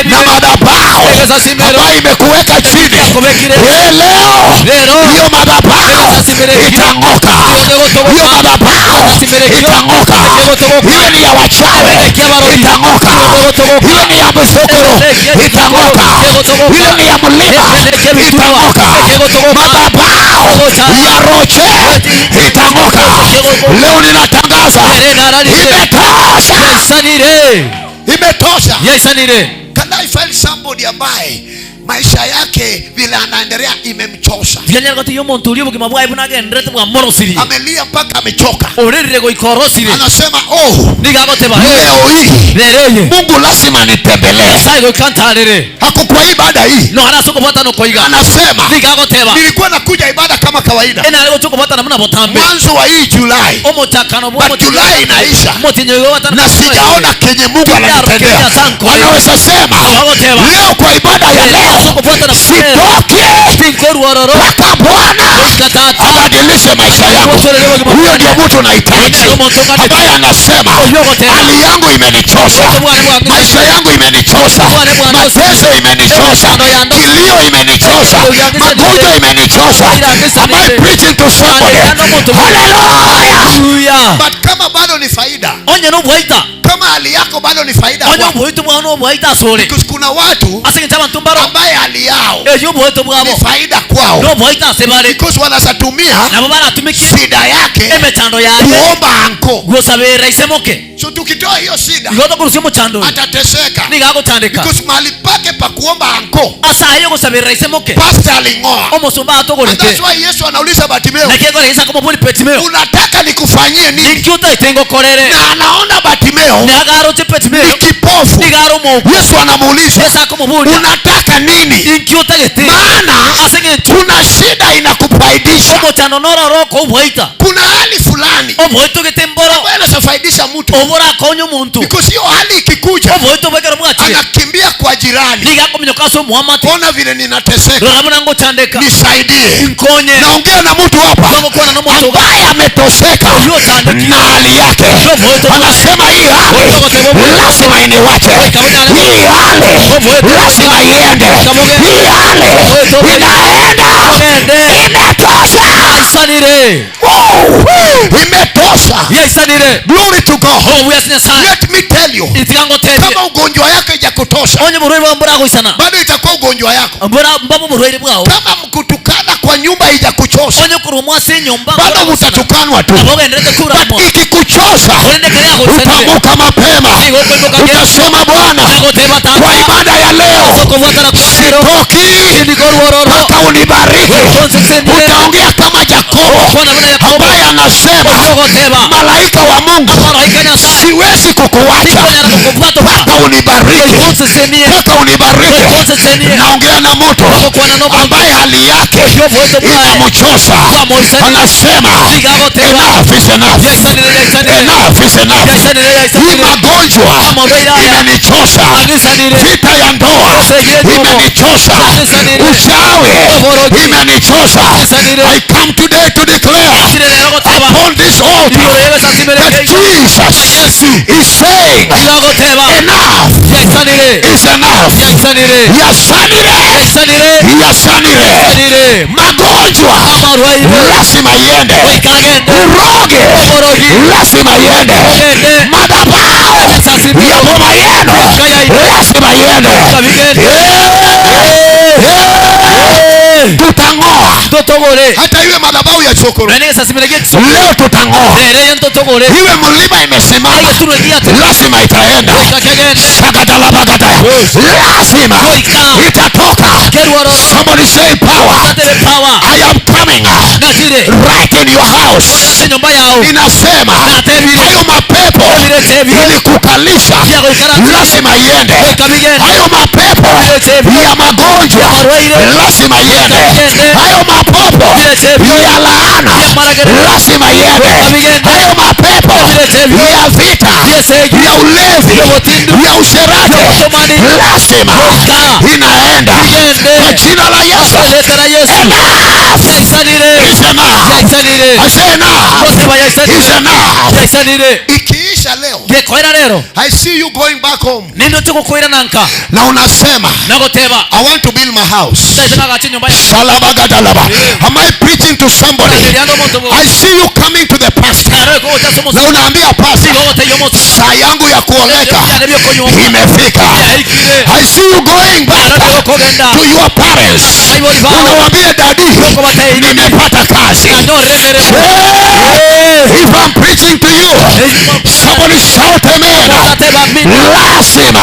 B: na madhabahu ambayo imekuweka chini leo, hiyo madhabahu itang'oka, hiyo madhabahu itang'oka. Hiyo ni ya wachawi itang'oka, hiyo ni ya msokoro itang'oka, hiyo ni ya mlima itang'oka, madhabahu ya roche itang'oka. Leo ninatangaza imetosha, imetosha. Can I find somebody ambaye Maisha yake vile anaendelea imemchosha. Amelia mpaka amechoka. Anasema oh, leo hii Mungu lazima nitembelee. Hako kwa ibada hii anasema nilikuwa nakuja ibada kama kawaida mwanzo wa hii Julai, but Julai inaisha na sijaona kenye Mungu ananitendea. Anaweza sema leo kwa ibada ya leo sitoki mpaka Bwana abadilishe maisha yangu. Huyo ndio mtu nahitaji, ambaye anasema hali yangu imenichosha, maisha yangu imenichosha, mateso imenichosha, kilio imenichosha, magonjwa imenichosha. Am I preaching to somebody? Hallelujah! But kama bado ni faida, kama hali yako bado ni faida, because kuna watu ambaye hali yao ni faida kwao, because wanasatumia shida yake kuomba anko. So tukitoa hiyo shida atateseka, because mahali pake pa kuomba anko pastor alingoa. And that's why Yesu anauliza Bartimeo, unataka nikufanyie nini? Na anaona Bartimeo ni kipofu. Yesu anamuuliza unataka nini? Maana kuna shida inakufaidisha, kuna hali fulani ambayo inafaidisha mtu, because hiyo hali ikikuja anakimbia kwa jirani, ona vile ninateseka, nisaidie. Naongea na mtu hapa ambaye ametoseka na hali yake, anasema hii hali lazima iniwache, hii hali lazima iende, hii hali inaenda, imetosha. Imetosha. Glory to God. Let me tell you, kama ugonjwa yako haijakutosha bado itakuwa ugonjwa yako. Kama mkutukana kwa nyumba haijakuchosha bado mtatukanwa tu. But ikikuchosha utaamka mapema, utasema Bwana, kwa ibada ya leo sitoki mpaka unibariki. Utaongea kama Yakobo ambaye anasema malaika wa Mungu, siwezi kukuacha mpaka unibariki, mpaka unibariki. Naongea na mtu ambaye hali yake inamchosha, anasema enough is enough, enough is enough. Hii magonjwa imenichosha, vita ya ndoa imenichosha, uchawi imenichosha. I come today to declare upon this altar that Jesus is saying enough is enough. Yasanire, yasanire. Magonjwa lazima iende, uroge lazima iende, madhabahu ya boma yenu lazima iende. Tutangoa hata iwe madhabahu ya chokoro leo, tutangoa. Iwe mlima imesimama lazima itaenda, sakatalabakata lazima itatoka. Somebody say power. I am coming right in your house. Inasema hayo mapepo ilikukalisha lazima iende, hayo mapepo ya magonjwa lazima iende, hayo mapepo ya laana lazima iende, hayo mapepo ya vita, ya ulevi, ya usherati lazima inaenda kwa jina la Yesu. Enough is enough. I say enough is enough. Ikiisha leo, I see you going back home na unasema I want to build my house. Shalabagatalaba. Am I preaching to somebody? I see you coming to the pastor na unaambia pastor, saa yangu ya kuoleka imefika. I see you going back to your parents, unawaambia daddy, nimepata kazi. If I'm preaching to you, somebody shout amen. Lazima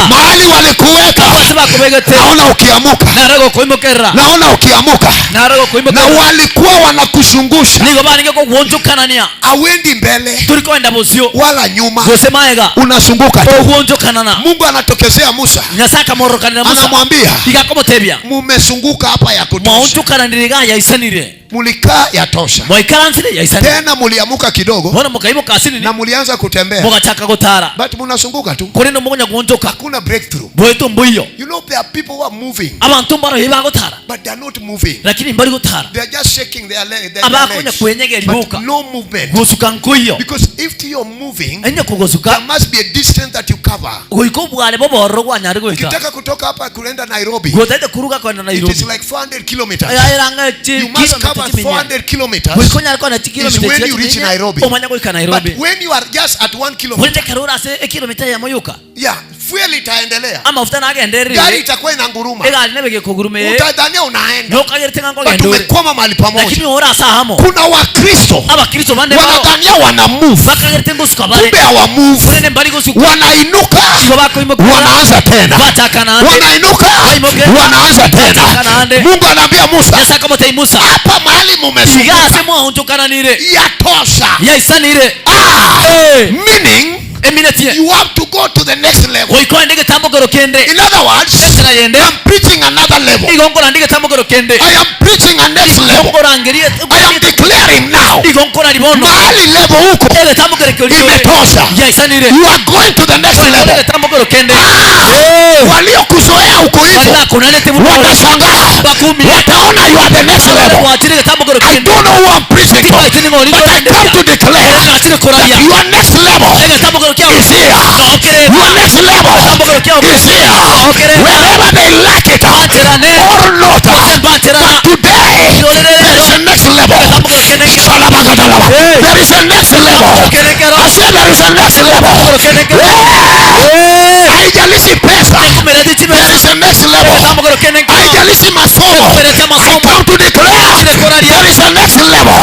B: mahali walikuweka
G: bakobegete.
B: Naona ukiamuka,
G: Nare gokoimokerera.
B: naona ukiamuka,
G: Nare
B: na
G: gokoimokerera.
B: walikuwa wanakuzungusha,
G: Nigo baringe kogwonchokanania.
B: awendi mbele
G: Turi kwenda bosio.
B: wala nyuma,
G: Gose maega.
B: unazunguka tu.
G: Ogwonchokanana.
B: Mungu anatokezea Musa,
G: Nyasaye akamorokanira Musa.
B: anamwambia
G: Igakomotebia.
B: mumezunguka hapa ya kutosha,
G: Mwaonchokananire iga yaisanire.
B: mulikaa ya tosha,
G: Mwaikaransire yaisanire.
B: tena muliamuka kidogo
G: Bono mokaimoka asinini.
B: na mulianza kutembea,
G: Mogachaka gotara.
B: but munazunguka tu,
G: Korende mogonya gwonchoka.
B: hakuna breakthrough.
G: Bweto mbuiyo.
B: You know there are people who are moving
G: Abanto mbaro ibagotara.
B: but they are not moving.
G: Lakini mbari gotara.
B: They are just shaking their leg, their
G: Abakonya
B: legs,
G: kwenyegeri
B: but
G: boka.
B: no movement.
G: Gosuka nkoiyo.
B: Because if you're moving,
G: Enye kugosuka.
B: there must be a distance that you cover.
G: Goika obware bobororo gwanyare goika.
B: Ukitaka kutoka hapa kuenda Nairobi,
G: Gotaete kuruga kwenda
B: it
G: Nairobi.
B: is like 400 kilometers.
G: Ayaranga chi
B: You must cover
G: kilomita chiminya.
B: 400 kilometers.
G: Goika onyare kona chi
B: Is
G: kilomita
B: when you reach Nairobi.
G: Omanya goika Nairobi.
B: But when you are just at 1 kilometer,
G: Korende ekero ase ekilomita eyemo yoka.
B: yeah, fuel itaendelea.
G: Amafuta nagenderire.
B: Gari itakuwa inanguruma.
G: Egari nebe gekogurumere.
B: Utadhania unaenda.
G: Nokagerete ng'a
B: But
G: nkogenda ore.
B: umekwama mahali pamoja.
G: Lakini ore ase ahamo.
B: Kuna Wakristo
G: Abakristo bande bao.
B: wanadhania wana move,
G: Bakagerete ngosuka bare.
B: kumbe hawa move.
G: Korende mbari gosuka.
B: Wanainuka,
G: Igo bakoimoka.
B: wanaanza tena.
G: Bachaka naende.
B: Wanainuka,
G: Waimoke.
B: wanaanza tena.
G: Bachaka naende.
B: Mungu anaambia Musa,
G: Nyasaye akamotebia Musa.
B: hapa mahali
G: Iga
B: mumezunguka
G: ase mwaonchokananire.
B: yatosha.
G: Yaisanire.
B: Ah,
G: Eh.
B: meaning
G: Eminetie.
B: you have to go to the next level.
G: Goika oende egetambokero kende.
B: In other words,
G: Enchera yende.
B: I'm preaching another level.
G: Igo nkoranda egetambokero kende.
B: I am preaching a next level.
G: Nkorangerie.
B: I am declaring now,
G: Igo nkorari bono.
B: mahali level huko
G: Egetambokero keri ore.
B: imetosha.
G: Yaisanire.
B: You are going to the next
G: Oende
B: level.
G: egetambokero kende.
B: Ah, waliokuzoea huko hivyo
G: Bari bakunanete buna ore.
B: watashangaa,
G: Bakumi.
B: wataona you are the next level.
G: Gwachire egetambokero
B: I
G: kende.
B: don't know who I'm preaching to,
G: Timaiti ning'o
B: but I come to declare
G: Nachire koraria.
B: that your next level
G: Egetambokero kiao.
B: is here.
G: Nokere.
B: Your next level
G: Egetambokero kiao.
B: is here.
G: Nokere.
B: Wherever they like it
G: Baterane.
B: or not,
G: Baterana.
B: but today there is a next level.
G: Egetambokero kende.
B: Shalabakadalaba.
G: Hey.
B: There is a next level.
G: Kende kero.
B: I said there is a next level.
G: Kende kero.
B: Yeah. Haijalishi pesa.
G: Kumereti
B: There
G: chibesa.
B: is a next level.
G: Egetambokero kende kero.
B: Haijalishi masomo.
G: Kumereti
B: I
G: amasomo.
B: come to declare there is a next level.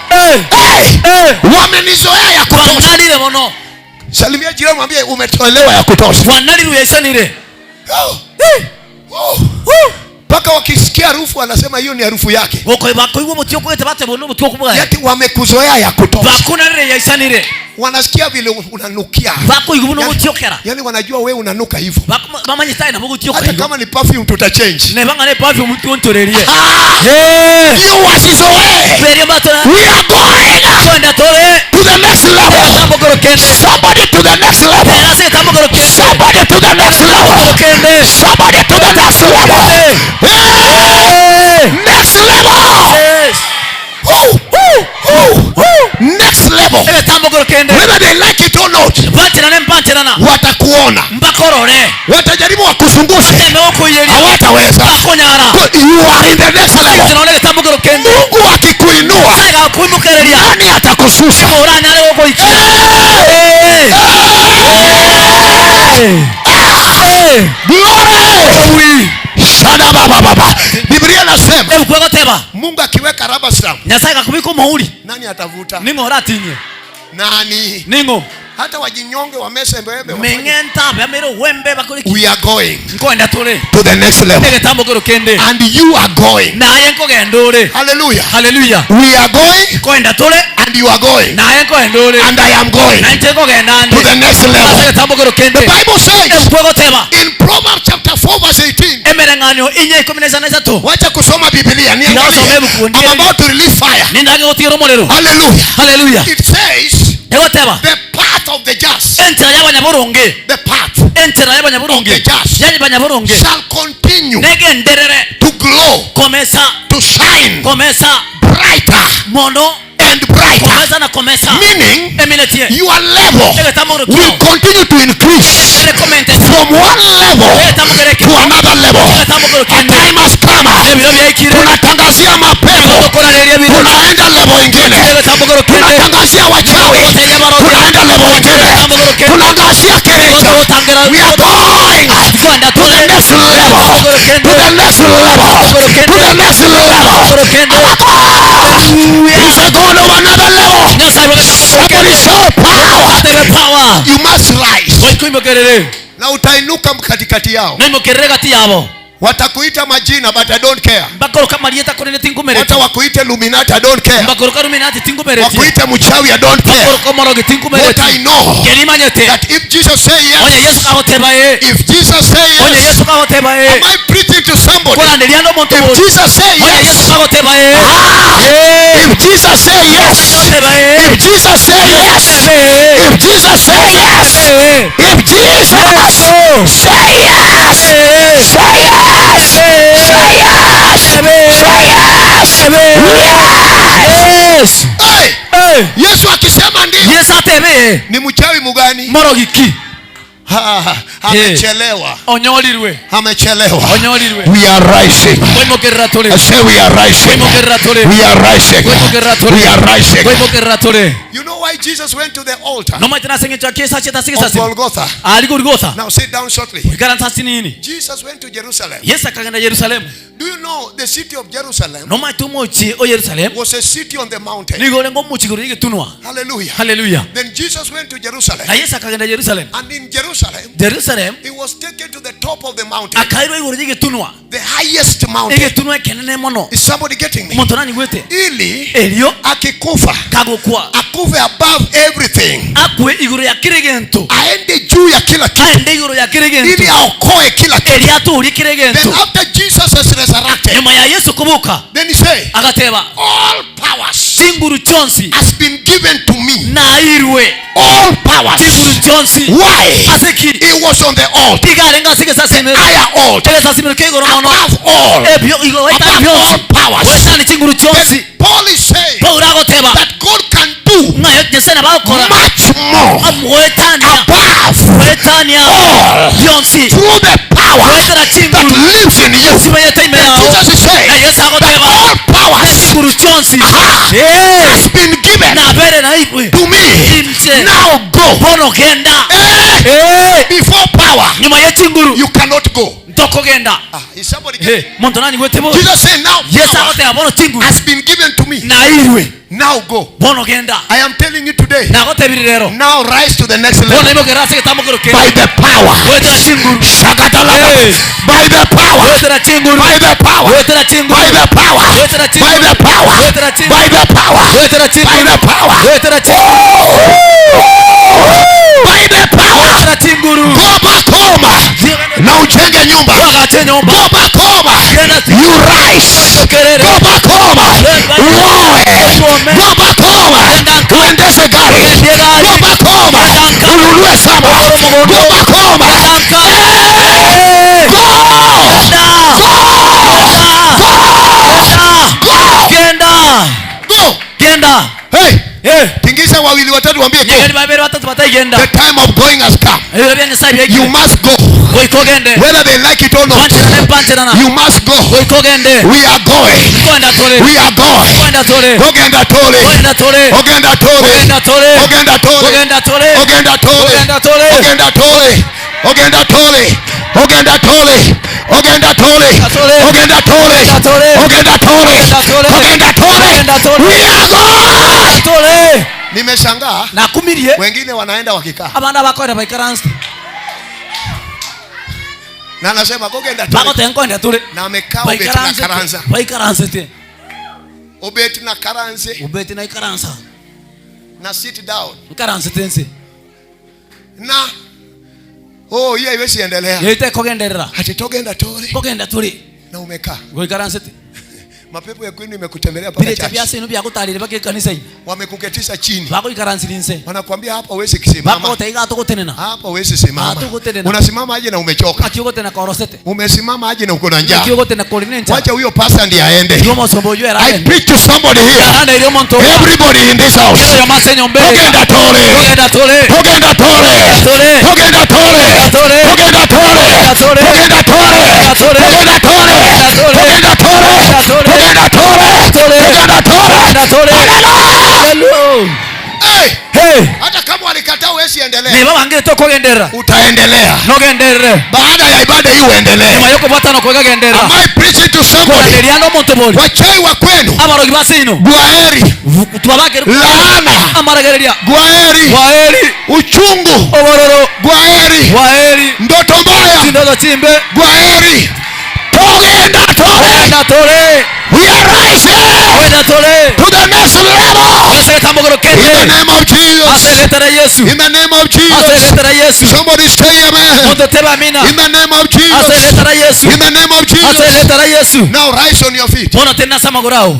B: Hey, hey. Wamenizoea ya kutosha.
G: Wanarire mono.
B: Salimia jirani mwambie umetolewa ya kutosha.
G: Wanarire yaisanire.
B: Oh. Oh. Mpaka wakisikia harufu wanasema hiyo ni harufu yake.
G: Goko bakoigwa omotio okwete bateba ono omotio okobwaya.
B: Yati wamekuzoea ya kutosha.
G: Bakunarire yaisanire.
B: Wanasikia vile unanukia.
G: Bakoigwa buna ogotiokera.
B: Yaani wanajua wewe unanuka hivyo.
G: Bamanyete aye nabo ogotioka
B: Hata
G: igo.
B: kama ni perfume tutachange.
G: Neba ng'a ne perfume tuonchorerie.
B: Ah! Hiyo wasizoee.
G: Beria batora.
B: We are going
G: Kwenda tore.
B: to the next level.
G: Egetambokero kende.
B: Somebody to the next level.
G: Era ase egetambokero kende.
B: Somebody to the next level.
G: Kende.
B: Somebody to the next level. Hey! Next level.
G: Yes.
B: Oh, oh, oh. Next level.
G: Egetambokero kende.
B: Whether they like it or not,
G: Baterane mbaterana.
B: watakuona.
G: Mbakorore.
B: Watajaribu wakuzungushe,
G: Bateme okoiyeria.
B: hawataweza.
G: Bakonyara.
B: You are in the next level.
G: Tunaona egetambokero kende.
B: Mungu akikuinua,
G: Agakuimukereria.
B: nani atakushusha?
G: Oranyare gogoikia.
B: Hey!
G: Hey!
B: Ah! Glory! Shada baba baba. Biblia inasema
G: Ebuku egoteba.
B: Mungu akiweka rubber stamp,
G: Nyasaye gakubika omouri.
B: nani atavuta?
G: Ning'o oratinye.
B: Nani?
G: Ning'o.
B: Hata wajinyonge wamese mbembe. wafanye-
G: Meng'enta bamere wembe bakoreki.
B: We are going
G: Nkoenda tore.
B: to the next level.
G: Egetambokero kende.
B: And you are going.
G: Naye nkogenda ore.
B: Hallelujah.
G: Hallelujah.
B: We are going
G: Nkoenda tore.
B: and you are going.
G: Naye nkoenda ore.
B: And I am going
G: Na inche nkogenda
B: to
G: ande.
B: the next
G: Ase
B: level.
G: egetambokero kende.
B: The Bible says
G: Ebuku egoteba.
B: in Proverbs chapter 4 verse 18.
G: Emereng'anio inya ikumi na isano na isato.
B: Wacha kusoma Biblia niangalie.
G: Ninasoma buku,
B: I'm about to release fire.
G: Nindage gotigera omorero.
B: Hallelujah.
G: Hallelujah.
B: It says
G: Egoteba.
B: the path of the just,
G: Enchera y'abanyaboronge.
B: the path
G: Enchera y'abanyaboronge.
B: Of the just.
G: Y'abanyaboronge.
B: shall continue
G: Negenderere.
B: to glow,
G: Komesa.
B: to shine
G: Komesa.
B: brighter
G: Mono.
B: and brighter.
G: Komesa na komesa.
B: Meaning
G: Eminetie.
B: your level
G: Egetambokero
B: will
G: kiao.
B: continue to increase
G: Recommended.
B: from one level
G: Egetambokero
B: to
G: kiao.
B: another level.
G: Egetambokero
B: A
G: kende.
B: time has come.
G: Ebiro byaikire.
B: Tunatangazia mapepo,
G: Tokorareria biro.
B: tunaenda level ingine.
G: Egetambokero kende.
B: Tunatangazia wachawi, tunaenda level ingine. Tunaangazia kerecha. We are going
G: Kwenda
B: to the
G: tore.
B: next level, to the next level, to the next level. Our God is a God of another level.
G: Nyasaye
B: Somebody shout power.
G: Atebe power.
B: You must rise.
G: Goika oimokerere.
B: Na utainuka katikati yao.
G: Noimokerere gati yabo.
B: Watakuita majina but I don't care.
G: Mbakoroka amarieta korende tinkomereti.
B: Hata wakuite Illuminati I don't care.
G: Mbakoroka Illuminati tinkomereti.
B: Wakuite mchawi I don't care.
G: Mbakoroka omorogi tinkomereti.
B: What I know
G: Keri manyete.
B: that if Jesus say
G: Onye
B: yes,
G: Yesu kagoteba ee.
B: if Jesus say
G: Onye
B: yes,
G: Yesu kagoteba ee.
B: am I preaching to somebody?
G: Koranderia nomonto
B: If
G: oyo.
B: Jesus say
G: Onye Yesu
B: yes,
G: kagoteba ee.
B: ah, if Jesus say yes,
G: Kagoteba ee.
B: if Jesus say yes,
G: Ee.
B: if Jesus say yes,
G: Ee.
B: if Jesus say yes, say yes, say yes, say yes,
G: Yes.
B: Hey,
G: Hey.
B: Yesu akisema ndio,
G: Yesu atebe ee.
B: ni mchawi mgani?
G: Morogi ki.
B: Ha, ha, Amechelewa,
G: Onyorirwe.
B: amechelewa.
G: Onyorirwe.
B: We are rising.
G: Koimokerera tore.
B: I say we are rising.
G: Koimokerera tore.
B: We are rising.
G: Koimokerera tore.
B: We are rising.
G: Koimokerera tore.
B: You know why Jesus went to the altar
G: Nomaete nase eng'encho ya Yesu achete ase
B: of
G: egesasimo.
B: Golgotha?
G: Ari Golgotha.
B: Now sit down shortly.
G: Ikaransa ase nini?
B: Jesus went to Jerusalem.
G: Yesu akagenda Yerusalemu.
B: Do you know the city of Jerusalem
G: Nomaete omochie o Yerusalemu
B: was a city on the mountain?
G: nigo orenge omochie igoro y'egetunwa.
B: Hallelujah.
G: Haleluya.
B: Then Jesus went to Jerusalem.
G: Na Yesu akagenda Yerusalemu.
B: And in Jerusalem,
G: Jerusalem
B: he was taken to the top of the mountain,
G: akairwa igoro y'egetunwa.
B: the highest mountain.
G: Egetunwa ekenene mono.
B: Is somebody getting me?
G: Omonto nanyigwete.
B: Ili
G: Erio
B: akikufa
G: kagokwa
B: akufe above everything,
G: akwe igoro ya kere gento.
B: aende juu ya kila kitu,
G: Aende igoro ya kere
B: ili
G: gento.
B: aokoe kila kitu.
G: Erio atorie kere
B: Then
G: gento.
B: after Jesus has resurrected,
G: Nyuma ya Yesu koboka
B: then he said,
G: agateba
B: all powers
G: chinguru chionsi
B: has been given to me.
G: nairwe.
B: All powers.
G: Chinguru chionsi.
B: Why?
G: Ase ki?
B: He was on the altar,
G: Tiga arenga ase egesasimero.
B: higher altar,
G: Egesasimero kia igoro mono.
B: above all,
G: Ebio igo goetani
B: above
G: bionsi.
B: all powers.
G: Goetani chinguru chionsi.
B: Then Paul is saying
G: Paulo agoteba
B: that God can do
G: ng'a Nyasaye nabo agokora
B: much more
G: goetania
B: above
G: goetania
B: all
G: bionsi
B: through the power
G: goetera
B: that
G: chinguru
B: lives in you.
G: chimenyete ime
B: Then
G: yao.
B: Jesus is saying
G: Na Yesu
B: that
G: agoteba
B: all powers
G: chinguru chionsi
B: aha,
G: Eh,
B: has been given
G: nabere naibwe
B: to me.
G: Inche.
B: Now go.
G: bono genda.
B: Eh,
G: Eh,
B: before power,
G: nyuma ye chinguru
B: you cannot go.
G: ntokogenda.
B: Ah, is somebody getting
G: Eh, monto nanyigwete bo.
B: Jesus said, now
G: Yesu
B: power
G: agoteba bono chinguru
B: has been given to me.
G: nairwe
B: Now go.
G: bono genda.
B: I am telling you today.
G: Nagotebire rero
B: Now rise to the next
G: bono
B: level
G: imokera ase egetambo kero
B: by
G: kende
B: the power.
G: goetera chinguru.
B: Shakatalaka.
G: Hey.
B: By the power.
G: Goetera chinguru.
B: By the power.
G: Goetera chinguru.
B: By the power.
G: Goetera chinguru.
B: By the power.
G: Goetera chinguru.
B: By the power.
G: Goetera
B: By
G: chinguru.
B: the power.
G: Goetera chinguru.
B: By the power.
G: Goetera chinguru.
B: Go back home. Na ujenge nyumba.
G: Wagache nyumba.
B: Go back home. You rise.
G: Kerere.
B: Go back home. Uoe. Go back home. Uendeshe gari. Go back home. Ununue shamba. Go back home.
G: Eh.
B: Go.
G: Genda.
B: Go.
G: Genda.
B: Go.
G: Genda.
B: Go.
G: Genda.
B: Hey.
G: Eh.
B: Tingisha wawili watatu waambie go.
G: Nyegeri babere batatu bataigenda.
B: The time of going has come.
G: Ebiro bya Nyasaye
B: You
G: byaikire.
B: must go.
G: Goika ogende.
B: Whether they like it or not.
G: Pancherana pancherana.
B: You must go.
G: Goika ogende.
B: We are going.
G: Kwenda tore.
B: We are going.
G: Kwenda tore.
B: Ogenda tole.
G: Kwenda tore.
B: Ogenda tole.
G: Ogenda tore.
B: Ogenda tole.
G: Ogenda tore.
B: Ogenda tole.
G: Ogenda tole.
B: Ogenda tole. Ogenda tole. Ogenda tole. Ogenda tole.
G: Tole.
B: Ogenda tole.
G: Tole.
B: Ogenda tole.
G: Tole.
B: Ogenda tole.
G: Ogenda tole.
B: We are going.
G: Tore.
B: Nimeshangaa
G: Nakumirie.
B: wengine wanaenda wakikaa
G: Abana bakoenda baikaranse.
B: na anasema ogenda tole
G: Bagoteba nkoenda tore.
B: na amekaa obeti na
G: Baikaranse.
B: karanza
G: Baikaransete.
B: obeti na karanze
G: Ubeti na ikaransa.
B: na sit down
G: Nkaransete nse.
B: na oh hiyo haiwezi endelea
G: Yeite kogenderera.
B: ati togenda tole
G: Kogenda tore.
B: na umekaa
G: Goikaransete.
B: mapepo ya kwenu imekutembelea mpaka
G: Birete
B: church
G: byase ino byagutarire bake kanisa ime.
B: wamekuketisha chini
G: Bagoikaransire nse.
B: wanakuambia hapa huwezi kusimama
G: Bagoteiga atogotenena.
B: hapa huwezi simama
G: Hatukutenena.
B: unasimama aje na umechoka
G: Akiogotena korosete.
B: umesimama aje na uko na njaa
G: Akiogotena korine ncha.
B: wacha huyo pastor ndiye aende
G: Yo mosombo yo
B: I
G: era.
B: preach to somebody here
G: Aranda iri omonto.
B: everybody in this house
G: Yo mase nyombe.
B: togenda tole
G: Togenda tore.
B: togenda tole
G: Tore.
B: togenda tole
G: Tore.
B: togenda tole
G: Tore.
B: togenda tole
G: Tore.
B: togenda tole
G: Tore.
B: togenda tole
G: Tore.
B: togenda tole
G: Tore.
B: togenda tole
G: Togenda tore.
B: Hallelujah.
G: Hallelujah.
B: Hey!
G: Hey!
B: Hata kama walikataa huwezi endelea.
G: Niba bangete okogenderera.
B: Utaendelea.
G: Nogenderere.
B: Baada ya ibada hii uendelee.
G: Nyuma yokobwatana okoiga genderera.
B: Am I preaching to somebody?
G: Koranderia nomonto bori.
B: Wachawi wa kwenu.
G: Abarogi ba seino.
B: Gwaheri.
G: Twabakere.
B: Laana.
G: Amaragereria.
B: Gwaheri.
G: Kwaheri.
B: Uchungu.
G: Obororo.
B: Gwaheri.
G: Kwaheri.
B: Ndoto mbaya.
G: Chindoto chimbe.
B: Gwaheri. Togenda tore.
G: Genda tore.
B: We are rising
G: Genda tore.
B: to the next level.
G: Ase egetambokero
B: In the
G: kende.
B: name of
G: Ase
B: Jesus.
G: erieta ria Yesu.
B: In the name of
G: Ase
B: Jesus.
G: erieta ria Yesu.
B: Somebody say amen.
G: Monto teba amina.
B: In the name of
G: Ase
B: Jesus.
G: erieta ria Yesu.
B: In the name of
G: Ase
B: Jesus.
G: erieta ria Yesu.
B: Now rise on your feet.
G: Bono tenena ase amagoro ao.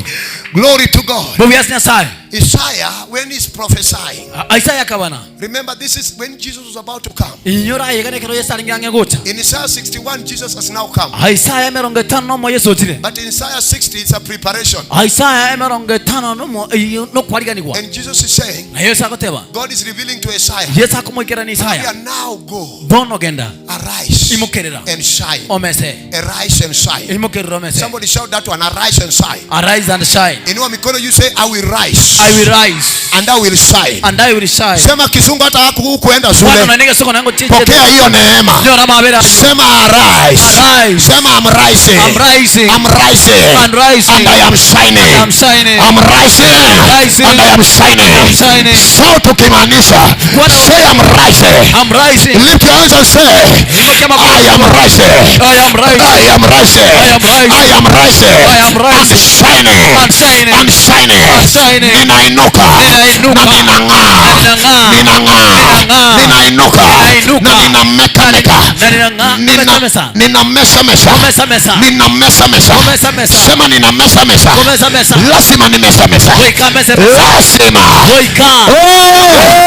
B: Glory to God.
G: Bobuya ase Nyasaye.
B: Isaiah, when he's prophesying,
G: Isaiah akabana.
B: remember this is when Jesus was about to come.
G: Inyora ayegana ekero Yesu arenge ang'e gocha.
B: In Isaiah 61, Jesus has now come.
G: Isaiah emerongo etano nomo Yesu ochire.
B: But in Isaiah 60, it's a preparation.
G: Isaiah emerongo etano nomo eyio nokwariganigwa.
B: And Jesus is saying,
G: Na Yesu agoteba.
B: God is revealing to Isaiah,
G: Yesu akomoikerania
B: we
G: Isaiah.
B: are now go,
G: Bono genda.
B: arise
G: Imokerera.
B: and shine.
G: Omese.
B: Arise and shine.
G: Imokerera omese.
B: Somebody shout that one, arise and shine.
G: Arise and shine.
B: Inua mikono, you say, I will rise.
G: I will rise
B: And I will shine.
G: and I will shine.
B: Sema kizungu hata hukuenda
G: Bwana
B: shule.
G: unanige soko nango chiche.
B: Pokea hiyo neema.
G: Ndio na mabera.
B: Sema arise.
G: Arise.
B: Sema I'm rising.
G: I'm rising.
B: I'm rising.
G: And rising.
B: And I am shining.
G: I'm shining.
B: I'm rising.
G: Rising.
B: And I am shining.
G: I'm shining.
B: Shout ukimaanisha.
G: Bwana-
B: Say I'm rising.
G: I'm rising.
B: Lift your hands and say,
G: Inukia makono.
B: I am rising.
G: I am rising.
B: I am rising.
G: I am rising.
B: I am rising.
G: I am rising.
B: And shining.
G: I'm shining.
B: And shining.
G: I'm shining.
B: Ninainuka.
G: Ninainuka.
B: Na ninang'aa.
G: Ninang'aa.
B: Ninang'aa.
G: Ninang'aa.
B: Ninainuka.
G: Ninainuka.
B: Na ninametameka.
G: Na ninang'aa. Kumetamesa.
B: Ninamesamesa.
G: Kumesamesa.
B: Ninamesamesa.
G: Kumesamesa.
B: Sema ninamesamesa.
G: Kumesamesa.
B: Lazima nimesamesa.
G: Goika mese mesa.
B: Lazima.
G: Goika.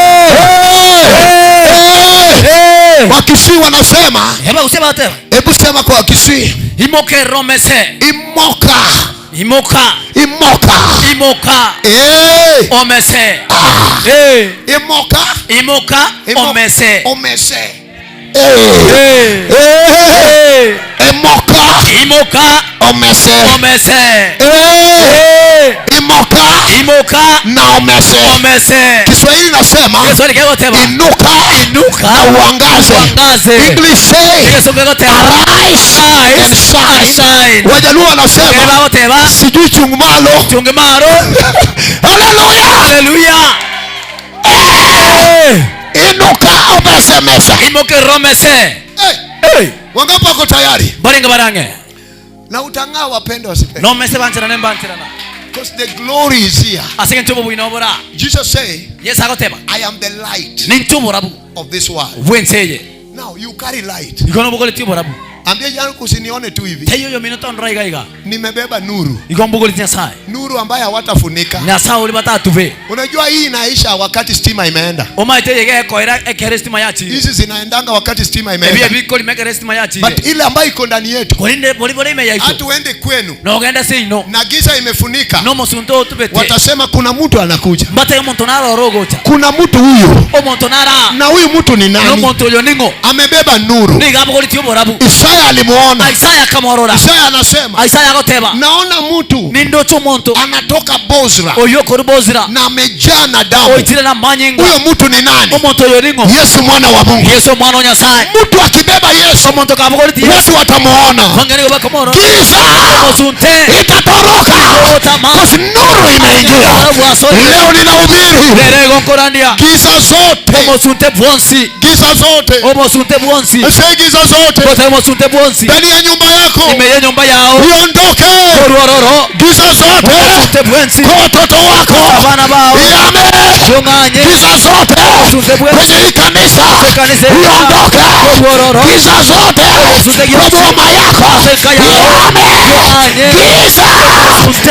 B: Hey! Hey!
G: Hey.
B: Wakisii wanasema,
G: Heba usema ateba.
B: hebu sema kwa Wakisii,
G: Imoke romese.
B: imoka,
G: Imoka.
B: imoka,
G: Imoka.
B: hey!
G: Omese.
B: Ah!
G: Hey.
B: Imoka,
G: Imoka. Omese.
B: omese, hey!
G: Hey.
B: Hey!
G: Hey.
B: Imoka,
G: Imoka.
B: omese,
G: Omese.
B: hey!
G: Hey.
B: Imoka
G: Imoka.
B: na omese.
G: Omese.
B: Kiswahili nasema
G: Kiswahili kegoteba.
B: inuka
G: Inuka.
B: na uangaze.
G: Uangaze.
B: English say
G: Kigeso kegoteba.
B: arise
G: Arise
B: and shine.
G: and shine.
B: Wajaluo wanasema
G: Keba goteba.
B: sijui chungumalo.
G: Chungimaro.
B: Haleluya!
G: Hallelujah. Hey.
B: Inuka umesemesa.
G: Imoke romese.
B: Hey,
G: Hey.
B: wangapi wako tayari?
G: Baringa barange.
B: Na utang'aa wapende wasipende.
G: Nomese banchera nembancherana.
B: Because the glory is here.
G: Ase nchobo bwino bora.
B: Jesus say,
G: Yesu agoteba.
B: I am the light
G: Nincho borabu.
B: of this world.
G: Bwenseye.
B: Now you carry light.
G: Ikono bogole ti borabu.
B: Ambia jirani usinione tu hivi.
G: Teyo yo minuto ndora iga iga.
B: Nimebeba nuru.
G: Iko mbogole ti Nyasaye.
B: Nuru ambayo hawatafunika.
G: Nyasaye uri batatuve.
B: Unajua hii inaisha wakati stima imeenda.
G: Omaite yege koira ekere stima yachi.
B: Hizi zinaendanga wakati stima
G: Ebye
B: imeenda.
G: bikoli mekere stima yachi.
B: But ile ambayo iko ndani yetu,
G: Kolinde boli boli ime yaito.
B: hata uende kwenu
G: No genda seino.
B: na giza imefunika,
G: No mosunto otubete.
B: watasema kuna mtu anakuja.
G: Mbate omonto nara orogocha.
B: Kuna mtu huyu,
G: Omonto nara.
B: na huyu mtu ni
G: No
B: nani?
G: monto yo ningo.
B: Amebeba nuru.
G: Niga bogole ti borabu.
B: Isaya alimuona.
G: Isaya kamorora.
B: Isaya anasema,
G: Isaya agoteba.
B: naona mtu
G: Nindocho omonto.
B: anatoka Bozra
G: Oyo koru bozira.
B: na amejaa na damu.
G: Oitire na manyinga.
B: Huyo mtu ni nani?
G: Omonto oyo ningo.
B: Yesu mwana wa Mungu.
G: Yesu omwana o Nyasaye.
B: Mtu akibeba Yesu,
G: Omonto kabogole ti Yesu.
B: watu watamuona.
G: Bangani bakomoro.
B: Giza
G: Osunte.
B: itatoroka,
G: Otama.
B: kwa nuru imeingia. Leo ninahubiri
G: Lere gonkorandia.
B: giza zote,
G: Omosunte bwonsi.
B: giza zote,
G: Omosunte bwonsi.
B: Say giza zote
G: Bote omosunte bwonsi.
B: ndani ya nyumba yako
G: Imeye nyumba yao.
B: iondoke,
G: Orwororo.
B: giza zote
G: Omosunte bwensi.
B: kwa watoto wako
G: Abana bao.
B: ihame,
G: Tunganye.
B: giza zote
G: Omosunte bwensi.
B: kwenye hii kanisa
G: Kanisa.
B: iondoke,
G: Orwororo.
B: giza zote
G: Omosunte
B: kwa
G: bwensi.
B: boma yako
G: Afrika yao.
B: ihame,
G: Tunganye.
B: giza.
G: Omosunte.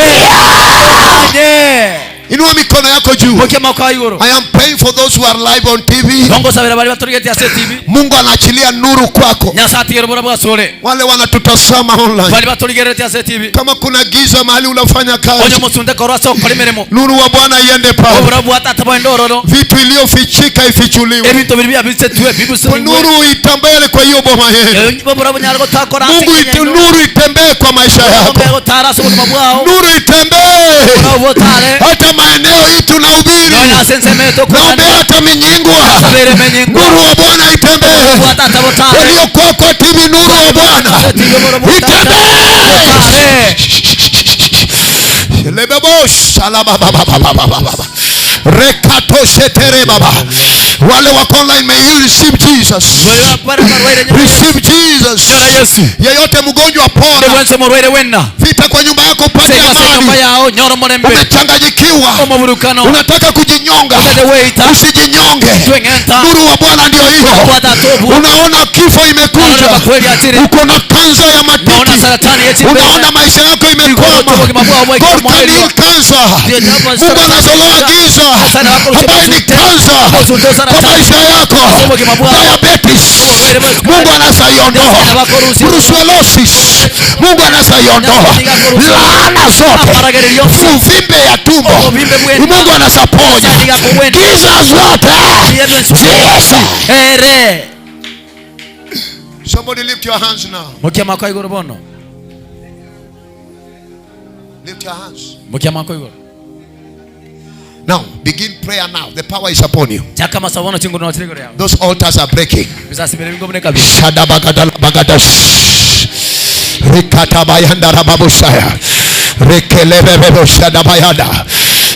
G: Tunganye.
B: Inua mikono yako juu.
G: Bokia mako igoro.
B: I am praying for those who are live on TV.
G: Bongo sabira bari baturigete ase TV.
B: Mungu anaachilia nuru kwako.
G: Nyasaye atigere bora bwasore.
B: Wale wanatutazama online,
G: Bari baturigerete ase TV.
B: kama kuna giza mahali unafanya
G: Onye
B: kazi,
G: omosunte korwa ase okora emeremo.
B: nuru wa Bwana iende pale,
G: Obura bwa tata bwende ororo.
B: vitu iliyofichika ifichuliwe,
G: Ebinto biri byabisetwe bibusirwe.
B: nuru itembee kwa hiyo boma yenu.
G: Obura bunyara gotakora ase
B: Mungu ite, nuru itembee kwa maisha yako,
G: gotara ase obogima bwao.
B: nuru itembee
G: Obura botare.
B: hata maeneo hii tunahubiri,
G: Nonya ase ensemo eye tokwanera.
B: naombea hata minyingwa,
G: Nasabere emenyingwa.
B: nuru wa Bwana itembee,
G: Bwa tata botare.
B: waliokuwa kwa TV, nuru wa Bwana itembee.
G: Tare.
B: Lebebo shalababababababa. Rekatoshetere baba. Wale wako online, may you receive Jesus. Receive Jesus.
G: Yesu.
B: Yeyote mgonjwa pona.
G: Bwense murwaire wenna.
B: Vita kwa nyumba yako upate
G: Seka seka
B: amani.
G: yao nyoro morembe.
B: Umechanganyikiwa,
G: Omoburukano.
B: unataka kujinyonga,
G: Utade weita.
B: usijinyonge.
G: Tweng'enta.
B: Nuru wa Bwana ndio hiyo.
G: Bwata tobu.
B: Unaona kifo
G: Naona
B: imekuja,
G: makweli atire.
B: uko na kansa ya
G: Naona
B: matiti,
G: saratani yechimbere.
B: unaona maisha yako imekwama. God can heal cancer. Mungu anazoloa giza ambayo ni kansa kwa maisha yako, diabetes, Mungu anasaiondoa, brucellosis, Mungu anasaiondoa, laana zote, uvimbe ya tumbo, Mungu anasaponya, giza zote, giza.
G: Ere.
B: Somebody lift your hands now.
G: Mokia mako igoro bono.
B: Lift your hands.
G: Mokia mako igoro.
B: Now begin prayer now. The power is upon you.
G: Chaka masabono chinguru no chirigoro yao.
B: Those altars are breaking.
G: Bisasimere bingo bune kabisa.
B: Shadabagadalabagadash. Rikatabayandarababushaya. Rekelebebebo shadabayada.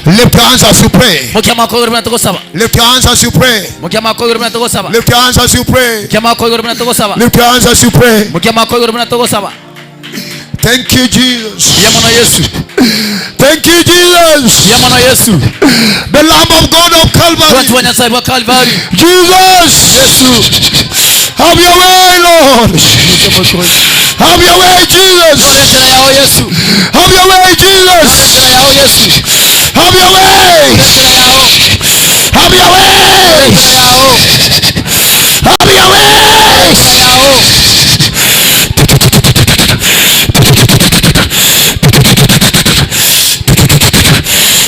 B: Lift your hands as you pray.
G: Mokia mako igoro buna tokosaba.
B: Lift your hands as you pray.
G: Mokia mako igoro buna tokosaba.
B: Lift your hands as you pray.
G: Mokia mako igoro buna tokosaba.
B: Lift your hands as you pray.
G: Mokia mako igoro buna tokosaba.
B: Thank you, Jesus.
G: Ya mono Yesu.
B: Thank you, Jesus.
G: Ya mono Yesu.
B: The Lamb of God of
G: Watu
B: Calvary.
G: wa Nyasaye wa Calvary.
B: Jesus. Have your way, Lord. Have your way, Jesus.
G: Enjera yao Yesu.
B: Have your way, Jesus.
G: Enjera yao Yesu.
B: Have your way.
G: Enjera yao.
B: Have your way.
G: Enjera yao.
B: Have your way.
G: Enjera yao.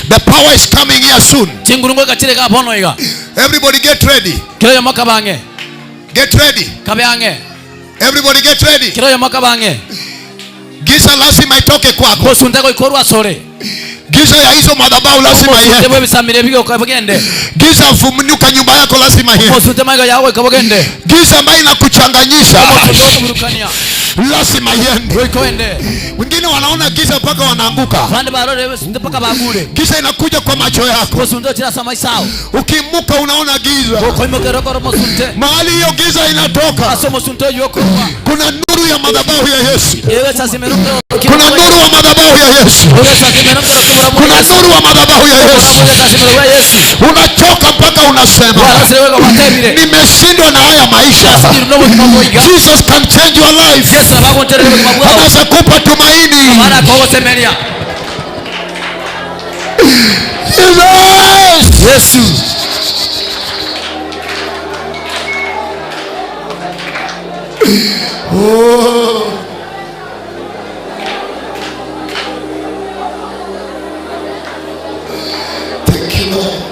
B: The power is coming here soon.
G: Chingurungo gachire ga bono iga.
B: Everybody get ready.
G: Kiro yomo kabange.
B: Get ready.
G: Kabange.
B: Everybody get ready.
G: Kiro yomo kabange.
B: Giza lazima itoke kwako.
G: Bosundago ikorwa sore.
B: Giza ya hizo madhabahu lazima
G: Omosunte
B: iende.
G: bwebisamire bigo kabagende.
B: Giza funuka nyumba yako lazima iende.
G: Omosunte maiga yawe kabagende.
B: Giza ambayo inakuchanganyisha
G: Omosunte okuburukania.
B: lazima iende.
G: Goikoende.
B: Wengine wanaona giza mpaka wanaanguka.
G: Bande barore besunte paka bagure.
B: Giza inakuja kwa macho yako.
G: Bosunte chira samaisao.
B: Ukimuka unaona giza.
G: Gokoimokero koro mosunte.
B: Mahali hiyo giza inatoka
G: Aso mosunte yokorwa.
B: kuna nuru ya madhabahu ya Yesu.
G: Ewe sasimero
B: Kuna nuru wa madhabahu ya Yesu.
G: Ewe sasimero kibura
B: Kuna nuru wa madhabahu ya Yesu.
G: sasimero wa Yesu.
B: Unachoka mpaka unasema
G: Warasire wega watebire.
B: nimeshindwa na haya maisha.
G: No buzima
B: Jesus can change your life.
G: Yesu abagontere buzima bwao.
B: Anaweza kupa tumaini.
G: Mara kogosemeria.
B: Jesus.
G: Yesu.
B: Oh. Thank you, Lord.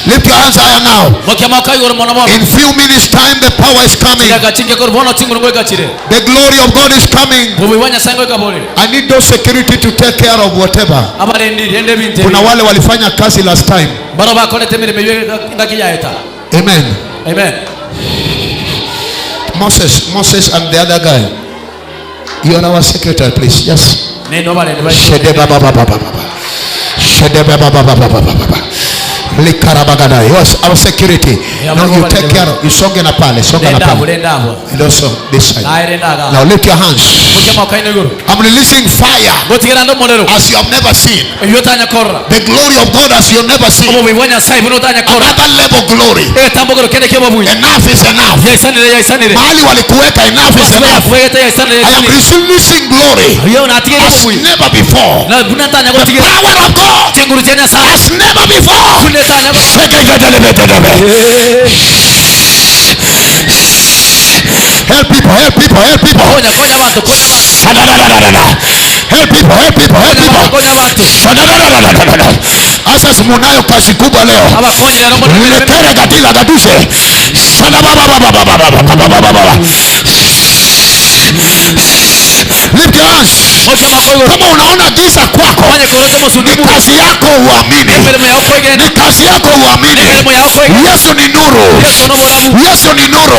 B: Lift your hands higher now.
G: Mokia mako igoro mono mono.
B: In few minutes time the power is coming.
G: Chiragachinge koro bono chingurungo igachire.
B: The glory of God is coming.
G: Bubi wa Nyasaye ngo ikabore.
B: I need those security to take care of whatever.
G: Abarendi rende binte.
B: Kuna wale walifanya kazi last time.
G: Baro bakorete mirimo ngaki yaeta.
B: Amen.
G: Amen.
B: Moses and the other guy. You are our secretary, please. Yes.
G: Neno barendi ba.
B: Shede ba ba ba ba ba ba ba. Shede ba ba ba ba ba ba ba ba ba. Likarabagada. Yes, our security. Now you take care of. You songe na pale, songe na
G: Renda abo,
B: pale.
G: renda abo.
B: And also this side.
G: Naye renda aga.
B: Now lift your hands.
G: Mokia mako igoro.
B: I'm releasing fire
G: Gotigera ndo morero.
B: as you have never seen.
G: Iyo tanya korra.
B: The glory of God as you have never seen.
G: Obubi bwa Nyasaye buno tanya korra.
B: Another level glory.
G: Egetambokero kende ky'obubi.
B: Enough is enough.
G: Yaisanire yaisanire.
B: Mahali walikuweka enough is enough.
G: Kuwegete yaisanire
B: I am
G: yaisanire.
B: releasing glory
G: Iyo natigere
B: as
G: obubi.
B: never before.
G: Na buna tanya
B: The
G: gotigera.
B: power of God
G: Chinguru cha Nyasaye.
B: as never before.
G: Buna tanya
B: Help people, help people, help people.
G: Konya konya bantu konya bantu.
B: Help people, help people, help
G: Konya
B: people.
G: konya abanto.
B: Shadadadadadadada. Asas munayo kazi kubwa leo.
G: Abakonyi rero mbona
B: Lekere gatila gaduse. Shadabababababababababababa. Lift your hands.
G: Mokia makoyo.
B: Kama unaona giza kwako,
G: Fanye korote
B: ni
G: mosundumu.
B: kazi yako uamini.
G: Emeremo yao kwegena.
B: Ni kazi yako uamini.
G: Emeremo yao kwegena.
B: Yesu ni nuru.
G: Yesu no borabu.
B: Yesu ni nuru.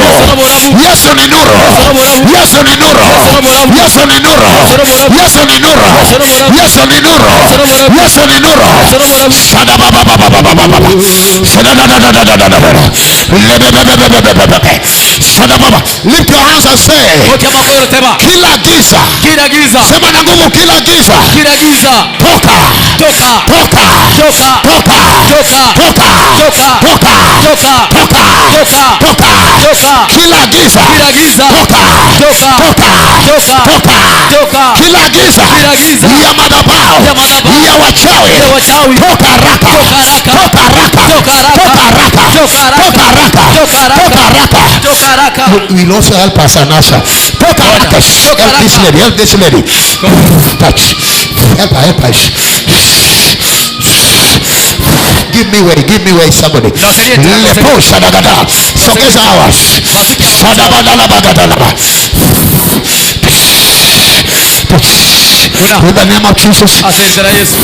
B: Yesu ni nuru. Yesu ni nuru. Yesu ni nuru. Yesu ni nuru. Yesu ni nuru. Yesu ni nuru. Shadabababababababa. Shadadadadadadadada. Lebebebebebebebe. Shadababa. Lift your hands and say,
G: Mokia makoyo teba.
B: kila giza,
G: Kila giza.
B: sema na nguvu, kila giza,
G: Kila giza.
B: toka,
G: Toka.
B: toka,
G: Toka.
B: toka,
G: Toka.
B: toka,
G: Toka.
B: toka,
G: Toka.
B: toka,
G: Toka.
B: toka,
G: Toka.
B: kila giza,
G: Kila giza.
B: toka,
G: Toka.
B: toka,
G: Toka.
B: toka,
G: Toka.
B: kila giza,
G: Kila giza.
B: ya madhabahu,
G: Ya madhabahu.
B: ya wachawi,
G: Ya wachawi.
B: toka haraka,
G: Toka haraka.
B: toka haraka,
G: Toka haraka.
B: toka haraka,
G: Toka haraka.
B: toka haraka,
G: Toka haraka.
B: toka haraka.
G: Toka haraka.
B: Will also help us and usher. Toka haraka.
G: Toka
B: Help this
G: haraka.
B: lady. Help this lady. Touch. Help her. Help her. Give me way. Give me way, somebody.
G: Nawasaidie tena,
B: Lepo shadagada. Sogeza hawa. Shadabadalabagadalaba.
G: Kuna.
B: In the name of Jesus.
G: Asante la Yesu.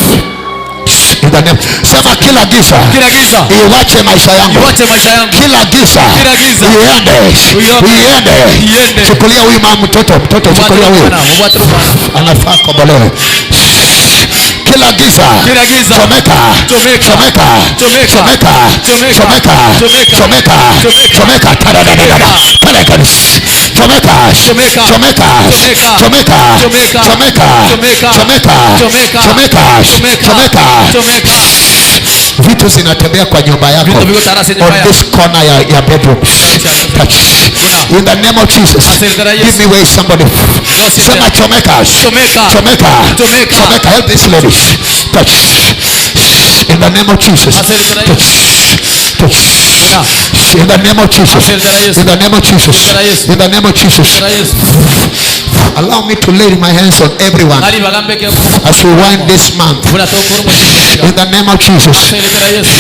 B: In the name. Sema kila giza
G: Kila giza.
B: iwache maisha yangu.
G: Iwache maisha yangu.
B: Kila giza
G: Kila giza.
B: iende,
G: Iende.
B: iende.
G: Iende.
B: Chukulia huyu mama mtoto, mtoto chukulia huyu
G: Bwana, mubwate Bwana.
B: anafaa kombolewe. Kila giza
G: Kila giza.
B: chomeka,
G: Chomeka.
B: chomeka,
G: Chomeka.
B: chomeka,
G: Chomeka.
B: chomeka,
G: Chomeka.
B: chomeka,
G: Chomeka.
B: chomeka, tadadadadada, peleka, chomeka,
G: Chomeka.
B: chomeka,
G: Chomeka.
B: chomeka,
G: Chomeka.
B: chomeka,
G: Chomeka.
B: chomeka,
G: Chomeka.
B: chomeka,
G: Chomeka.
B: chomeka.
G: Chomeka.
B: Vitu zinatembea kwa nyumba yako
G: Vitu viko tarasi nyumba
B: on
G: yako.
B: this corner ya bedroom. Touch. In the name of Jesus.
G: Asante la Yesu.
B: Give me way somebody. Sema chomeka.
G: Chomeka.
B: Chomeka.
G: Chomeka.
B: Chomeka. Help this lady. Touch. In the name of Jesus.
G: Asante la
B: Touch. Touch. In the name of Jesus.
G: Asante la Yesu.
B: In the name of Jesus.
G: Asante la Yesu.
B: In the name of Jesus.
G: Asante la Yesu.
B: Allow me to lay my hands on everyone
G: Nari bagambe ke
B: as we wind this month.
G: buna tokuru mu
B: In the name of Jesus.
G: Asante la Yesu.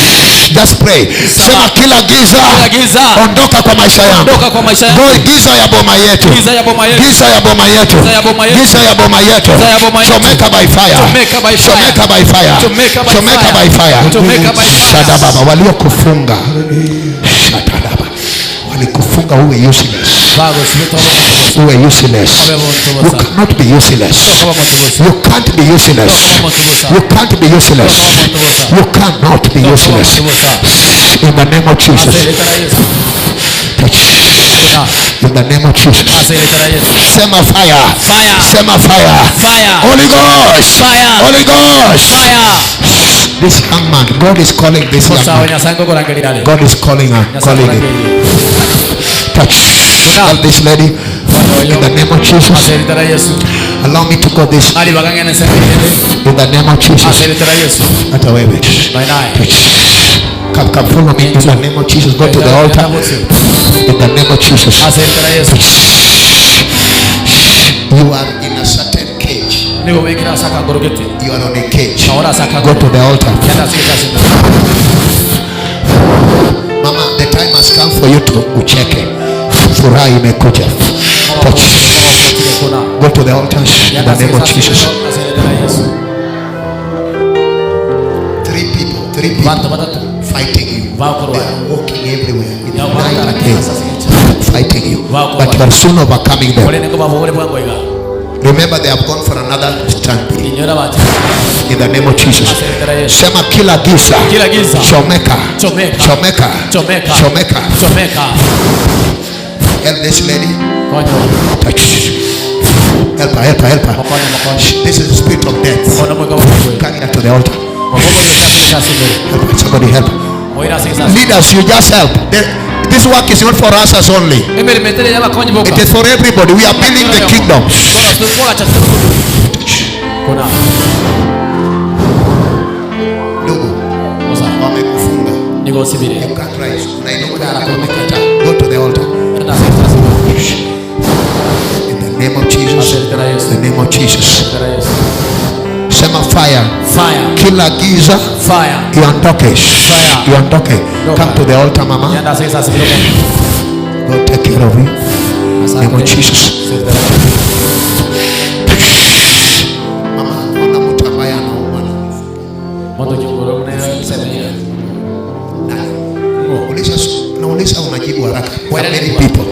B: Just pray. Sema kila giza
G: Kila giza.
B: ondoka kwa maisha yangu.
G: Ondoka kwa maisha yangu.
B: Go giza ya boma yetu.
G: Giza ya boma yetu.
B: Giza ya boma yetu.
G: Giza ya boma yetu.
B: Giza ya boma yetu.
G: Giza ya boma yetu.
B: Chomeka by fire.
G: Chomeka by fire.
B: Chomeka by fire.
G: Chomeka by
B: Chomeka
G: fire.
B: by fire.
G: Chomeka by fire.
B: Shada baba waliokufunga. Shada baba. Walikufunga uwe useless.
G: Bago sibeto
B: Uwe useless. You cannot be useless. You can't be useless. You can't be useless. You cannot be useless. In the name of Jesus.
G: Asante la Yesu.
B: Touch. In the name of Jesus.
G: Asante la Yesu.
B: Sema fire.
G: Fire.
B: Sema fire.
G: Fire.
B: Holy Ghost.
G: Fire.
B: Holy Ghost.
G: Fire.
B: This young man, God is calling this young
G: Musawo
B: man.
G: Nyasaye ngokurangerera le.
B: God is calling her.
G: Nyasaye
B: Calling him.
G: ngokurangerera.
B: Touch. Help this lady. In the name of Jesus.
G: Asante la Yesu.
B: Allow me to go this.
G: Nari bagangene sengere.
B: In the name of Jesus.
G: Asante la Yesu.
B: Hata wewe.
G: Nainaye.
B: Touch. Come, come, follow me in the name of Jesus. Go to the altar. In the name of Jesus.
G: Asante la Yesu.
B: You are in a certain cage.
G: Nigo wekira saka ngorogete.
B: You are on a cage.
G: Naora saka
B: Go to the altar.
G: Kenda sikita sinda.
B: Mama, the time has come for you to ucheke. Furaha imekuja. Touch. Go to the altar in the name of Jesus.
G: Asante la Yesu.
B: Three people, three people
G: Bantu batatu
B: fighting you.
G: Wako
B: They are walking everywhere in the
G: Yao
B: night
G: batara
B: and day, fighting you.
G: Wako
B: But you are soon overcoming them.
G: Kore niko babore bwango iga.
B: Remember, they have gone for another stampede.
G: Inyora bati.
B: In the name of Jesus.
G: Asante la Yesu.
B: Sema kila giza.
G: Kila giza.
B: Chomeka.
G: Chomeka.
B: Chomeka.
G: Chomeka.
B: Chomeka.
G: Chomeka.
B: Help this lady.
G: Konyo.
B: Touch. Help her, help her, help her.
G: Mokonyo mokonyo.
B: This is the spirit of death.
G: Kono mweka mweka.
B: Carry her to the altar.
G: Mokonyo yote sindere.
B: Help her. Somebody help.
G: Moira sikisa.
B: Leaders, you just help. This work is not for us as only.
G: Emere metere yabakonyi boka.
B: It is for everybody. We are building the kingdom.
G: Kuna.
B: Ndugu,
G: Osa.
B: wamekufunga.
G: Niko sibire.
B: You can't rise. Unainuka na wamekataa. Go to the altar.
G: Enda sikisa.
B: In the name of Jesus.
G: Ase erita ria Yesu.
B: The name of Jesus.
G: Erita ria Yesu.
B: Sema fire.
G: Fire.
B: Kila giza
G: Fire.
B: iondoke.
G: Fire.
B: Iondoke. Come to the altar mama.
G: Genda ase egesasimero
B: God take care of you. Name of Jesus. Mama, ona mtu ambaye anaumwa na Uliza, nauliza unajibu haraka. There are many people.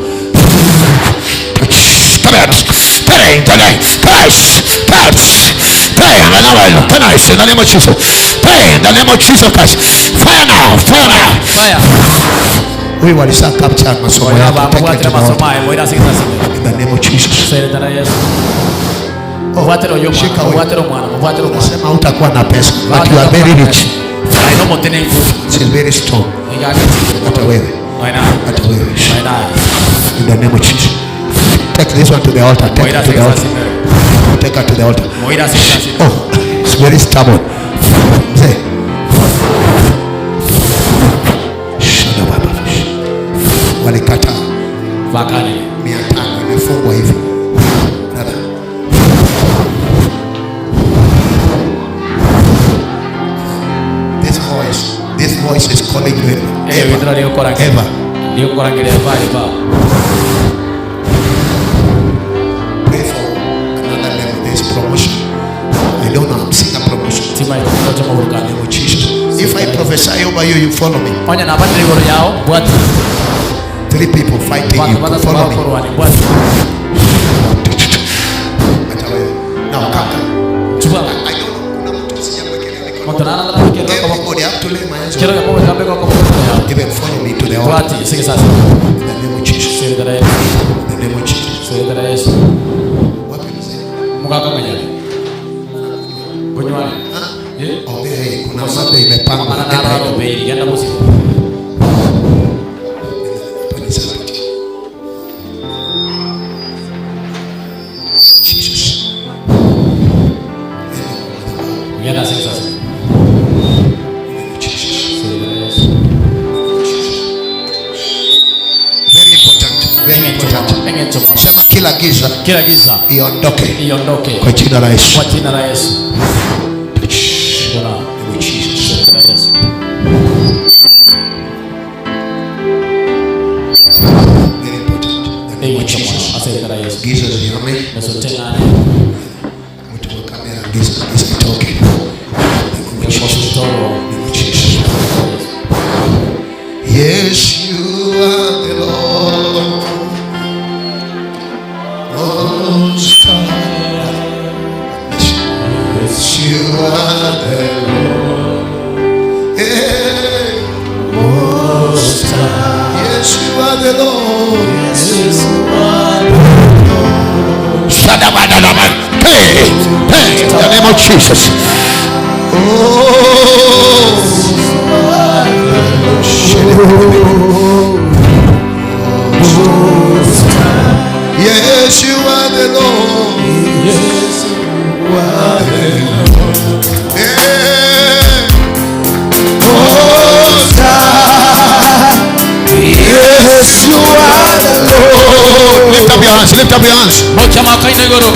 B: Come out. Pray, pray, pray, pray, pray in the name of Christ, in the name of Jesus. Pray in the name of Jesus Christ. Fire now, fire now.
G: Fire.
B: Huyu walisa capture masomo yake. Take it to the altar. In the name of Jesus. Oh, shika huyu. Unasema hutakuwa na pesa, but you are very rich. She's very strong. Hata wewe. Hata wewe. In the name of Jesus. Take this one to the altar. Take her to the altar. Take her to the altar. Oh, it's very stubborn. Mzee. Shada baba. Walikataa 500 imefungwa hivi. Brother. This voice, this voice is calling you. Eva. Eva. Pray for another level. There's promotion. I don't know. I'm seeing a promotion. In the name of Jesus. If I prophesy over you, you follow me. Three people fighting you. Follow me. Hata wewe. Now come, come. I don't know. Kuna mtu sijamwekelea mikono. Everybody have to lay my hands on you. Even follow me to the altar. In the name of Jesus. In the name of Jesus. Wapi mzee? Ah? Ongea hii. Kuna mambo imepangwa. Enda hivi. Hapa ni sauti. Jesus. Jesus. Very important. Very important. Sema kila giza
G: Kila giza
B: iondoke
G: iondoke
B: kwa jina la Yesu.
G: kwa jina la Yesu. Bwana,
B: Name of Jesus.
G: jina la Yesu.
B: Very important. The name of Jesus.
G: Ase jina la Yesu.
B: Giza zihame.
G: Mesotengane.
B: Mtu wa kamera giza giza itoke. The name of Jesus. The name of Jesus. Yes, you are the Lord. Most High. Yes, you are the Lord. Hey, Most High. Yes, you are the Lord. Yes, you are the Lord. Shadabadadaba. Hey, hey, in the name of Jesus. Oh. Yes, you are the Lord. Yes, you are the Lord. Yeah. Most High. Yes, you are the Lord. Lift up your hands. Lift up your hands.
G: Mocha makaina igoro.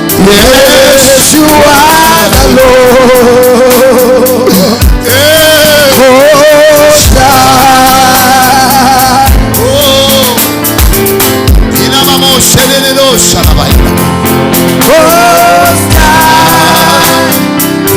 B: Yes, you are the Lord. Most High. Oh. Most High.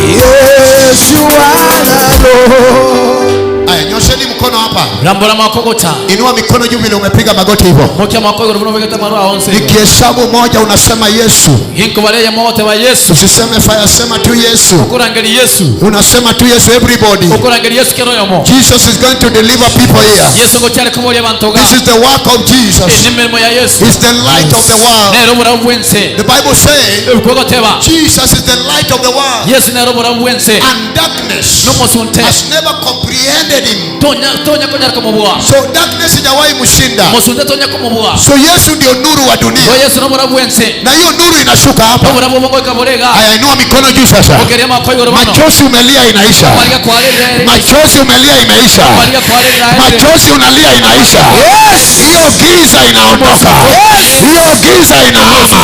B: Yes, you are the Lord. Aya, nyosheni mkono hapa.
G: Rambura makogota.
B: Inua mikono juu vile umepiga magoti hivyo.
G: Mocha makogoro buno vegeta marwa onse.
B: Nikihesabu moja unasema Yesu.
G: Ginko baleya mote wa Yesu.
B: Usiseme fire, sema tu Yesu.
G: Okurangeli Yesu.
B: Unasema tu Yesu everybody.
G: Okurangeli Yesu kero yomo.
B: Jesus is going to deliver people here.
G: Yesu ngochale kubolya bantu ga.
B: This is the work of Jesus.
G: Emirimo ya Yesu.
B: It's the light of the world.
G: Nero burabu bwense.
B: The Bible says
G: Ebikogoteba.
B: Jesus is the light of the world.
G: Yesu nero burabu bwense.
B: And darkness
G: N'omusunte.
B: has never comprehended him.
G: Tonya tonya konyara komobua.
B: So darkness ijawahi mshinda.
G: Mosunte tonya komobua.
B: So Yesu ndio nuru wa dunia.
G: Ko Yesu noborabu bw'ense.
B: Na hiyo nuru inashuka hapa.
G: Oborabu obo ngoika bore iga.
B: Haya, inua mikono juu sasa.
G: Mokeria amaboko igoro bono.
B: Machozi umelia inaisha.
G: Amariga kwarerire.
B: Machozi umelia imeisha.
G: Amariga kwarerire aerire.
B: Machozi unalia inaisha. Hiyo giza inaondoka. Hiyo giza inahama.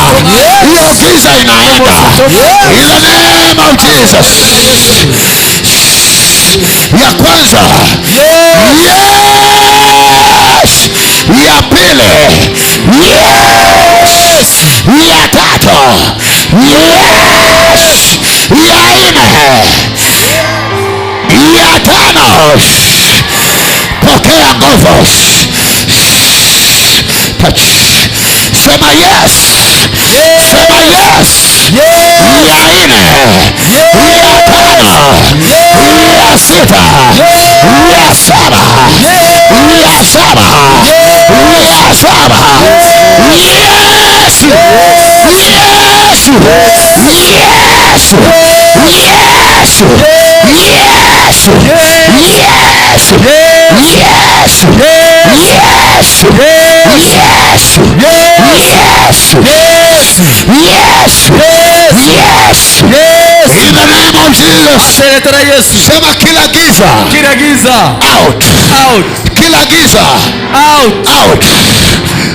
B: Hiyo giza inaenda. In the name of Jesus. Ya kwanza. Yes. Ya pili. Yes. Ya tatu. Yes. Ya nne. Ya tano. Pokea nguvu. Touch. Sema yes. Sema yes. Ya nne. Ya tano. Ya sita. Ya saba. Ya saba. Ya saba. Yes. Yes. Yes. Yes. Yes. Yes. Yes. Yes. Yes. Yes. Yes. Yes. In the name of Jesus.
G: Ase erieta ria Yesu.
B: Sema kila giza.
G: Kila giza.
B: Out.
G: Out.
B: Kila giza.
G: Out.
B: Out.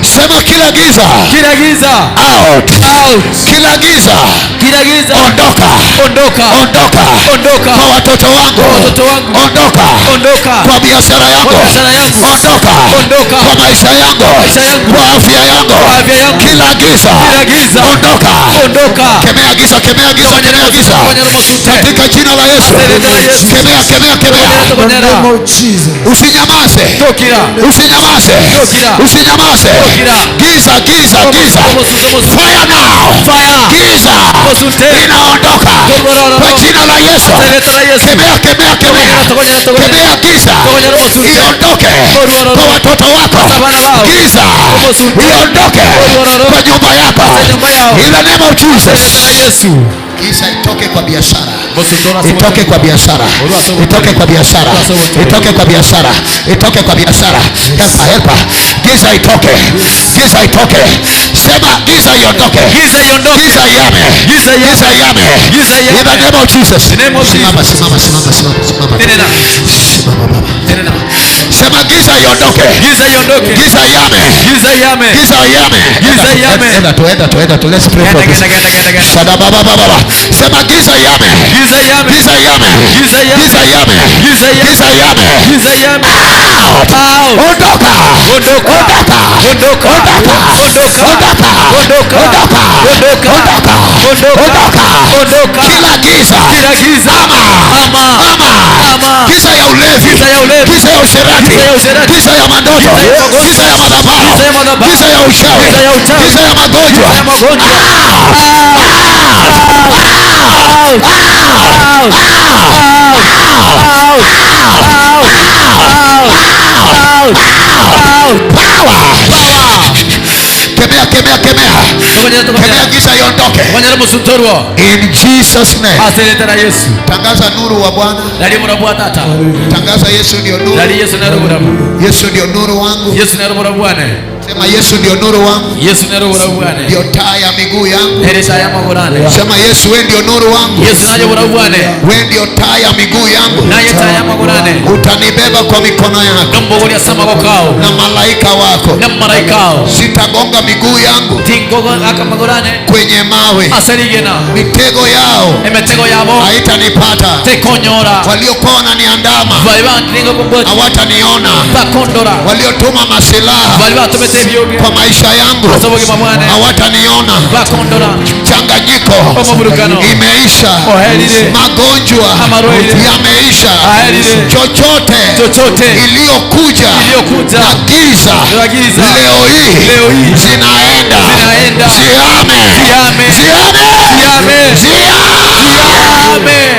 B: Sema kila giza.
G: Kila giza.
B: Out.
G: Out.
B: Kila giza.
G: Kila giza.
B: Ondoka.
G: Ondoka.
B: Ondoka.
G: Ondoka.
B: Kwa watoto wangu.
G: Kwa watoto wangu.
B: Ondoka.
G: Ondoka.
B: Kwa biashara yangu.
G: Kwa biashara yangu.
B: Ondoka.
G: Ondoka.
B: Kwa maisha yangu.
G: Maisha yangu.
B: Kwa afya yangu.
G: Kwa afya yangu.
B: Kila giza.
G: Kila giza.
B: Ondoka.
G: Ondoka.
B: Kemea giza, kemea giza, kemea giza. Katika jina la Yesu. Kemea, kemea, kemea.
D: In the name of Jesus.
B: Usinyamaze. Usinyamaze. Usinyamaze. Giza, giza, giza. Fire now. Giza inaondoka kwa jina la Yesu. Kemea, kemea, kemea. Kemea giza iondoke kwa watoto wako. Giza iondoke kwa nyumba yako. In the name of Jesus. Giza itoke kwa biashara, itoke kwa biashara, itoke kwa biashara, itoke kwa biashara, itoke kwa biashara. Helpa, helpa. Giza itoke, giza itoke. Sema giza iondoke,
G: Giza iondoke.
B: giza ihame,
G: Giza ihame.
B: giza ihame.
G: Giza ihame.
B: In the name of Jesus.
G: The name of
B: Simama,
G: Jesus.
B: simama, simama, simama, simama.
G: Tenena.
B: Simama baba.
G: Tenena.
B: Sema giza iondoke,
G: Giza iondoke.
B: giza ihame,
G: Giza ihame.
B: giza ihame.
G: Giza ihame.
B: Enda tu, enda tu, enda tu. Let's pray for
G: Genda,
B: this.
G: genda, genda, genda, genda.
B: Shada baba baba baba. Sema giza ihame.
G: Giza ihame.
B: Giza ihame.
G: Giza ihame.
B: Giza ihame.
G: Giza ihame.
B: Giza ihame.
G: Giza ihame.
B: Out.
G: Out.
B: Ondoka.
G: Ondoka.
B: Ondoka.
G: Ondoka.
B: Ondoka.
G: Ondoka.
B: Ondoka.
G: Ondoka.
B: Ondoka.
G: Ondoka.
B: Ondoka.
G: Ondoka.
B: Ondoka.
G: Ondoka.
B: Kila giza.
G: Kila giza.
B: Ama.
G: Ama.
B: Ama.
G: Ama.
B: Giza ya ulevi.
G: Giza ya ulevi.
B: Giza ya usherati.
G: Giza ya usherati.
B: Giza ya mandoto.
G: Giza ya magonjwa.
B: Giza ya madhabahu.
G: Giza ya madhabahu.
B: Giza ya uchawi.
G: Giza ya uchawi.
B: Giza ya magonjwa.
G: Giza ya magonjwa.
B: Out.
G: Out.
B: Out.
G: Out.
B: Out.
G: Out.
B: Out.
G: Out.
B: Out.
G: Out.
B: Power.
G: Power.
B: Kemea, kemea, kemea.
G: Tokonyera,
B: Kemea
G: tokonyera.
B: giza iondoke.
G: Tokonyera musuntorwo.
B: In Jesus name.
G: Ase erieta ria Yesu.
B: Tangaza nuru wa Bwana.
G: Nari oborabu bwa tata.
B: Tangaza Yesu ndio nuru.
G: Nari Yesu nere oborabu.
B: Yesu ndio nuru wangu.
G: Yesu nere oborabu bwane.
B: Sema Yesu ndio nuru wangu.
G: Yesu nere oborabu bwane.
B: Ndio taa ya miguu yangu.
G: Nere taa ya magoro ane.
B: Sema Yesu wewe ndio nuru wangu.
G: Yesu naye oborabu bwane.
B: Wewe ndio taa ya miguu yangu.
G: Naye taa ya magoro ane.
B: Utanibeba kwa mikono yako
G: Nombogoria ase amaboko ao.
B: na malaika wako.
G: Na malaika ao.
B: Sitagonga miguu yangu
G: Tingogo aka magoro ane.
B: kwenye mawe.
G: Ase rigena.
B: Mitego yao
G: Emetego yabo.
B: haitanipata.
G: Tekonyora.
B: Waliokuwa wananiandama
G: Bari bandiringa kumbwati.
B: hawataniona.
G: Bakondora.
B: Waliotuma masilaha
G: Bari batomete ebyoge.
B: kwa maisha yangu
G: Ase obogima bwane.
B: hawataniona.
G: Bakondora.
B: Changanyiko
G: Omoburukano.
B: imeisha,
G: Oherire.
B: magonjwa
G: Amarwaire.
B: yameisha,
G: Aherire.
B: chochote
G: Chochote.
B: iliyokuja
G: Iliyokuja.
B: na giza
G: Na giza.
B: leo hii
G: Leo hii.
B: zinaenda,
G: Zinaenda.
B: zihame,
G: Zihame.
B: zihame,
G: Zihame.
B: zihame.
G: Amen.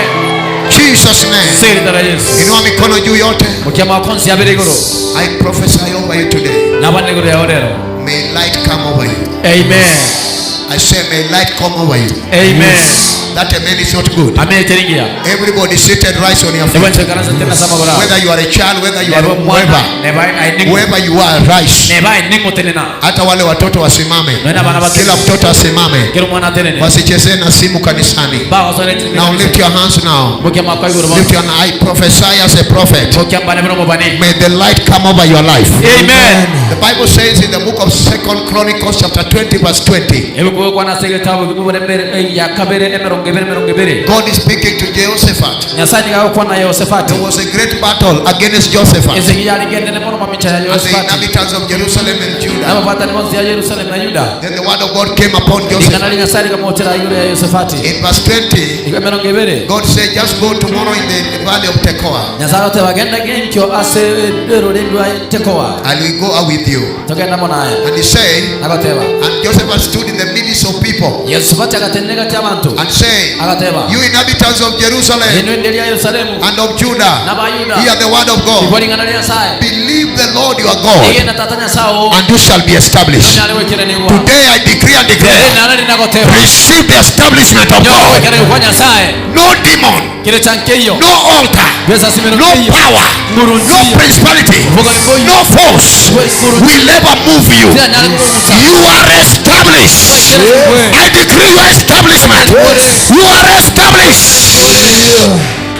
B: Jesus name.
G: Ase erieta ria Yesu.
B: Inua mikono juu yote.
G: Mokia amaboko onsi abere igoro.
B: I prophesy over you today.
G: Nabane igoro yao rero.
B: May light come over you.
G: Amen.
B: I say, may light come over you.
G: Amen.
B: That amen is not good.
G: Amen teri ngiya.
B: Everybody seated, rise on your feet.
G: Ebwense karansa tena sama gora.
B: Whether you are a child, whether you are
G: Neba mwana,
B: whoever,
G: neba ainingo.
B: whoever you are, rise.
G: Neba ainingo tenena.
B: Hata wale watoto wasimame,
G: Nena bana bate.
B: kila mtoto asimame,
G: Kero mwana tenene.
B: wasichezee na simu kanisani.
G: Ba wasone tenene.
B: Now lift your hands now.
G: Bokia makwa igoro.
B: Lift your hand. I prophesy as a prophet.
G: Bokia mbane bino mobani.
B: May the light come over your life.
G: Amen.
B: The Bible says in the book of Second Chronicles chapter 20 verse 20.
G: Ebuko kwa na segetabu bikubure mbere ya kabere emerongo ebere emerongo ebere.
B: God is speaking to Jehoshaphat.
G: Nyasaye niga na Yehoshafati.
B: There was a great battle against Jehoshaphat
G: Ezeki yaligendene mono mamicha ya
B: and the
G: Yehoshafati.
B: inhabitants of Jerusalem and Judah.
G: N'abafatani bonsi ya Yerusalemu na Yuda.
B: Then the word of God came upon
G: Lingana
B: Jehoshaphat.
G: lya Nyasaye likamotera iguru ya Yehoshafati.
B: In verse 20,
G: Iko emerongo ebere.
B: God said, Just go tomorrow in the valley of Tekoa.
G: Nyasaye oteba genda genkyo ase erore rwa Tekoa.
B: I will go out with you.
G: Togenda monaye.
B: And he said,
G: Agateba.
B: and Joseph stood in the midst of people
G: Yehoshafati agatenene gati abantu.
B: and said,
G: Agateba.
B: You inhabitants of Jerusalem
G: Eno enderi ya Yerusalemu
B: and of Judah,
G: n'Abayuda.
B: hear the word of God.
G: Igwa lingana lya Nyasaye.
B: Believe the Lord your God,
G: Igenda tata Nyasaye oo.
B: and you shall be established.
G: Nonyare gwekeranigwa.
B: Today I decree and declare,
G: Nara rinagoteba.
B: receive the establishment of
G: Nyora
B: God.
G: gwekeranigwa kwa Nyasaye.
B: No demon,
G: Kire kyankeiyo.
B: no altar,
G: Besa simero
B: no
G: keiyo.
B: power, no principality, no force will ever move you. You are established. I decree your establishment. You are established.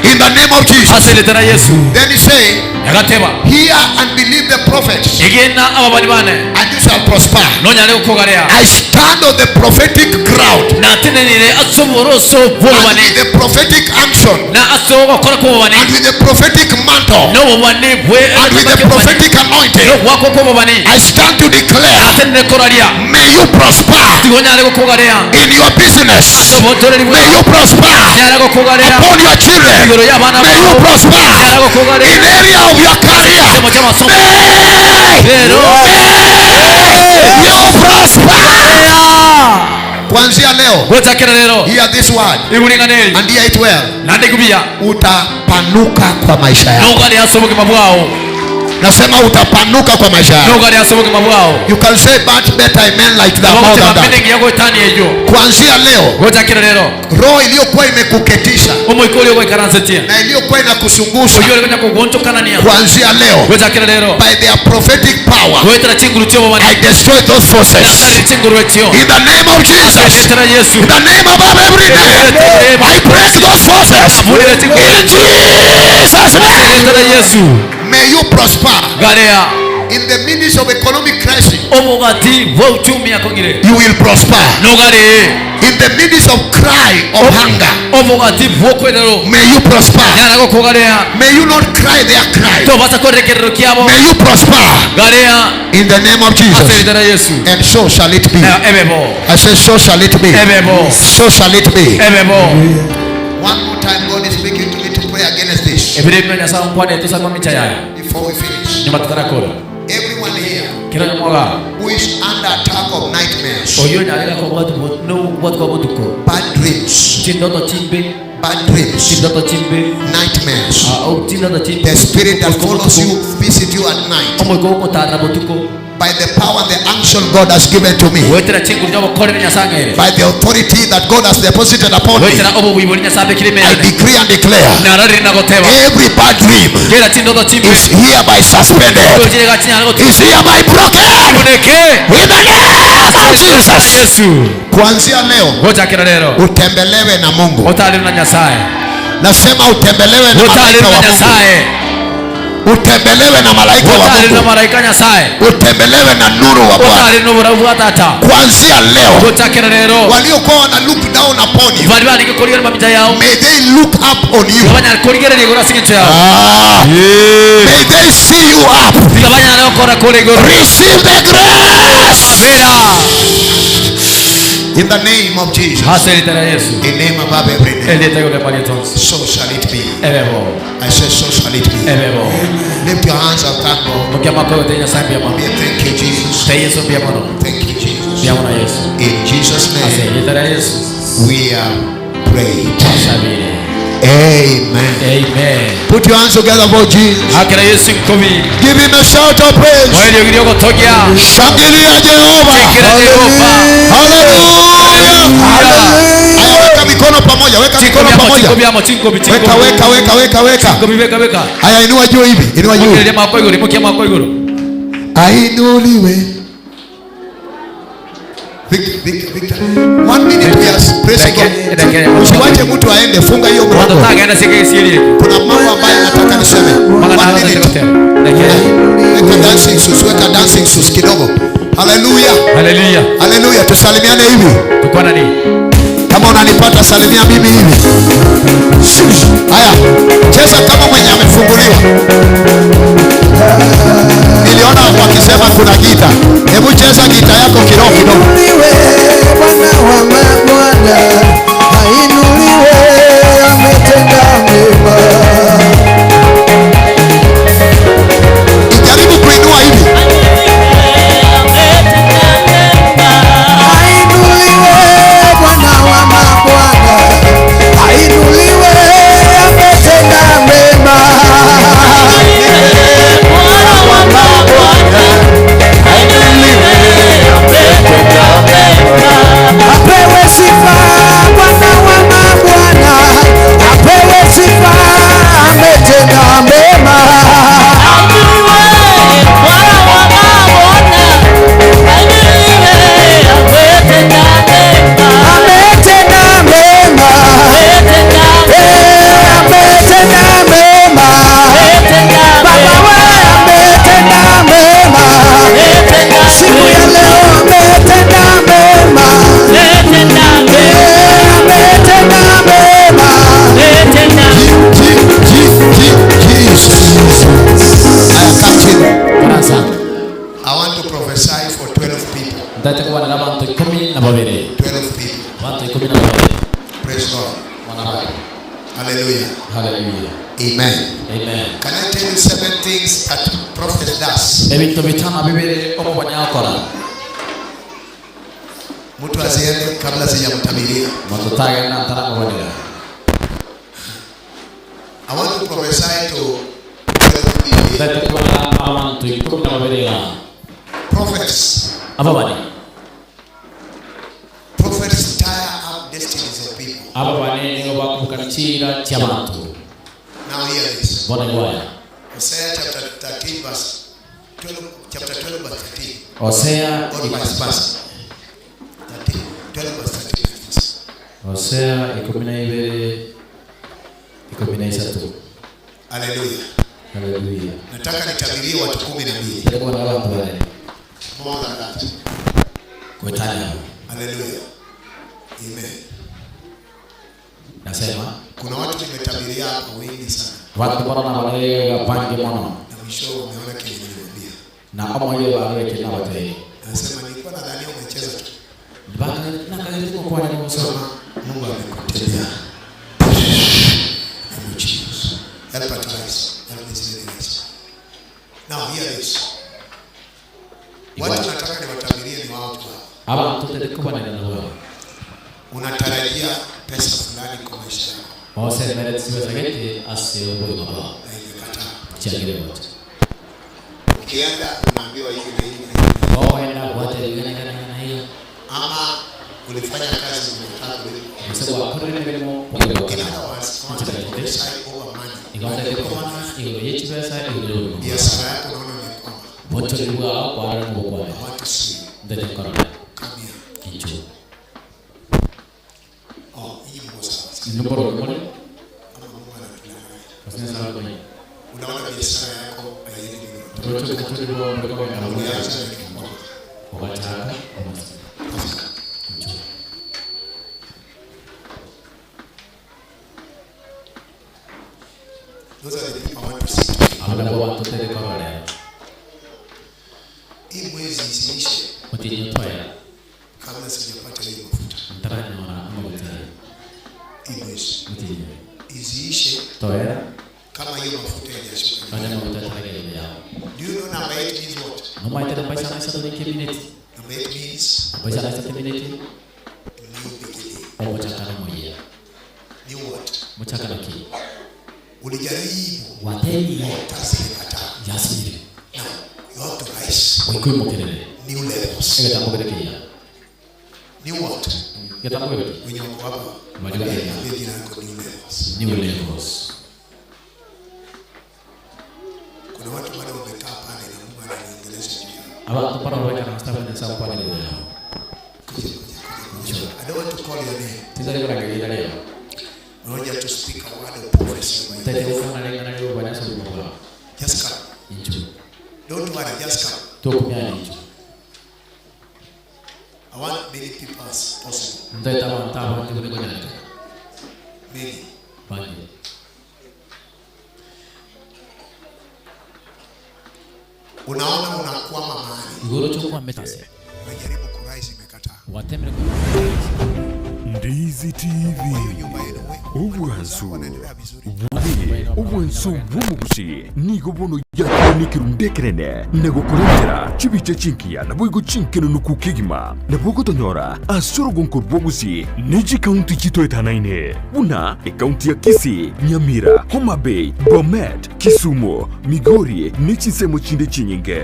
B: In the name of Jesus.
G: Ase litera Yesu.
B: Then he said,
G: Agateba.
B: Hear and believe the prophets,
G: Igenda ababani bane.
B: and you shall prosper.
G: Nonyare gukogarea.
B: I stand on the prophetic ground
G: Natenenire asoboroso
B: and
G: bwobane.
B: with the prophetic action
G: Na asobokora kwobane.
B: and with the prophetic mantle
G: Nobobane bwe.
B: and with the prophetic anointing.
G: Nokwako kwobane.
B: I stand to declare,
G: Natenene koraria.
B: may you prosper
G: Tigonyare gukogarea.
B: in your business.
G: Asobotoreri bwe.
B: May you prosper
G: Nyara gukogarea.
B: upon your children.
G: Igoro y'abana
B: May you
G: bao.
B: prosper
G: Nyara gukogarea.
B: in area of your career.
G: Chemo ky'amasomo.
B: May
G: Rero.
B: you prosper. Kuanzia leo,
G: Gochakera rero.
B: hear this word
G: Iguringaneri.
B: and hear it well.
G: Nande kubiya.
B: Utapanuka kwa maisha yako.
G: Nogari asobokima bwao.
B: Nasema utapanuka kwa maisha yako.
G: Nogari asobokima bwao.
B: You can say much better amen like that more than that.
G: Menengi yako itani ejo.
B: Kuanzia leo,
G: Gochakera rero.
B: roho iliyokuwa imekuketisha
G: Omoikori ogoikaransetie.
B: na iliyokuwa inakusungusha
G: Oyo orikonya kugonchokanania.
B: kuanzia leo,
G: Gochakera rero.
B: by their prophetic power,
G: Goetera chinguru chiobobani.
B: I destroy those forces.
G: Nasari chinguru echio.
B: In the name of Jesus.
G: Etera Yesu.
B: In the name above every name, I break those forces. In Jesus' name.
G: Etera Yesu.
B: May you prosper
G: Garea.
B: in the midst of economic crisis.
G: Omogati bwa uchumi akongire.
B: You will prosper
G: Nogare.
B: in the midst of cry of hunger.
G: Omogati bwo kwerero.
B: May you prosper.
G: Nyara gokogarea.
B: May you not cry their cry.
G: Tobasa korekerero kiabo.
B: May you prosper
G: Garea.
B: in the name of
G: Ase
B: Jesus.
G: etera Yesu.
B: And so shall it be.
G: Na ebebo.
B: I say, so shall it be.
G: Ebebo.
B: So shall it be.
G: Ebebo.
B: One more time, God is speaking to me to pray against this
G: Ebire bino Nyasaye nkwane tusaba micha yayo.
B: before we finish.
G: Nyuma tutarakora.
B: Everyone here
G: Kira nyomoga.
B: who is under attack of nightmares,
G: Oyo nyarega ko watu no watu kwa butuko.
B: bad dreams,
G: Chindoto chimbe.
B: bad dreams,
G: Chindoto chimbe.
B: nightmares,
G: Ah, oh, chindoto chimbe.
B: the spirit that follows you, visit you at night,
G: Omoiko okotara butuko.
B: by the power and the unction God has given to me,
G: Wetera chinguru nyobokorere Nyasaye ngere.
B: by the authority that God has deposited upon me,
G: Wetera obo buibori Nyasaye
B: I
G: kirime.
B: decree and declare
G: Narari nagoteba.
B: every bad dream
G: Kera chindoto chimbe.
B: is hereby suspended,
G: Tojire gachinya
B: is hereby broken
G: Kuneke.
B: in the name of Jesus.
G: Yesu.
B: Kuanzia leo
G: Gochakera rero.
B: utembelewe na Mungu.
G: Otari na Nyasaye.
B: Nasema utembelewe na
G: Otari
B: malaika
G: na
B: wa Mungu,
G: Nyasaye.
B: utembelewe na malaika wa
G: Otari na
B: Mungu,
G: malaika Nyasaye.
B: utembelewe na nuru wa Bwana.
G: Otari n'oburabu bwa tata.
B: Kuanzia leo
G: Gochakera rero.
B: waliokuwa wana look down upon you,
G: Bari barenge korigera mamicha yao.
B: may they look up on you.
G: Gabanya korigereria igoro ase eng'encho yao.
B: Ah, may they see you up.
G: Gabanya gokora kore igoro.
B: Receive the grace
G: Mabera.
B: in the name of Jesus.
G: Ase litera Yesu.
B: The name above every name.
G: Elieta igoro marietons.
B: So shall it be.
G: Ebebo.
B: I say, so shall it be.
G: Ebebo.
B: Lift your hands and thank God.
G: Mukia makoyo te Nyasaye mbuya mono.
B: Thank you, Jesus.
G: Te Yesu mbuya mono.
B: Thank you, Jesus.
G: Mbuya mono Yesu.
B: In Jesus'
G: Ase
B: name,
G: litera Yesu.
B: we are prayed.
G: Asabire.
B: Amen.
G: Amen.
B: Put your hands together for Jesus.
G: Akera Yesu nkobi.
B: Give him a shout of praise.
G: Mweriogi riogotogia.
B: Shangilia Jehova.
G: Chekera Jehova.
B: Hallelujah. Haya, weka mikono pamoja, weka mikono
G: Chinkobi amo,
B: pamoja.
G: chinkobi amo, chinkobi,
B: Weka,
G: chinkobi.
B: weka, weka, weka, weka.
G: Chinkobi, weka, weka.
B: Haya, inua juu hivi, inua juu.
G: Mokereria mako igoro, imokia mako igoro.
B: Ainuliwe. Victor, Victor, Victor. One minute we are praising God.
G: Dakika-
B: Usiwache mtu aende, funga hiyo
G: Mondo
B: mlango.
G: tagenda sike sieri.
B: Kuna mambo ambayo nataka niseme.
G: Mangana
B: One
G: nataka
B: minute.
G: goteba. Dakika.
B: Weka dancing shoes, weka dancing shoes kidogo. Hallelujah.
G: Hallelujah.
B: Hallelujah. Tusalimiane hivi.
G: Tukwana ni.
B: Kama unanipata salimia mimi hivi. Haya, cheza kama mwenye amefunguliwa. Niliona wakisema kuna gita. Hebu cheza gita yako kidogo kidogo.
H: Ainuliwe Bwana wa mabwana, ainuliwe, ametenda mema.
B: Jaribu kuinua hivi.
H: Ainuliwe Bwana wa mabwana, ainuliwe, ametenda mema. Apewe sifa Bwana wa mabwana, apewe sifa, ametenda mema. Ametenda mema. Eh, ametenda mema. Baba we ametenda mema. Siku ya leo ametenda mema. Eh, ametenda mema.
B: Jesus. Haya, kaa chini.
G: Baransa.
B: I want to prophesy for 12 people.
G: Ndate kuba na bantu 12.
B: 12 people.
G: Bantu 12.
B: Praise God.
G: Mwana wake.
B: Hallelujah.
G: Hallelujah.
B: Amen.
G: Amen.
B: Can I tell you seven things that prophet does?
G: Ebintu bitano bibiri omuboni akora.
B: Mtu asiende kabla sijamtabiria.
G: Mondo tagenda ntaramubonera.
B: I want to prophesy to 12 people.
G: Ndate kuba na abantu 12 ga.
B: Prophets.
G: Ababani.
B: Prophets tie up destinies of people.
G: Ababani nigo bakukachira ky'abantu.
B: Now hear this.
G: Bona gwaya.
B: Hosea chapter 13 verse 12, chapter 12 verse 13.
G: Hosea
B: Or vice versa. 13, 12 verse 13.
G: Hosea 12 13.
B: Hallelujah.
G: Hallelujah.
B: Nataka nitabirie watu 12.
G: Ndate kuba na abantu bane.
B: More than that.
G: Kwetanya.
B: Hallelujah. Amen.
G: Nasema
B: Kuna watu nimetabiria hapa wengi sana.
G: watu bona na barega bangi mono
B: Na mwisho wameona kile niliwaambia.
G: na omoyo bareke na batei.
B: Nasema nilikuwa nadhania umecheza tu.
G: Baka na kazi kwa ni msoma.
B: Mungu amekutendea. Name of Jesus. Help her to rise. Help this lady rise. Now hear this. Watu nataka niwatabirie ni watu hapa.
G: Abantu tete kuba na nabo.
B: Unatarajia pesa fulani kwa maisha yako
G: Ose mere siwezagete ase oboyo ba.
B: na imekataa.
G: Chagire wote.
B: Ukienda unaambiwa hivi na hivi na hivi.
G: Oenda wote gana gana na hiyo.
B: Ama ulifanya kazi umekataa kulipwa.
G: Msebo akore mirimo
B: In other words, I want to prophesy over money.
G: Iganda kubana igoro yechibesa igoro.
B: Biashara yako unaona imekwama.
G: Bocho libwa kwa ngo kwa.
B: I want to see you.
G: Ndete korona.
B: Come here.
G: Inchu.
B: Oh, hii mko sawa.
G: Numboro kumole.
B: Ama Mungu anatudanganya.
G: Wasina sawa kwa.
B: Unaona biashara yako haiendi vizuri.
G: Rocho kutuliwa mbeko na
B: Ulianza na imekwama.
G: Wakataka. Inchu.
B: Those are the people I want to see today.
G: Abana bo bantu tete korona.
B: Hii mwezi isiishe
G: Mutinyo toya.
B: kabla sijapata hiyo mafuta.
G: Ntaranyora amaguta.
B: Hii mwezi
G: Mutinyo.
B: isiishe
G: Toya.
B: kama hiyo mafuta haijashuka.
G: Banya maguta tarage yao.
B: Do you know number 8 means what?
G: No maite na paisa na isato ni kimineti.
B: Number 8 means
G: Paisa na isato kimineti.
B: new beginning.
G: Omochakano moyia.
B: New what?
I: Mochaka naki?
B: Ulijaribu
I: Gwatebirie
B: altars zilikataa.
I: yasinyire.
B: Now you have to rise.
I: Goika oimokerere
B: New levels.
I: egetambo kere ekeya.
B: New what?
I: Getambo kere ki?
B: Wenye wako hapa.
I: Bali bagenda.
B: Ambie jina yako new levels.
I: New levels.
B: Kuna watu bado wamekaa pale na Mungu ananiongelesha juu yao.
I: Abanto mbaro baikaransa abwo Nyasae akwanire igoro yabo.
B: Kuja, kuja, kuja, kuja. I don't want to call your name.
I: Tintari korangeria riina riao.
B: I want you to speak a word of prophecy over your
I: Ntaete
B: life.
I: gokwana ring'ana ri'obobani ase obogima bwao.
B: Just come.
I: Inchuo.
B: Don't worry, just come.
I: Tokumia ninchuo.
B: I want many people as possible.
I: Ntaete abanto abange buna ekonyarekana.
B: Many.
I: Bange.
B: Unaona unakwama mahali.
I: Igo oroche okwamete ase.
B: Unajaribu kurise imekataa.
I: Gwatemire koimoka.
A: Ndizi TV,
B: Hiyo nyumba yenu we.
A: obwansu
B: Wanaendelea vizuri.
A: bore obwansu bw'omogusi nigo bono yakire ekerundu ekenene na gokorentera chibicha chinkiya naboigo chinkenenuku kegima nabo ogotonyora ase orogonko rw'ogusi ne chikaunti chitoetanaine buna ekaunti ya Kisii, Nyamira, Homa Bay, Bomet, Kisumu, Migori ne chinsemo chinde chinyinge.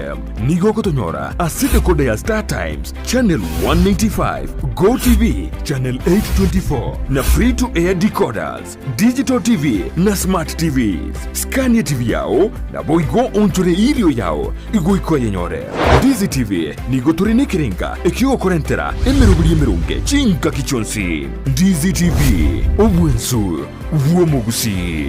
A: Nigo ogotonyora ase decoder ya Star Times, Channel 195, Go TV, Channel 824 na Free to Air decoders, Digital TV na Smart TVs. Scania TV yao naboigo onchore irio yao igo ikoyenyore. Ndizi TV nigo tore nekerenga ekiogokorentera emeroberi emeronge chingaki chionsi. Ndizi TV, obwensu bw'omogusii.